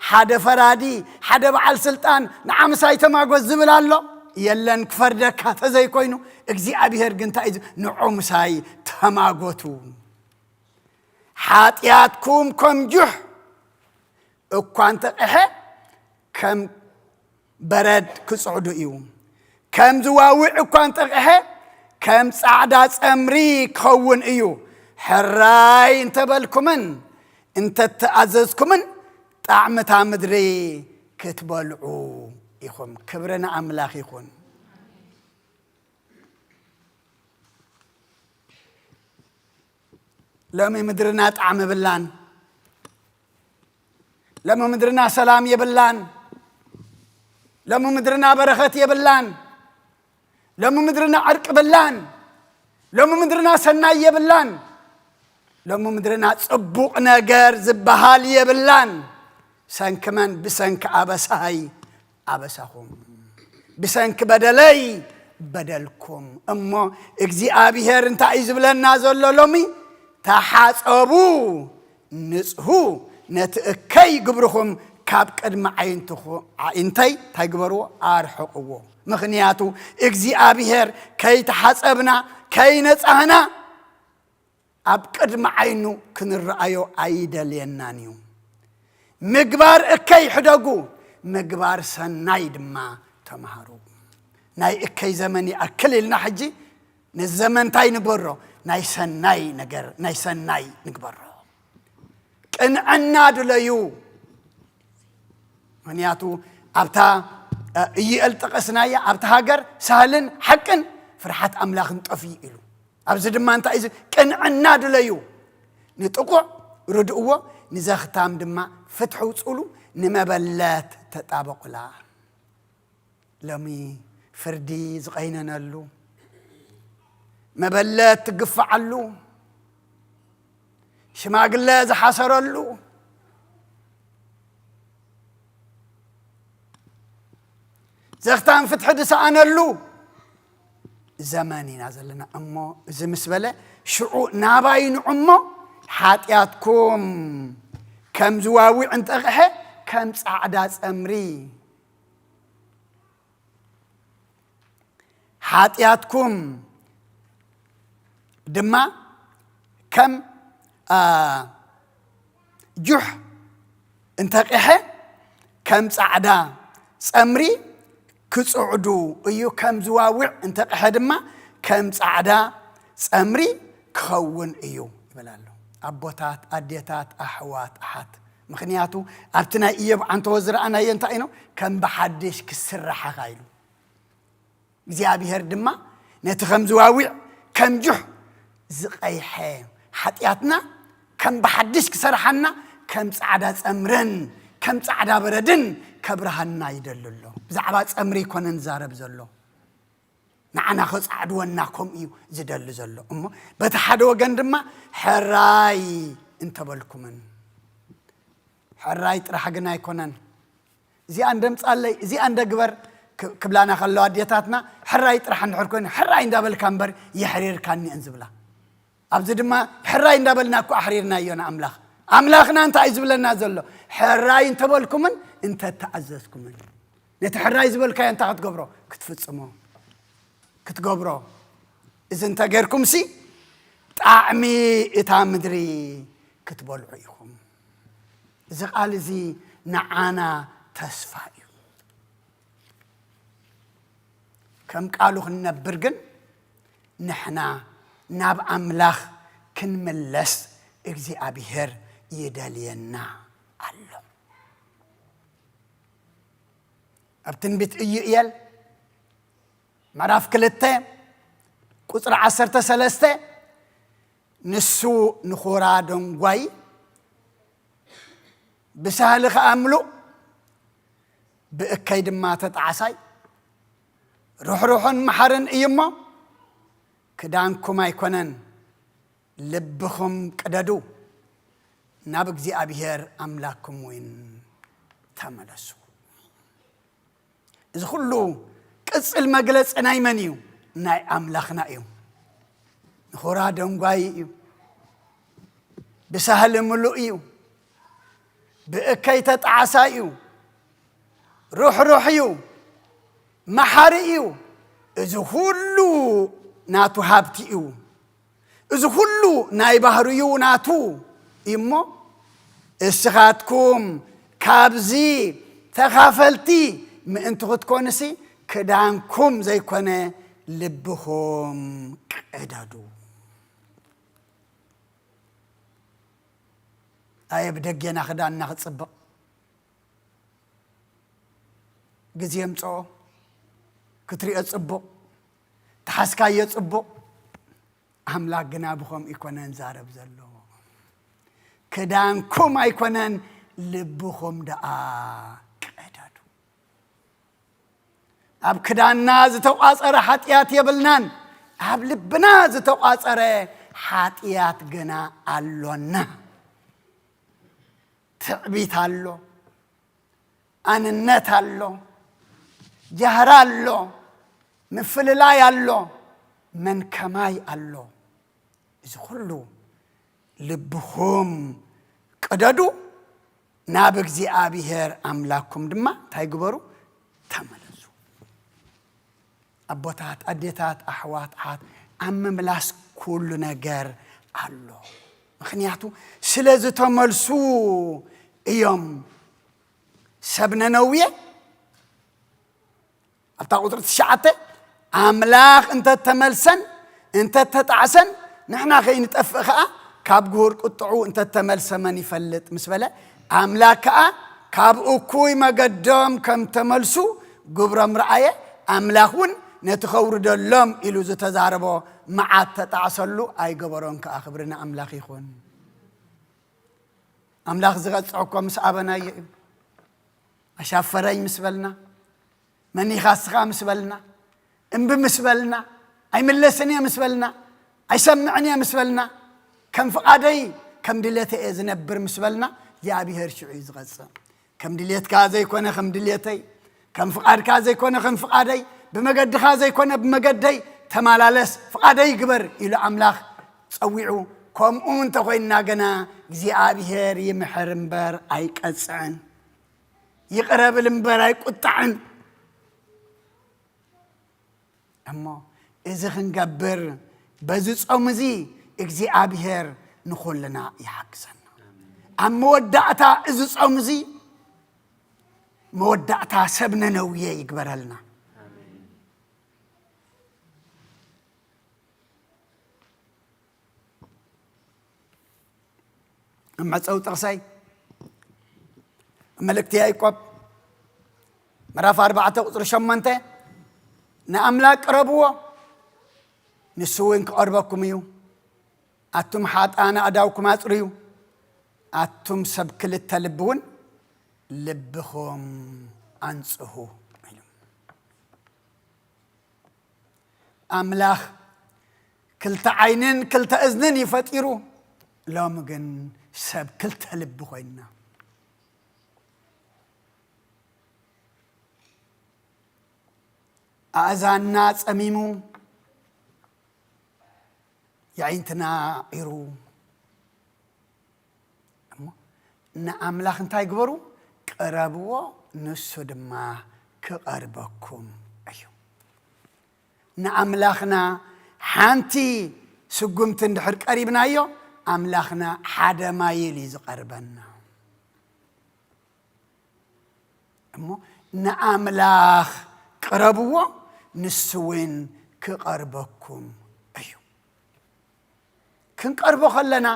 ሓደ ፈራዲ፣ ሓደ በዓል ስልጣን ንዓ ምሳይ ተማጎት ዝብል ኣሎ? የለን፣ ክፈርደካ ተዘይኮይኑ። እግዚኣብሔር ግን እንታይ እዩ? ንዑ ምሳይ ተማጎቱ። ሓጢኣትኩም ከም ጁሕ እኳ እንተቕሐ ከም በረድ ክጽዕዱ እዩ። ከም ዝዋውዕ እኳ እንተቕሐ ከም ጻዕዳ ጸምሪ ክኸውን እዩ። ሕራይ እንተበልኩምን እንተተኣዘዝኩምን ጣዕምታ ምድሪ ክትበልዑ ኢኹም። ክብሪ ንኣምላኽ ይኹን። ሎሚ ምድርና ጣዕሚ የብላን። ሎሚ ምድርና ሰላም የብላን። ሎሚ ምድርና በረኸት የብላን። ሎሚ ምድርና ዕርቂ የብላን። ሎሚ ምድርና ሰናይ የብላን። ሎሚ ምድርና ጽቡቕ ነገር ዝበሃል የብላን። ሰንኪ መን? ብሰንኪ ኣበሳይ ኣበሳኹም፣ ብሰንኪ በደለይ በደልኩም። እሞ እግዚኣብሔር እንታይ እዩ ዝብለና ዘሎ ሎሚ? ተሓጸቡ፣ ንጽሁ፣ ነቲ እከይ ግብርኹም ካብ ቅድሚ ዓይንትኹ-፣ ኣዒንተይ እንታይ ግበርዎ? ኣርሕቕዎ። ምኽንያቱ እግዚኣብሔር ከይተሓጸብና፣ ከይነጻህና፣ ኣብ ቅድሚ ዓይኑ ክንረኣዮ ኣይደልየናን እዩ። ምግባር እከይ ሕደጉ፣ ምግባር ሰናይ ድማ ተምሃሩ። ናይ እከይ ዘመን ይኣክል ኢልና ሕጂ ነዚ ዘመን እንታይ ንግበሮ? ናይ ሰናይ ነገር፣ ናይ ሰናይ ንግበሮ። ቅንዕና ድለዩ። ምኽንያቱ ኣብታ፣ እ፣ ኢዩኤል ጠቐስናያ፣ ኣብታ ሃገር ሳህልን ሓቅን ፍርሓት ኣምላኽን ጠፍዩ ኢሉ። ኣብዚ ድማ እንታይ እዩ? ቅንዕና ድለዩ፣ ንጥቑዕ ርድእዎ፣ ንዘኽታም ድማ ፍትሒ ውጹሉ፣ ንመበለት ተጣበቑላ። ሎሚ ፍርዲ ዝቐይነነሉ፣ መበለት ትግፍዓሉ፣ ሽማግለ ዝሓሰረሉ፣ ዘኽታም ፍትሒ ዝሰኣነሉ ዘመን ኢና ዘለና። እሞ እዚ ምስ በለ፣ ሽዑ ናባይ ንዑ እሞ፣ ሓጢኣትኩም ከም ዝዋዊዕ እንተቕሐ፣ ከም ጻዕዳ ጸምሪ፣ ሓጢኣትኩም ድማ ከም፣ አ፣ ጁሕ እንተቕሐ፣ ከም ጻዕዳ ጸምሪ ክጽዕዱ እዩ፣ ከም ዝዋዊዕ እንተቕሐ ድማ ከም ጻዕዳ ጸምሪ ክኸውን እዩ ይብል ኣሎ። ኣቦታት፣ ኣዴታት፣ ኣሕዋት፣ ኣሓት፣ ምኽንያቱ ኣብቲ ናይ ኢዮብ ዓንተቦ ዝረኣናዮ እንታይ ኢኖ? ከም ብሓድሽ ክስራሓኻ ኢሉ። እግዚኣብሔር ድማ ነቲ ከም ዝዋዊዕ ከም ጁሕ ዝቐይሐ ሓጢኣትና ከም ብሓድሽ ክሰርሓና፣ ከም ጻዕዳ ጸምርን ከም ጻዕዳ በረድን ከብርሃና ይደሊ ኣሎ። ብዛዕባ ጸምሪ ይኮነን ዝዛረብ ዘሎ። ንዓና ከጻዕድወና ከምኡ እዩ ዝደሊ ዘሎ። እሞ በቲ ሓደ ወገን ድማ ሕራይ እንተበልኩምን፣ ሕራይ ጥራሕ ግን ኣይኮነን። እዚኣ እንደምጻለይ፣ እዚኣ እንደግበር ክ-፣ ክብላና ከለዋ ኣዴታትና፣ ሕራይ ጥራሕ እንድሕር ኮይኑ፣ ሕራይ እንዳበልካ እምበር የሕሪርካኒ እየን ዝብላ። ኣብዚ ድማ ሕራይ እንዳበልና እኮ ኣሕሪርናዮ ንኣምላኽ። ኣምላኽና እንታይ እዩ ዝብለና ዘሎ? ሕራይ እንተበልኩምን እንተተኣዘዝኩምን። ነቲ ሕራይ ዝበልካዮ እንታይ ክትገብሮ? ክትፍጽሞ፣ ክትገብሮ። እዚ እንተጌርኩምሲ ጣዕሚ እታ ምድሪ ክትበልዑ ኢኹም። እዚ ቃል እዚ ንዓና ተስፋ እዩ። ከም ቃሉ ክንነብር ግን ንሕና ናብ ኣምላኽ ክንምለስ እግዚኣብሔር ይደልየና ኣሎ። ኣብ ትንቢት ኢዩኤል ምዕራፍ ክልተ ቁጽሪ ዓሰርተ ሰለስተ፣ ንሱ ንኹራ ደንጓይ፣ ብሳህሊ ኸኣ ምሉእ፣ ብእከይ ድማ ተጣዕሳይ፣ ርሕሩሕን መሓርን እዩ እሞ፣ ክዳንኩም ኣይኮነን፣ ልብኹም ቅደዱ፣ ናብ እግዚኣብሔር ኣምላክኩም እውን ተመለሱ። እዚ ኩሉ ቅጽል መግለጺ ናይ መን እዩ? ናይ ኣምላኽና እዩ። ንኹራ ደንጓይ እዩ። ብሳህሊ ምሉእ እዩ። ብእከይ ተጣዕሳይ እዩ። ርሕሩሕ እዩ። መሓሪ እዩ። እዚ ኩሉ ናቱ ሃብቲ እዩ። እዚ ኩሉ ናይ ባህርዩ ናቱ እዩ እሞ፣ እስኻትኩም ካብዚ ተኻፈልቲ ምእንቲ ክትኮኑሲ፣ ክዳንኩም ዘይኮነ ልብኹም ቅደዱ። ኣየ ብደጌና ክዳንና ክጽብቕ፣ ግዜ የምጽኦ፣ ክትሪኦ ጽቡቕ፣ ተሓዝካዮ ጽቡቕ። ኣምላኽ ግና ብኸምኡ ኣይኮነን ዛረብ ዘሎ። ክዳንኩም ኣይኮነን፣ ልብኹም ደኣ ቅደዱ። ኣብ ክዳንና ዝተቋጸረ ሓጢኣት የብልናን፣ ኣብ ልብና ዝተቋጸረ ሓጢኣት ግና ኣሎና። ትዕቢት ኣሎ፣ ኣንነት ኣሎ፣ ጃህራ ኣሎ፣ ምፍልላይ ኣሎ፣ መን ከማይ ኣሎ። እዚ ኩሉ ልብኹም ቅደዱ፣ ናብ እግዚኣብሔር ኣምላክኩም ድማ እንታይ ግበሩ? ተመለሱ። ኣቦታት፣ ኣዴታት፣ ኣሕዋት፣ ኣሓት፣ ኣብ ምምላስ ኩሉ ነገር ኣሎ። ምኽንያቱ ስለ ዝተመልሱ እዮም። ሰብ ነነዌ ኣብታ ቁጽሪ ትሽዓተ ኣምላኽ እንተተመልሰን እንተተጣዕሰን ንሕና ከይንጠፍእ ከኣ ካብ ግሁር ቁጥዑ እንተተመልሰ መን ይፈልጥ ምስ በለ፣ ኣምላኽ ከኣ ካብ እኩይ መገዶም ከም ተመልሱ ግብሮም ረኣየ፣ ኣምላኽ እውን ነቲ ከውርደሎም ኢሉ ዝተዛረቦ መዓት ተጣዕሰሉ ኣይገበሮን ከኣ። ክብሪ ንኣምላኽ ይኹን። ኣምላኽ ዝቐጽዖ እኮ ምስ ኣበናዮ እዩ። ኣሻፈረኝ ምስ በልና፣ መኒኻ እስኻ ምስ በልና፣ እምቢ ምስ በልና፣ ኣይምለስን እየ ምስ በልና፣ ኣይሰምዕን እየ ምስ በልና፣ ከም ፍቓደይ ከም ድሌተይ እየ ዝነብር ምስ በልና፣ እግዚኣብሔር ሽዑ እዩ ዝቐጽዕ። ከም ድሌትካ ዘይኮነ ከም ድሌተይ፣ ከም ፍቓድካ ዘይኮነ ከም ፍቓደይ፣ ብመገድኻ ዘይኮነ ብመገደይ ተመላለስ፣ ፍቓደይ ግበር ኢሉ ኣምላኽ ጸዊዑ። ከምኡ እንተኾይንና ግና እግዚኣብሔር ይምሕር እምበር ኣይቀጽዕን፣ ይቕረ ብል እምበር ኣይቁጣዕን። እሞ እዚ ክንገብር በዚ ጾም እዚ እግዚኣብሔር ንኹልና ይሓግዘና። ኣብ መወዳእታ እዚ ጾም እዚ መወዳእታ ሰብ ነነውየ ይግበረልና። ኣብ መዕጸዊ ጥቕሰይ፣ ኣብ መልእክቲ ያዕቆብ ምዕራፍ ኣርባዕተ ቁጽሪ ሸሞንተ፣ "ንኣምላኽ ቅረብዎ፣ ንሱ እውን ክቐርበኩም እዩ። ኣቱም ሓጥኣን ኣእዳውኩም ኣጽርዩ፣ ኣቱም ሰብ ክልተ ልቢ እውን ልብኹም ኣንጽሁ ኢሉ። ኣምላኽ ክልተ ዓይንን ክልተ እዝንን እዩ ፈጢሩ። ሎሚ ግን ሰብ ክልተ ልቢ ኮይንና። ኣእዛንና ጸሚሙ፣ የዒንትና ዒሩ። እሞ ንኣምላኽ እንታይ ግበሩ? ቅረብዎ፣ ንሱ ድማ ክቐርበኩም እዩ። ንኣምላኽና ሓንቲ ስጉምቲ እንድሕር ቀሪብናዮ፣ ኣምላኽና ሓደ ማይል እዩ ዝቐርበና። እሞ ንኣምላኽ ቅረብዎ፣ ንሱ እውን ክቐርበኩም እዩ። ክንቀርቦ ከለና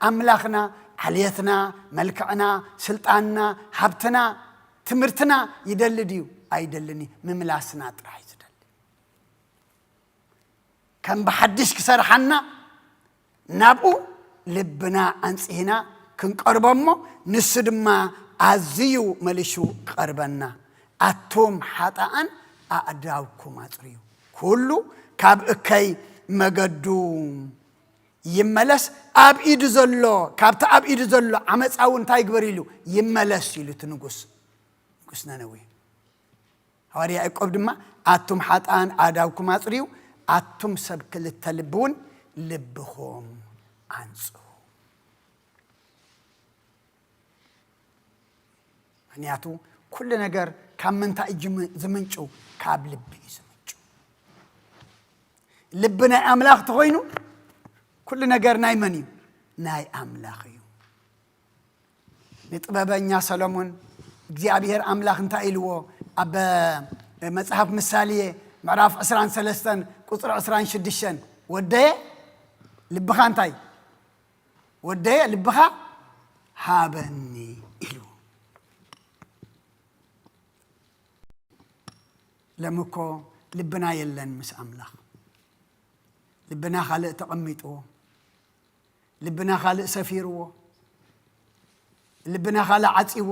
ኣምላኽና ዓልየትና፣ መልክዕና፣ ስልጣንና፣ ሃብትና፣ ትምህርትና ይደሊ ድዩ? ኣይደልን እዩ። ምምላስና ጥራሕ እዩ ዝደሊ። ከም ብሓድሽ ክሰርሓና ናብኡ ልብና ኣንጽህና ክንቀርቦ እሞ፣ ንሱ ድማ ኣዝዩ መሊሹ ክቐርበና። ኣቱም ሓጣኣን ኣእዳውኩም ኣጽርዩ፣ ኩሉ ካብ እከይ መገዱ ይመለስ፣ ኣብ ኢዱ ዘሎ፣ ካብቲ ኣብ ኢዱ ዘሎ ዓመፃ እውን እንታይ ግበር ኢሉ ይመለስ ኢሉ እቲ ንጉስ፣ ንጉስ ነነዌ። ሃዋርያ ያዕቆብ ድማ ኣቱም ሓጣን ኣእዳውኩም ኣጽርዩ፣ ኣቱም ሰብ ክልተ ልቢ እውን ልብኹም ኣንጽሁ። ምኽንያቱ ኩሉ ነገር ካብ ምንታይ እዩ ዝም-፣ ዝምንጩ? ካብ ልቢ እዩ ዝምንጩ። ልቢ ናይ ኣምላኽ ተኾይኑ ኩሉ ነገር ናይ መን እዩ? ናይ ኣምላኽ እዩ። ንጥበበኛ ሰሎሞን እግዚኣብሔር ኣምላኽ እንታይ ኢልዎ? ኣብ መጽሓፍ ምሳሌ ምዕራፍ ዕስራን ሰለስተን ቁጽሪ ዕስራን ሽዱሽተን፣ "ወደየ ልብኻ እንታይ? ወደየ ልብኻ ሃበኒ" ኢልዎ። ሎሚ እኮ ልብና የለን ምስ ኣምላኽ። ልብና ካልእ ተቐሚጥዎ፣ ልብና ካልእ ሰፊርዎ፣ ልብና ካልእ ዓጺዎ፣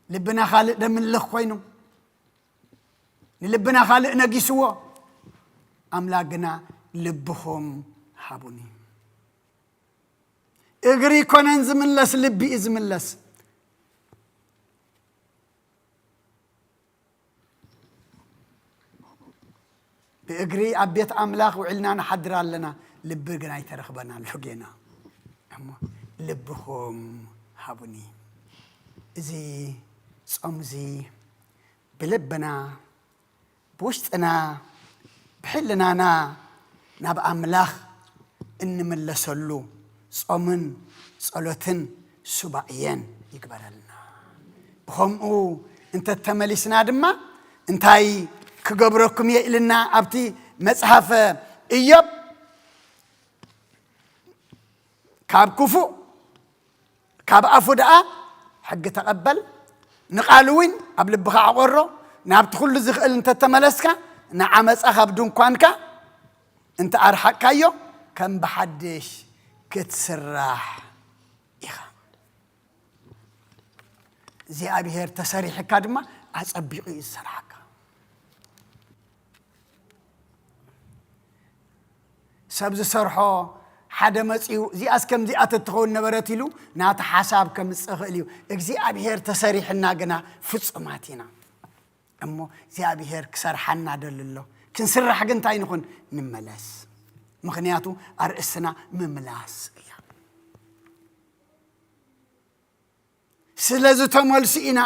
ልብና ካልእ ደምልኽ ኮይኑ፣ ንልብና ካልእ ነጊስዎ። ኣምላኽ ግና ልብኹም ሃቡኒ። እግሪ ይኮነን ዝምለስ፣ ልቢ እዩ ዝምለስ። ብእግሪ ኣብ ቤት ኣምላኽ ውዒልና ንሓድር ኣለና፣ ልቢ ግን ኣይተረኽበን ኣሎ ጌና። እሞ ልብኹም ሃቡኒ። እዚ ጾም እዚ ብልብና፣ ብውሽጥና፣ ብሕልናና ናብ ኣምላኽ እንምለሰሉ ጾምን ጸሎትን ሱባኤን ይግበረልና። ብኸምኡ እንተተመሊስና ድማ እንታይ ክገብረኩም እየ ኢልና ኣብቲ መጽሓፈ ኢዮብ ካብ ክፉእ ካብ ኣፉ ደኣ ሕጊ ተቐበል፣ ንቓሉ እውን ኣብ ልብኻ ኣቖሮ። ናብቲ ኩሉ ዝኽእል እንተተመለስካ፣ ንዓመፃ ካብ ድንኳንካ እንተኣርሓቅካዮ፣ ከም ብሓድሽ ክትስራሕ ኢኻ። እግዚኣብሔር ተሰሪሕካ ድማ ኣጸቢቑ እዩ ዝሰርሓካ። ሰብ ዝሰርሖ ሓደ መጺኡ፣ "እዚኣስ ከምዚኣ ተትኸውን ነበረት" ኢሉ ናቲ ሓሳብ ከምጽእ ይኽእል እዩ። እግዚኣብሔር ተሰሪሕና ግና ፍጹማት ኢና። እሞ እግዚኣብሔር ክሰርሓና ደሊ ኣሎ። ክንስራሕ ግን እንታይ ንኹን? ንመለስ። ምኽንያቱ ኣርእስትና ምምላስ እያ። ስለ ዝተመልሱ ኢና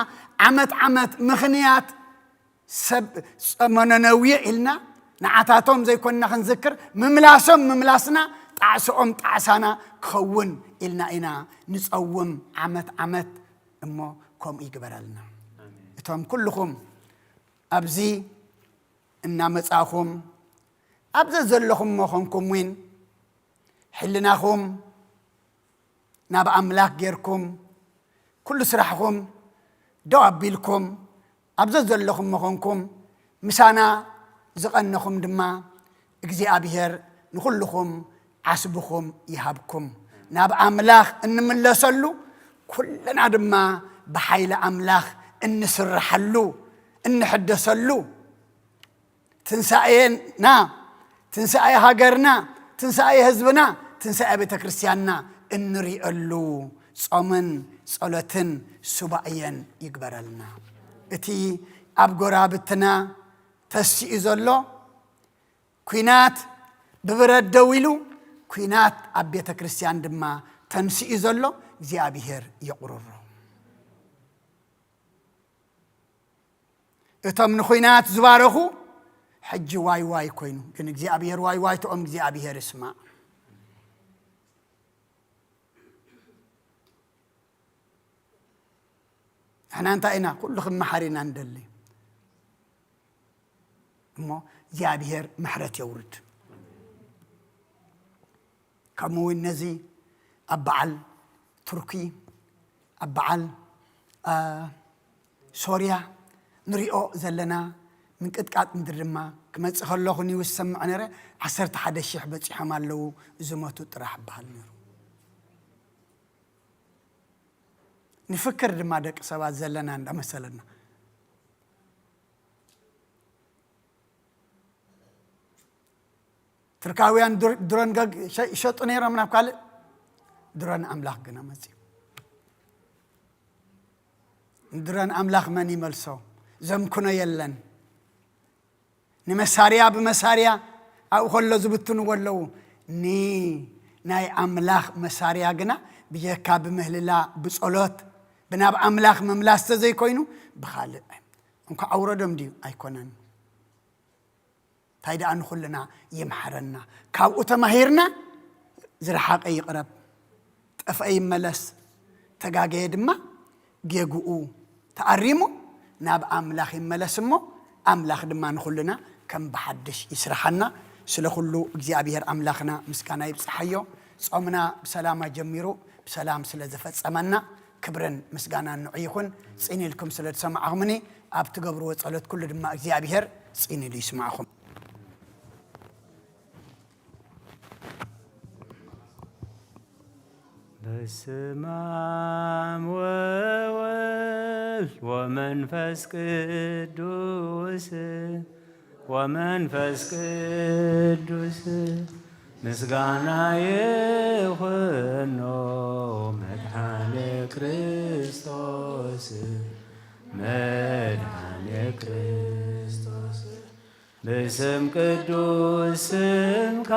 ዓመት ዓመት ምኽንያት ሰብ ጸመነ ነውየ ኢልና ንዓታቶም ዘይኮንና ክንዝክር፣ ምምላሶም ምምላስና፣ ጣዕስኦም ጣዕሳና ክኸውን ኢልና ኢና ንጸውም ዓመት ዓመት። እሞ ከምኡ ይግበረልና። እቶም ኩልኹም ኣብዚ እናመጻእኹም፣ ኣብ ዘዘለኹም መኾንኩም እውን ሕልናኹም ናብ ኣምላኽ ጌርኩም፣ ኩሉ ስራሕኹም ደው ኣቢልኩም፣ ኣብ ዘዘለኹም መኾንኩም፣ ምሳና ዝቐነኹም ድማ እግዚኣብሔር ንኹልኹም ዓስብኹም ይሃብኩም። ናብ ኣምላኽ እንምለሰሉ፣ ኩልና ድማ ብሓይሊ ኣምላኽ እንስርሓሉ፣ እንሕደሰሉ፣ ትንሳኤና፣ ትንሳኤ ሃገርና፣ ትንሳኤ ህዝብና፣ ትንሳኤ ቤተ ክርስቲያንና እንሪእሉ ጾምን ጸሎትን ሱባኤን ይግበረልና። እቲ ኣብ ጎራብትና ተሲኡ ዘሎ ኲናት ብብረት ደው ኢሉ፣ ኲናት ኣብ ቤተ ክርስቲያን ድማ ተንሲኡ ዘሎ እግዚኣብሔር የቑርሮ። እቶም ንኹናት ዝባረኹ ሕጂ ዋይ ዋይ ኮይኑ፣ ግን እግዚኣብሔር ዋይ ዋይትኦም እግዚኣብሔር ይስማዕ። ንሕና እንታይ ኢና ኩሉ ክመሓር ኢና ንደሊ እሞ እግዚኣብሔር ምሕረት የውርድ። ከምኡ እውን ነዚ ኣብ በዓል ቱርኪ፣ ኣብ በዓል ሶርያ ንሪኦ ዘለና ምንቅጥቃጥ ምድሪ ድማ ክመፅእ ከለኹ ኒውስ ሰምዕ ነረ። ዓሰርተ ሓደ ሽሕ በፂሖም ኣለዉ ዝሞቱ ጥራሕ በሃል ነሩ። ንፍክር ድማ ደቂ ሰባት ዘለና እንዳመሰለና። ትርካውያን ድሮን ይሸጡ ነይሮም ናብ ካልእ ድሮን ኣምላኽ ግና መፅዩ። ድሮን ኣምላኽ መን ይመልሶ? ዘምክኖ የለን። ንመሳርያ ብመሳርያ ኣብኡ ከሎ ዝብትንዎ ኣለዉ። ንናይ ኣምላኽ መሳርያ ግና ብጀካ ብምህልላ ብጸሎት ብናብ ኣምላኽ ምምላስ ተዘይኮይኑ ብኻልእ እንኳ ኣውረዶም ድዩ ኣይኮነን። እንታይ ደኣ ንኹልና ይምሓረና። ካብኡ ተማሂርና ዝረሓቐ ይቕረብ፣ ጠፍአ ይመለስ፣ ተጋገየ ድማ ጌግኡ ተኣሪሙ ናብ ኣምላኽ ይመለስ እሞ ኣምላኽ ድማ ንኹልና ከም ብሓድሽ ይስርሓና። ስለ ኩሉ እግዚኣብሔር ኣምላኽና ምስጋና ይብጽሓዮ። ጾምና ብሰላም ኣጀሚሩ ብሰላም ስለ ዘፈጸመና ክብርን ምስጋናን ንዑ ይኹን። ጽን ኢልኩም ስለ ዝሰማዕኹምኒ ኣብ ትገብርዎ ጸሎት ኩሉ ድማ እግዚኣብሔር ጽን ኢሉ ይስማዕኹም። በስመ አብ ወወልድ ወመንፈስ ቅዱስ ወመንፈስ ቅዱስ ምስጋና ይኹኖ መድኃኔ ክርስቶስ መድኃኔ ክርስቶስ። ብስም ቅዱስ ስምካ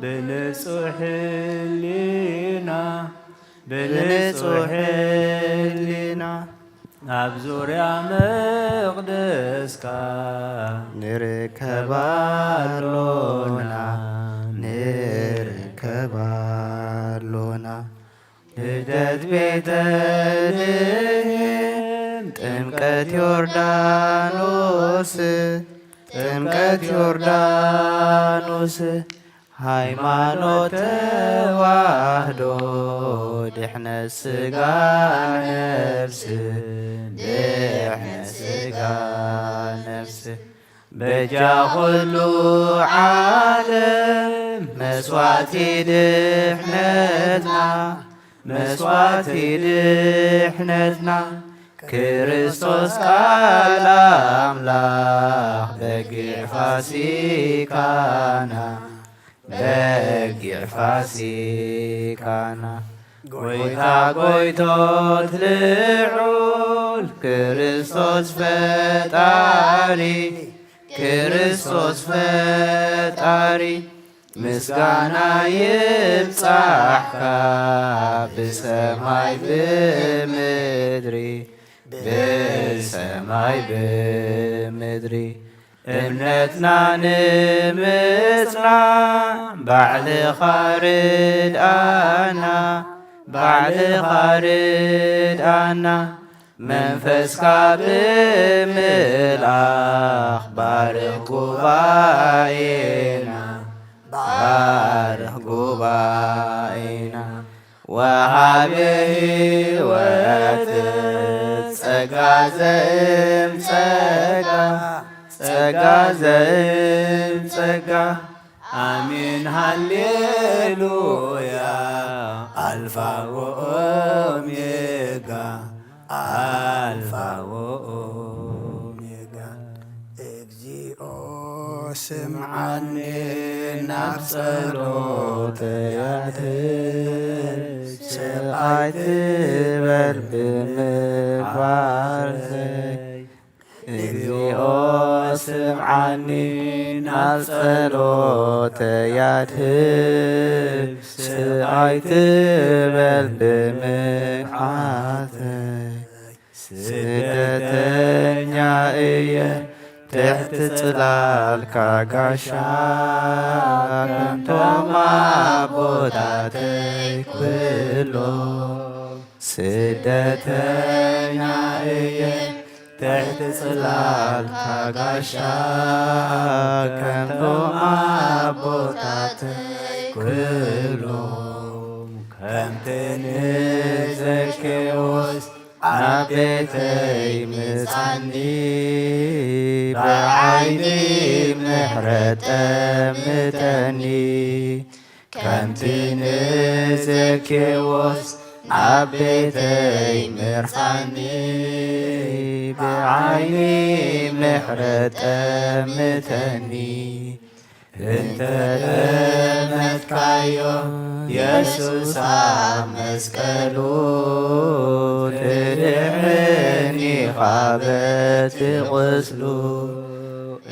ብንጹሕ ሕሊና ብንጹሕ ሕሊና ኣብ ዙርያ መቕደስካ ንርከብ ኣሎና ንርከብ ኣሎና። ልደት ቤተልሔም ጥምቀት ዮርዳኖስ ጥምቀት ዮርዳኖስ ሃይማኖት ተዋህዶ ድሕነት ስጋ ነፍስ ድሕነት ስጋ ነፍስ በጃ ኩሉ ዓለም መስዋዕቲ ድሕነትና መስዋዕቲ ድሕነትና ክርስቶስ ቃል ኣምላኽ በጊዕ ፋሲካና በጊዕ ፋሲካና ጎይታ ጎይቶት ልዑል ክርስቶስ ፈጣሪ ክርስቶስ ፈጣሪ ምስጋና ይብጻሕካ ብሰማይ ብምድሪ ብሰማይ ብምድሪ እምነትና ንምጽናዕ ባዕልኻ ርድኣና ባዕልኻ ርድኣና መንፈስካ ብምልኣኽ ባርኽ ጉባኤና ባርኽ ጉባኤና ወሃቤ ሕይወት ጸጋ ዘእም ጸጋ ጸጋ ዘእም ጸጋ ኣሜን ሃሌሉያ። ኣልፋ ወኦሜጋ፣ ኣልፋ ወኦሜጋ። እግዚኦ ስምዓኒ ናብ ጸሎተይ ኣድህብ፣ ስቕ ኣይትበል ብምግባረይ። እግዚኦ ስምዓኒ ናብ ጸሎተይ ኣድህብ፣ ስቕ ኣይትበል ብምግባረይ። ስደተኛ እየ ትሕቲ ጽላልካ ጋሻ፣ ከምቶም ኣቦታተይ ኩሎም። ስደተኛ እየ ትሕቲ ጽላልካ ጋሻ፣ ከምቶም ኣቦታተይ ኩሎም። ከምቲ ንዘኬዎስ ኣብ ቤተይ ምጻኒ፣ ብዓይኒ ምሕረት ጠምተኒ። ከምቲ ንዘኬዎስ ኣብ ቤተይ ምርሓኒ፣ ብዓይኒ ምሕረት ጠምተኒ። እንተ ጠመትካዮ የሱስ ኣብ መስቀሉ፣ ትድሕን ኢኻ በቲ ቁስሉ።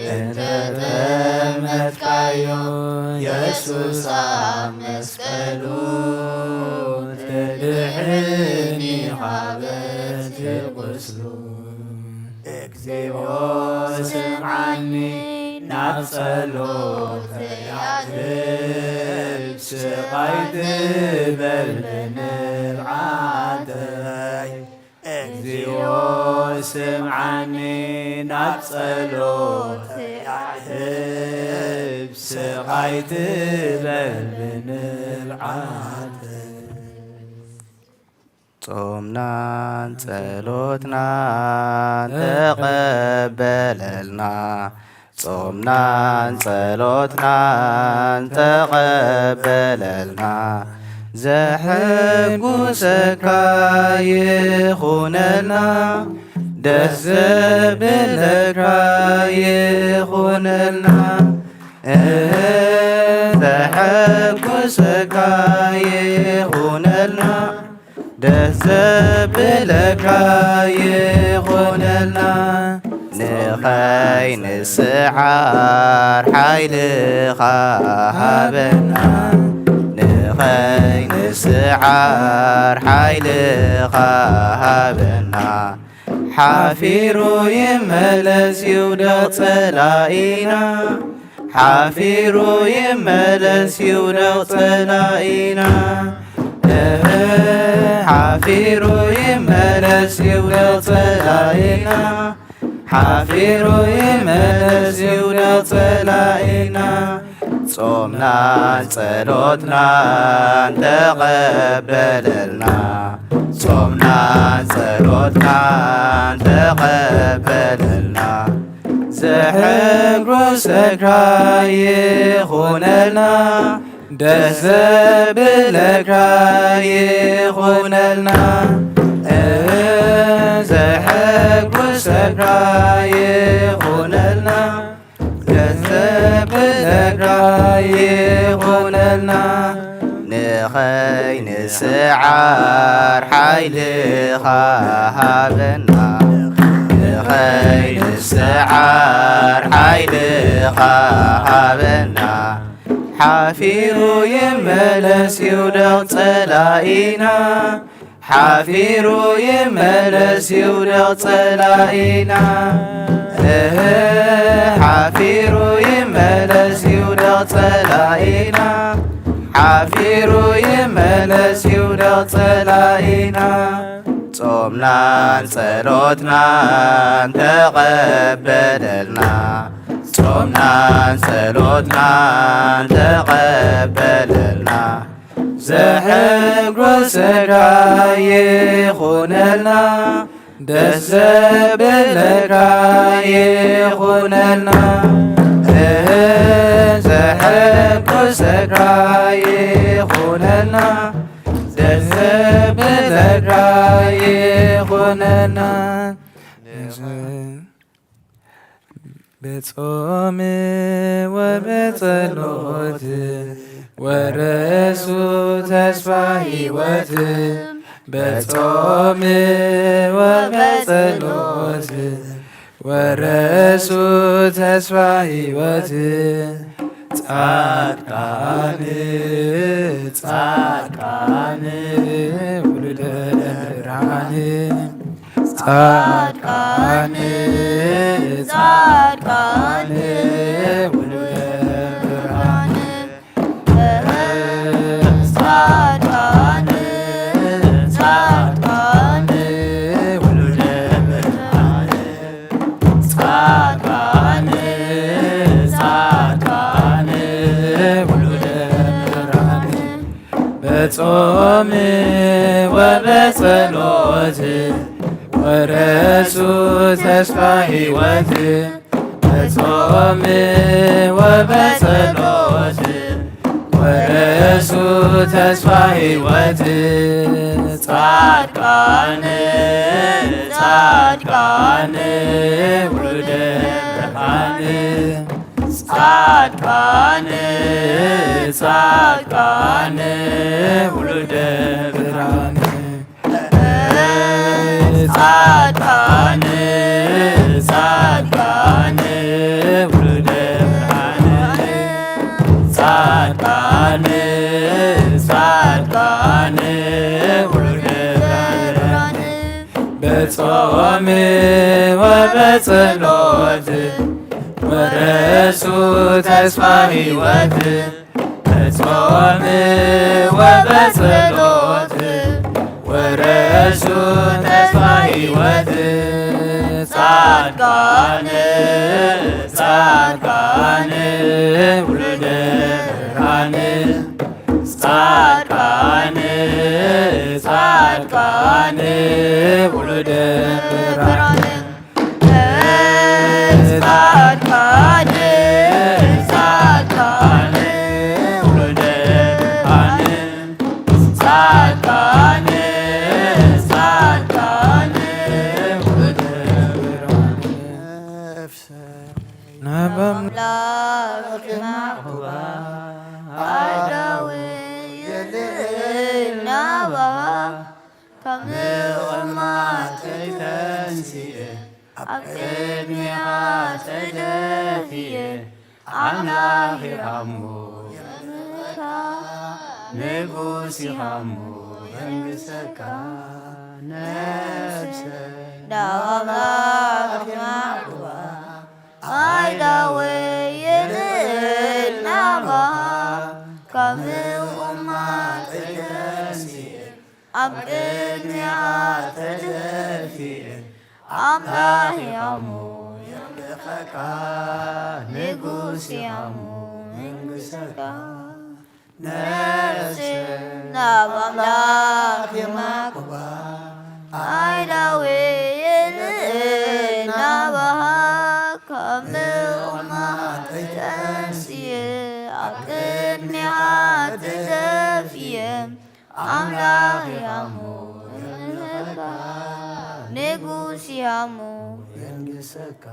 እንተ ጠመትካዮ የሱስ ኣብ መስቀሉ፣ ትድሕን ኢኻ በቲ ቁስሉ። እግዚኦ ስምዓኒ ናብ ጸሎተይ ኣድህብ፣ ስቕ ኣይትበል ንብዓተይ። እግዚኦ ስምዓኒ ናብ ጸሎተይ ኣድህብ፣ ስቕ ኣይትበል ንብዓተይ። ጾምናን ጸሎትናን ተቐበለልና፣ ጾምናን ጸሎትናን ተቐበለልና። ዘሐጉሰካ ይኹነልና፣ ደስ ዘብለካ ይኹነልና። እህ፣ ዘሐጉሰካ ይኹነልና፣ ደስ ዘብለካ ይኹነልና። ንኸይንስዓር ሓይልኻ ሃበና፣ ንኸይንስዓር ሓይልኻ ሃበና። ሓፊሩ ይመለስ ይውደቕ ጸላኢና፣ ሓፊሩ ይመለስ ይውደቕ ጸላኢና። እህ፣ ሓፊሩ ይመለስ ይውደቕ ጸላኢና፣ ሓፊሩ ይመለስ ይውደቕ ጸላኢና። ጾምናን ጸሎትናን ተቐበለልና፣ ጾምናን ጸሎትናን ተቐበለልና። ዘሐጉሰካ ይኹነልና፣ ደስ ዘብለካ ይኹነልና። እህ፣ ዘሐጉሰካ ይኹነልና፣ ደስ ዘብለካ ይኹነልና። ንኸይንስዓር ሓይልኻ ሃበና፣ ንኸይንስዓር ሓይልኻ ሃበና። ሓፊሩ ይመለስ ይውደቕ ጸላኢና፣ ሓፊሩ ይመለስ ይውደቕ ጸላኢና። እህ፣ ሓፊሩ ይመለስ ይውደቕ ጸላኢና፣ ሓፊሩ ይመለስ ይውደቕ ጸላኢና። ጾምናን ጸሎትናን ተቐበለልና፣ ጾምናን ጸሎትናን ተቐበለልና። ዘሐጉሰካ ይኹነልና፣ ደስ ዘብለካ ይኹነልና። እህ፣ ዘሐጉሰካ ይኹነና፣ ደስ ዘብለካ ይኹነና። ብጾም ወበጸሎት ወረሱ ተስፋ ሕይወት። በጾም ወበጸሎት ወረሱ ተስፋ ሕይወት። ጻድቃን፣ ጻድቃን፣ ውሉደ ብርሃን። ጻድቃን፣ ጻድቃን፣ ውሉደ ብርሃን። ጻድቃን፣ ጻድቃን፣ ውሉደ ብርሃን። ጻድቃን፣ ጻድቃን፣ ውሉደ ብርሃን። በጾም ወበጸሎት ወረሱ ተስፋ ሕይወት። በጾም ወበጸሎት ወረሱ ተስፋ ሕይወት። ጻድቃን፣ ጻድቃን፣ ውሉደ ብርሃን። ጻድቃን፣ ጻድቃን፣ ውሉደ ብርሃን። ጻድቃን፣ ጻድቃን፣ ውሉደ ብርሃን። ጻድቃን፣ ጻድቃን፣ ውሉደ ብርሃን። በጾም ወበጸሎት ወረሱ ተስፋ ሕይወት። በጾም ወበጸሎት ወረሱ ተስፋ ሕይወት። ጻድቃን፣ ጻድቃን፣ ውሉደ ብርሃን። ጻድቃን፣ ጻድቃን፣ ውሉደ ብርሃን። ጻድቃን፣ ጻድቃን፣ ውሉደ ብርሃን። ጻድቃን፣ ጻድቃን፣ ውሉደ ብርሃን። ናብ ኣምላኽ የማዕኩባ ኣእዳወይ የልዕል ናባኻ። ካብ ምቕማጠይ ተንሲኤ ኣብ ቅድሜኻ ተደፊኤ ኣምላኽ ኢኻ እሞ የምልኸካ፣ ንጉስ ኢኻ እሞ የንግሰካ። ነፍሰይ ናብ ኣምላኽ የማዕኩባ ኣእዳወይ የልዕል ናባኻ። ካብ ምቕማጠይ ተንሲኤ ኣብ ቅድሜኻ ተደፊኤ ኣምላኽ ኢኻ እሞ የምልኸካ፣ ንጉስ ኢኻ እሞ የንግሰካ። ነፍሰይ ናብ ኣምላኽ የማዕኩባ ኣእዳወይ የልዕል ናባኻ። ካብ ምቕማጠይ ተንሲኤ ኣብ ቅድሜኻ ተደፊኤ ኣምላኽ ኢኻ እሞ የምልኸካ፣ ንጉስ ኢኻ እሞ የንግሰካ።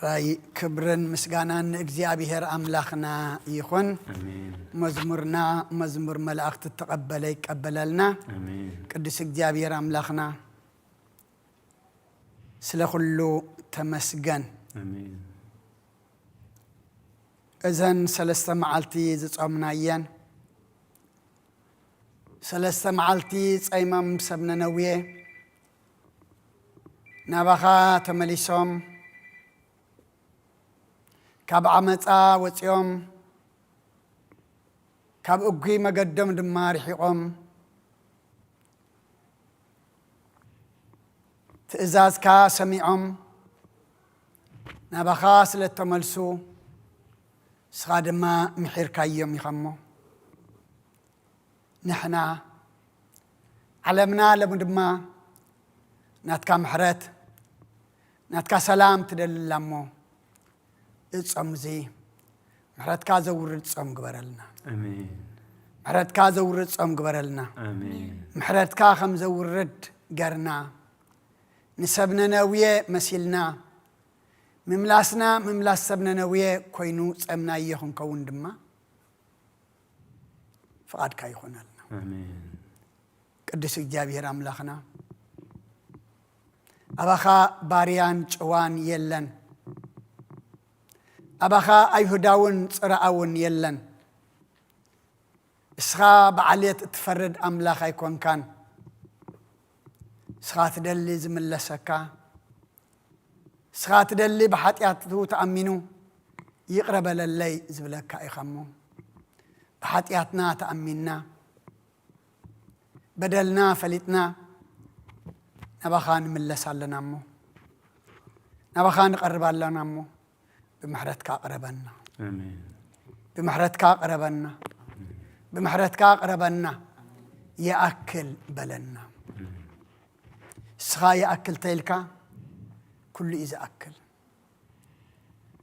ራይ ክብርን ምስጋናን ንእግዚኣብሔር ኣምላኽና ይኹን። ኣሜን። መዝሙርና መዝሙር መላእኽቲ እተቐበለ ይቀበለልና። ኣሜን። ቅዱስ እግዚኣብሔር ኣምላኽና ስለ ኩሉ ተመስገን። ኣሜን። እዘን ሰለስተ መዓልቲ ዝጾምናየን፣ ሰለስተ መዓልቲ ጸይሞም ሰብ ነነዌ ናባኻ ተመሊሶም፣ ካብ ዓመጻ ወጺኦም፣ ካብ እጉይ መገዶም ድማ ርሒቖም፣ ትእዛዝካ ሰሚዖም ናባኻ ስለ እተመልሱ፣ ንስኻ ድማ ምሒርካዮም ኢኻ እሞ፣ ንሕና ዓለምና ሎሚ ድማ ናትካ ምሕረት፣ ናትካ ሰላም ትደልላ እሞ፣ እዚ ጾም እዚ ምሕረትካ ዘውርድ ጾም ግበረልና። ኣሜን። ምሕረትካ ዘውርድ ጾም ግበረልና። ኣሜን። ምሕረትካ ከም ዘውርድ ገርና፣ ንሰብ ነነውየ መሲልና፣ ምምላስና ምምላስ ሰብ ነነውየ ኮይኑ ጸምናዮ ክንከውን ድማ ፍቓድካ ይኹነልና። ኣሜን። ቅዱስ እግዚኣብሔር ኣምላኽና፣ ኣባኻ ባርያን ጭዋን የለን፣ ኣባኻ ኣይሁዳውን ጽርኣውን የለን። እስኻ ብዓሌት እትፈርድ ኣምላኽ ኣይኮንካን። እስኻ ትደሊ ዝምለሰካ፣ እስኻ ትደሊ ብሓጢኣቱ ተኣሚኑ ይቕረ በለለይ ዝብለካ ኢኻ እሞ፣ ብሓጢኣትና ተኣሚንና፣ በደልና ፈሊጥና፣ ናባኻ ንምለስ ኣለና እሞ፣ ናባኻ ንቐርብ ኣለና እሞ፣ ብምሕረትካ ቅረበና። ኣሜን። ብምሕረትካ ቅረበና። ብምሕረትካ ቅረበና። ይኣክል በለና። ኣሜን። እስኻ ይኣክል ተይልካ፣ ኩሉ እዩ ዝኣክል።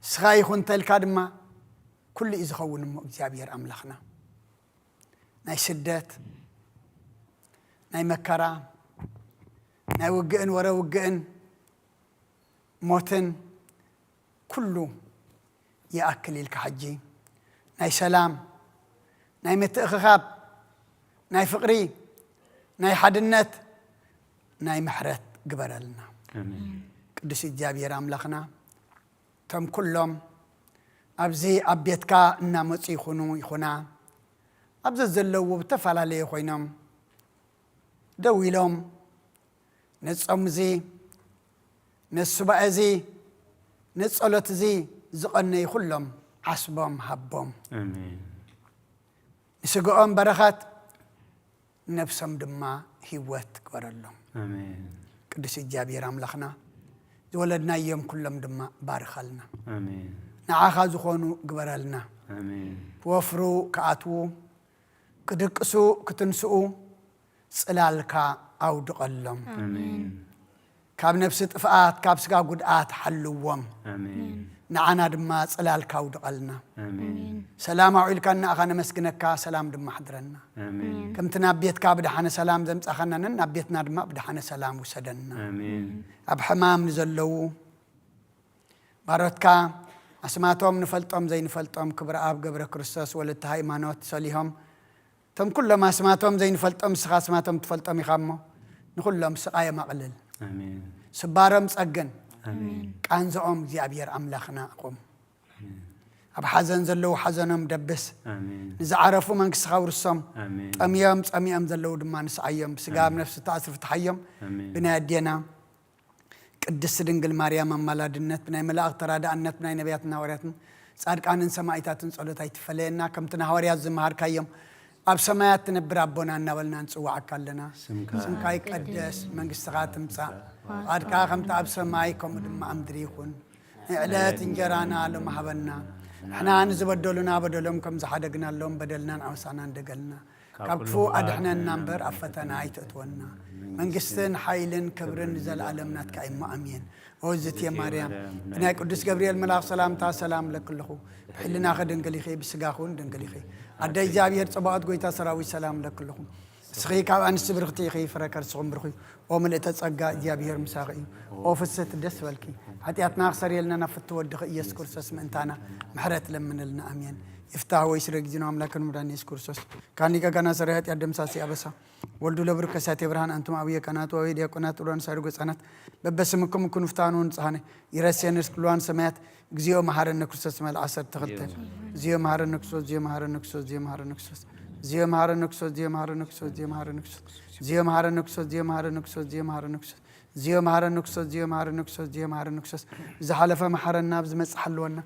እስኻ ይኹን ተልካ ድማ፣ ኩሉ እዩ ዝኸውን እሞ እግዚኣብሔር ኣምላኽና። ናይ ስደት፣ ናይ መከራ፣ ናይ ውግእን ወረ ውግእን፣ ሞትን፣ ኩሉ ይኣክል ኢልካ ሕጂ፣ ናይ ሰላም፣ ናይ ምትእኽኻብ፣ ናይ ፍቕሪ፣ ናይ ሓድነት፣ ናይ ምሕረት ግበረልና። ኣሜን። ቅዱስ እግዚኣብሔር ኣምላኽና፣ እቶም ኩሎም ኣብዚ ኣብ ቤትካ እናመጹ ይኹኑ ይኹና፣ ኣብ ዘዘለዉ ብተፈላለየ ኮይኖም ደው ኢሎም፣ ነጾም እዚ፣ ነሱባኤ እዚ፣ ነጸሎት እዚ ዝቐነዩ ኩሎም ዓስቦም ሃቦም። ኣሜን። ንስግኦም በረኸት፣ ንነብሶም ድማ ህይወት ግበረሎም። ኣሜን። ቅዱስ እግዚኣብሔር ኣምላኽና፣ ዝወለድናዮም ኩሎም ድማ ባርኸልና። ኣሜን። ንዓኻ ዝኾኑ ግበረልና። ኣሜን። ክወፍሩ ክኣትዉ፣ ክድቅሱ ክትንስኡ፣ ጽላልካ ኣውድቐሎም። ኣሜን። ካብ ነፍሲ ጥፍኣት፣ ካብ ስጋ ጉድኣት ሓልዎም። ኣሜን። ንዓና ድማ ጽላልካ ኣውድቐልና። ኣሜን። ሰላም ኣውዒልካና ኢኻ ነመስግነካ፣ ሰላም ድማ ኣሕድረና። ኣሜን። ከምቲ ናብ ቤትካ ብደሓነ ሰላም ዘምጻኻና፣ ነን ናብ ቤትና ድማ ብደሓነ ሰላም ውሰደና። ኣሜን። ኣብ ሕማም ንዘለዉ ባሮትካ፣ ኣስማቶም ንፈልጦም ዘይንፈልጦም፣ ክብረ ኣብ ገብረ ክርስቶስ፣ ወለተ ሃይማኖት፣ ሰሊሆም፣ እቶም ኩሎም ኣስማቶም ዘይንፈልጦም፣ ንስኻ ኣስማቶም ትፈልጦም ኢኻ እሞ፣ ንኹሎም ስቓዮም ኣቕልል። ኣሜን። ስባሮም ጸግን። ኣሜን። ቃንዝኦም እግዚኣብሔር ኣምላኽና ኣቑም። ኣሜን። ኣብ ሓዘን ዘለዉ ሓዘኖም ደብስ። ኣሜን። ንዝዓረፉ መንግስትኻ ውርሶም። ኣሜን። ጠምዮም ጸሚኦም ዘለዉ ድማ ንስዓዮም። ብስጋ ኣብ ኣሜን። ነፍሲ ተኣስር ፍትሓዮም። ኣሜን። ብናይ ኣዴና ቅድስቲ ድንግል ማርያም ኣማላድነት፣ ብናይ መላእኽቲ ተራዳእነት፣ ብናይ ነቢያትን ሃዋርያትን ጻድቃንን ሰማኢታትን ጸሎት ኣይትፈለየና። ከምቲ ንሃዋርያት ዝመሃርካዮም፣ ኣብ ሰማያት ትነብር ኣቦና እናበልና ንጽዋዓካ ኣለና። ስምካ ስምካ ይቀደስ፣ መንግስትኻ ትምጻእ፣ ፍቓድካ ከምቲ ኣብ ሰማይ ከምኡ ድማ ኣብ ምድሪ ይኹን። ንዕለት እንጀራና ሎም ሃበና። ንሕና ንዝበደሉና በደሎም ከም ዝሓደግናሎም በደልናን ዓመሳናን ደገልና። ካብ ክፉእ ኣድሕነና እምበር ኣብ ፈተና ኣይተእትወና። መንግስትን ሓይልን ክብርን ንዘለኣለም ናትካ እዩ እሞ ኣሜን። ኦዝቴ ማርያም፣ ብናይ ቅዱስ ገብርኤል መልኣኽ ሰላምታ ሰላም እለኪ ኣለኹ። ብሕልናኺ ድንግል ኢኺ፣ ብስጋኺ እውን ድንግል ኢኺ። ኣደ እግዚኣብሔር ጸባኦት፣ ጎይታ ሰራዊት፣ ሰላም እለኪ ኣለኹ። እስኺ ካብ ኣንስቲ ብርኽቲ ኢኺ፣ ፍረ ከርስኹም ብሩኽ እዩ። ኦ ምልእተ ጸጋ፣ እግዚኣብሔር ምሳኺ እዩ። ኦ ፍስሕቲ፣ ደስ በልኪ። ሓጢኣትና ክሰርየልና ናብ ፍትው ወድኺ ኢየሱስ ክርስቶስ ምእንታና ምሕረት ለምንልና። ኣሜን። ይፍታህ ወይ ስረ ጊዜና ኣምላክን መድኃኒነ ኢየሱስ ክርስቶስ ካን ሊቀ ካህናት ሠራዊ ኃጢአት ደምሳሲ አበሳ ወልዱ ለብሩክ ከሳቴ ብርሃን አንቱም አብየ ካህናት ወአበየ ዲያቆናት ጥሩያን ሳይሩ ገጻናት በበስምኩም ኩኑ ፍታኑ ንጽሐነ ይረሴን ርስክ ልዋን ሰማያት እግዚኦ መሐረነ ክርስቶስ መልአ ዓሰርተ ክልተ። እግዚኦ መሐረነ ክርስቶስ፣ እግዚኦ መሐረነ ክርስቶስ፣ እግዚኦ መሐረነ ክርስቶስ፣ እግዚኦ መሐረነ ክርስቶስ፣ እግዚኦ መሐረነ ክርስቶስ፣ እግዚኦ መሐረነ ክርስቶስ፣ እግዚኦ መሐረነ ክርስቶስ፣ እግዚኦ መሐረነ ክርስቶስ፣ እግዚኦ መሐረነ ክርስቶስ፣ እግዚኦ መሐረነ ክርስቶስ፣ እግዚኦ መሐረነ ክርስቶስ፣ ዝሓለፈ መሐረና፣ ኣብ ዝመጽእ ሓልወና፣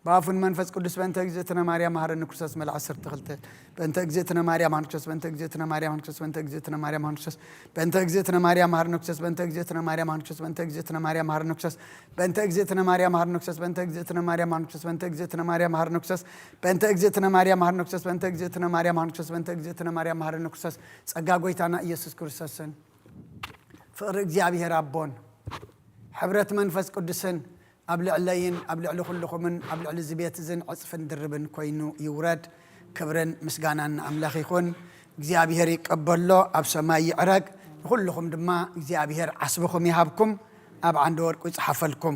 ብኣፉን መንፈስ ቅዱስ በእንተ እግዝእትነ ማርያም መሐረነ ክርስቶስ መልዓ ዓሰርተ ክልተ በእንተ እግዝእትነ ማርያም መሐረነ ክርስቶስ በእንተ እግዝእትነ ማርያም መሐረነ ክርስቶስ በእንተ እግዝእትነ ማርያም መሐረነ ክርስቶስ በእንተ እግዝእትነ ማርያም መሐረነ ክርስቶስ በእንተ እግዝእትነ ማርያም መሐረነ ክርስቶስ በእንተ እግዝእትነ ማርያም መሐረነ ክርስቶስ በእንተ እግዝእትነ ማርያም መሐረነ ክርስቶስ በእንተ እግዝእትነ ማርያም መሐረነ ክርስቶስ በእንተ እግዝእትነ ማርያም መሐረነ ክርስቶስ በእንተ እግዝእትነ ማርያም መሐረነ ክርስቶስ በእንተ እግዝእትነ ማርያም መሐረነ ክርስቶስ በእንተ እግዝእትነ ማርያም መሐረነ ክርስቶስ ጸጋ ጎይታና ኢየሱስ ክርስቶስን ፍቕሪ እግዚኣብሔር ኣቦን ሕብረት መንፈስ ቅዱስን ኣብ ልዕለይን ኣብ ልዕሊ ኩልኹምን ኣብ ልዕሊ እዚ ቤት እዝን ዕጽፍን ድርብን ኮይኑ ይውረድ። ክብርን ምስጋናን ንኣምላኽ ይኹን። እግዚኣብሔር ይቀበሎ፣ ኣብ ሰማይ ይዕረግ። ንኹልኹም ድማ እግዚኣብሔር ዓስብኹም ይሃብኩም፣ ኣብ ዓንዲ ወርቁ ይጽሓፈልኩም።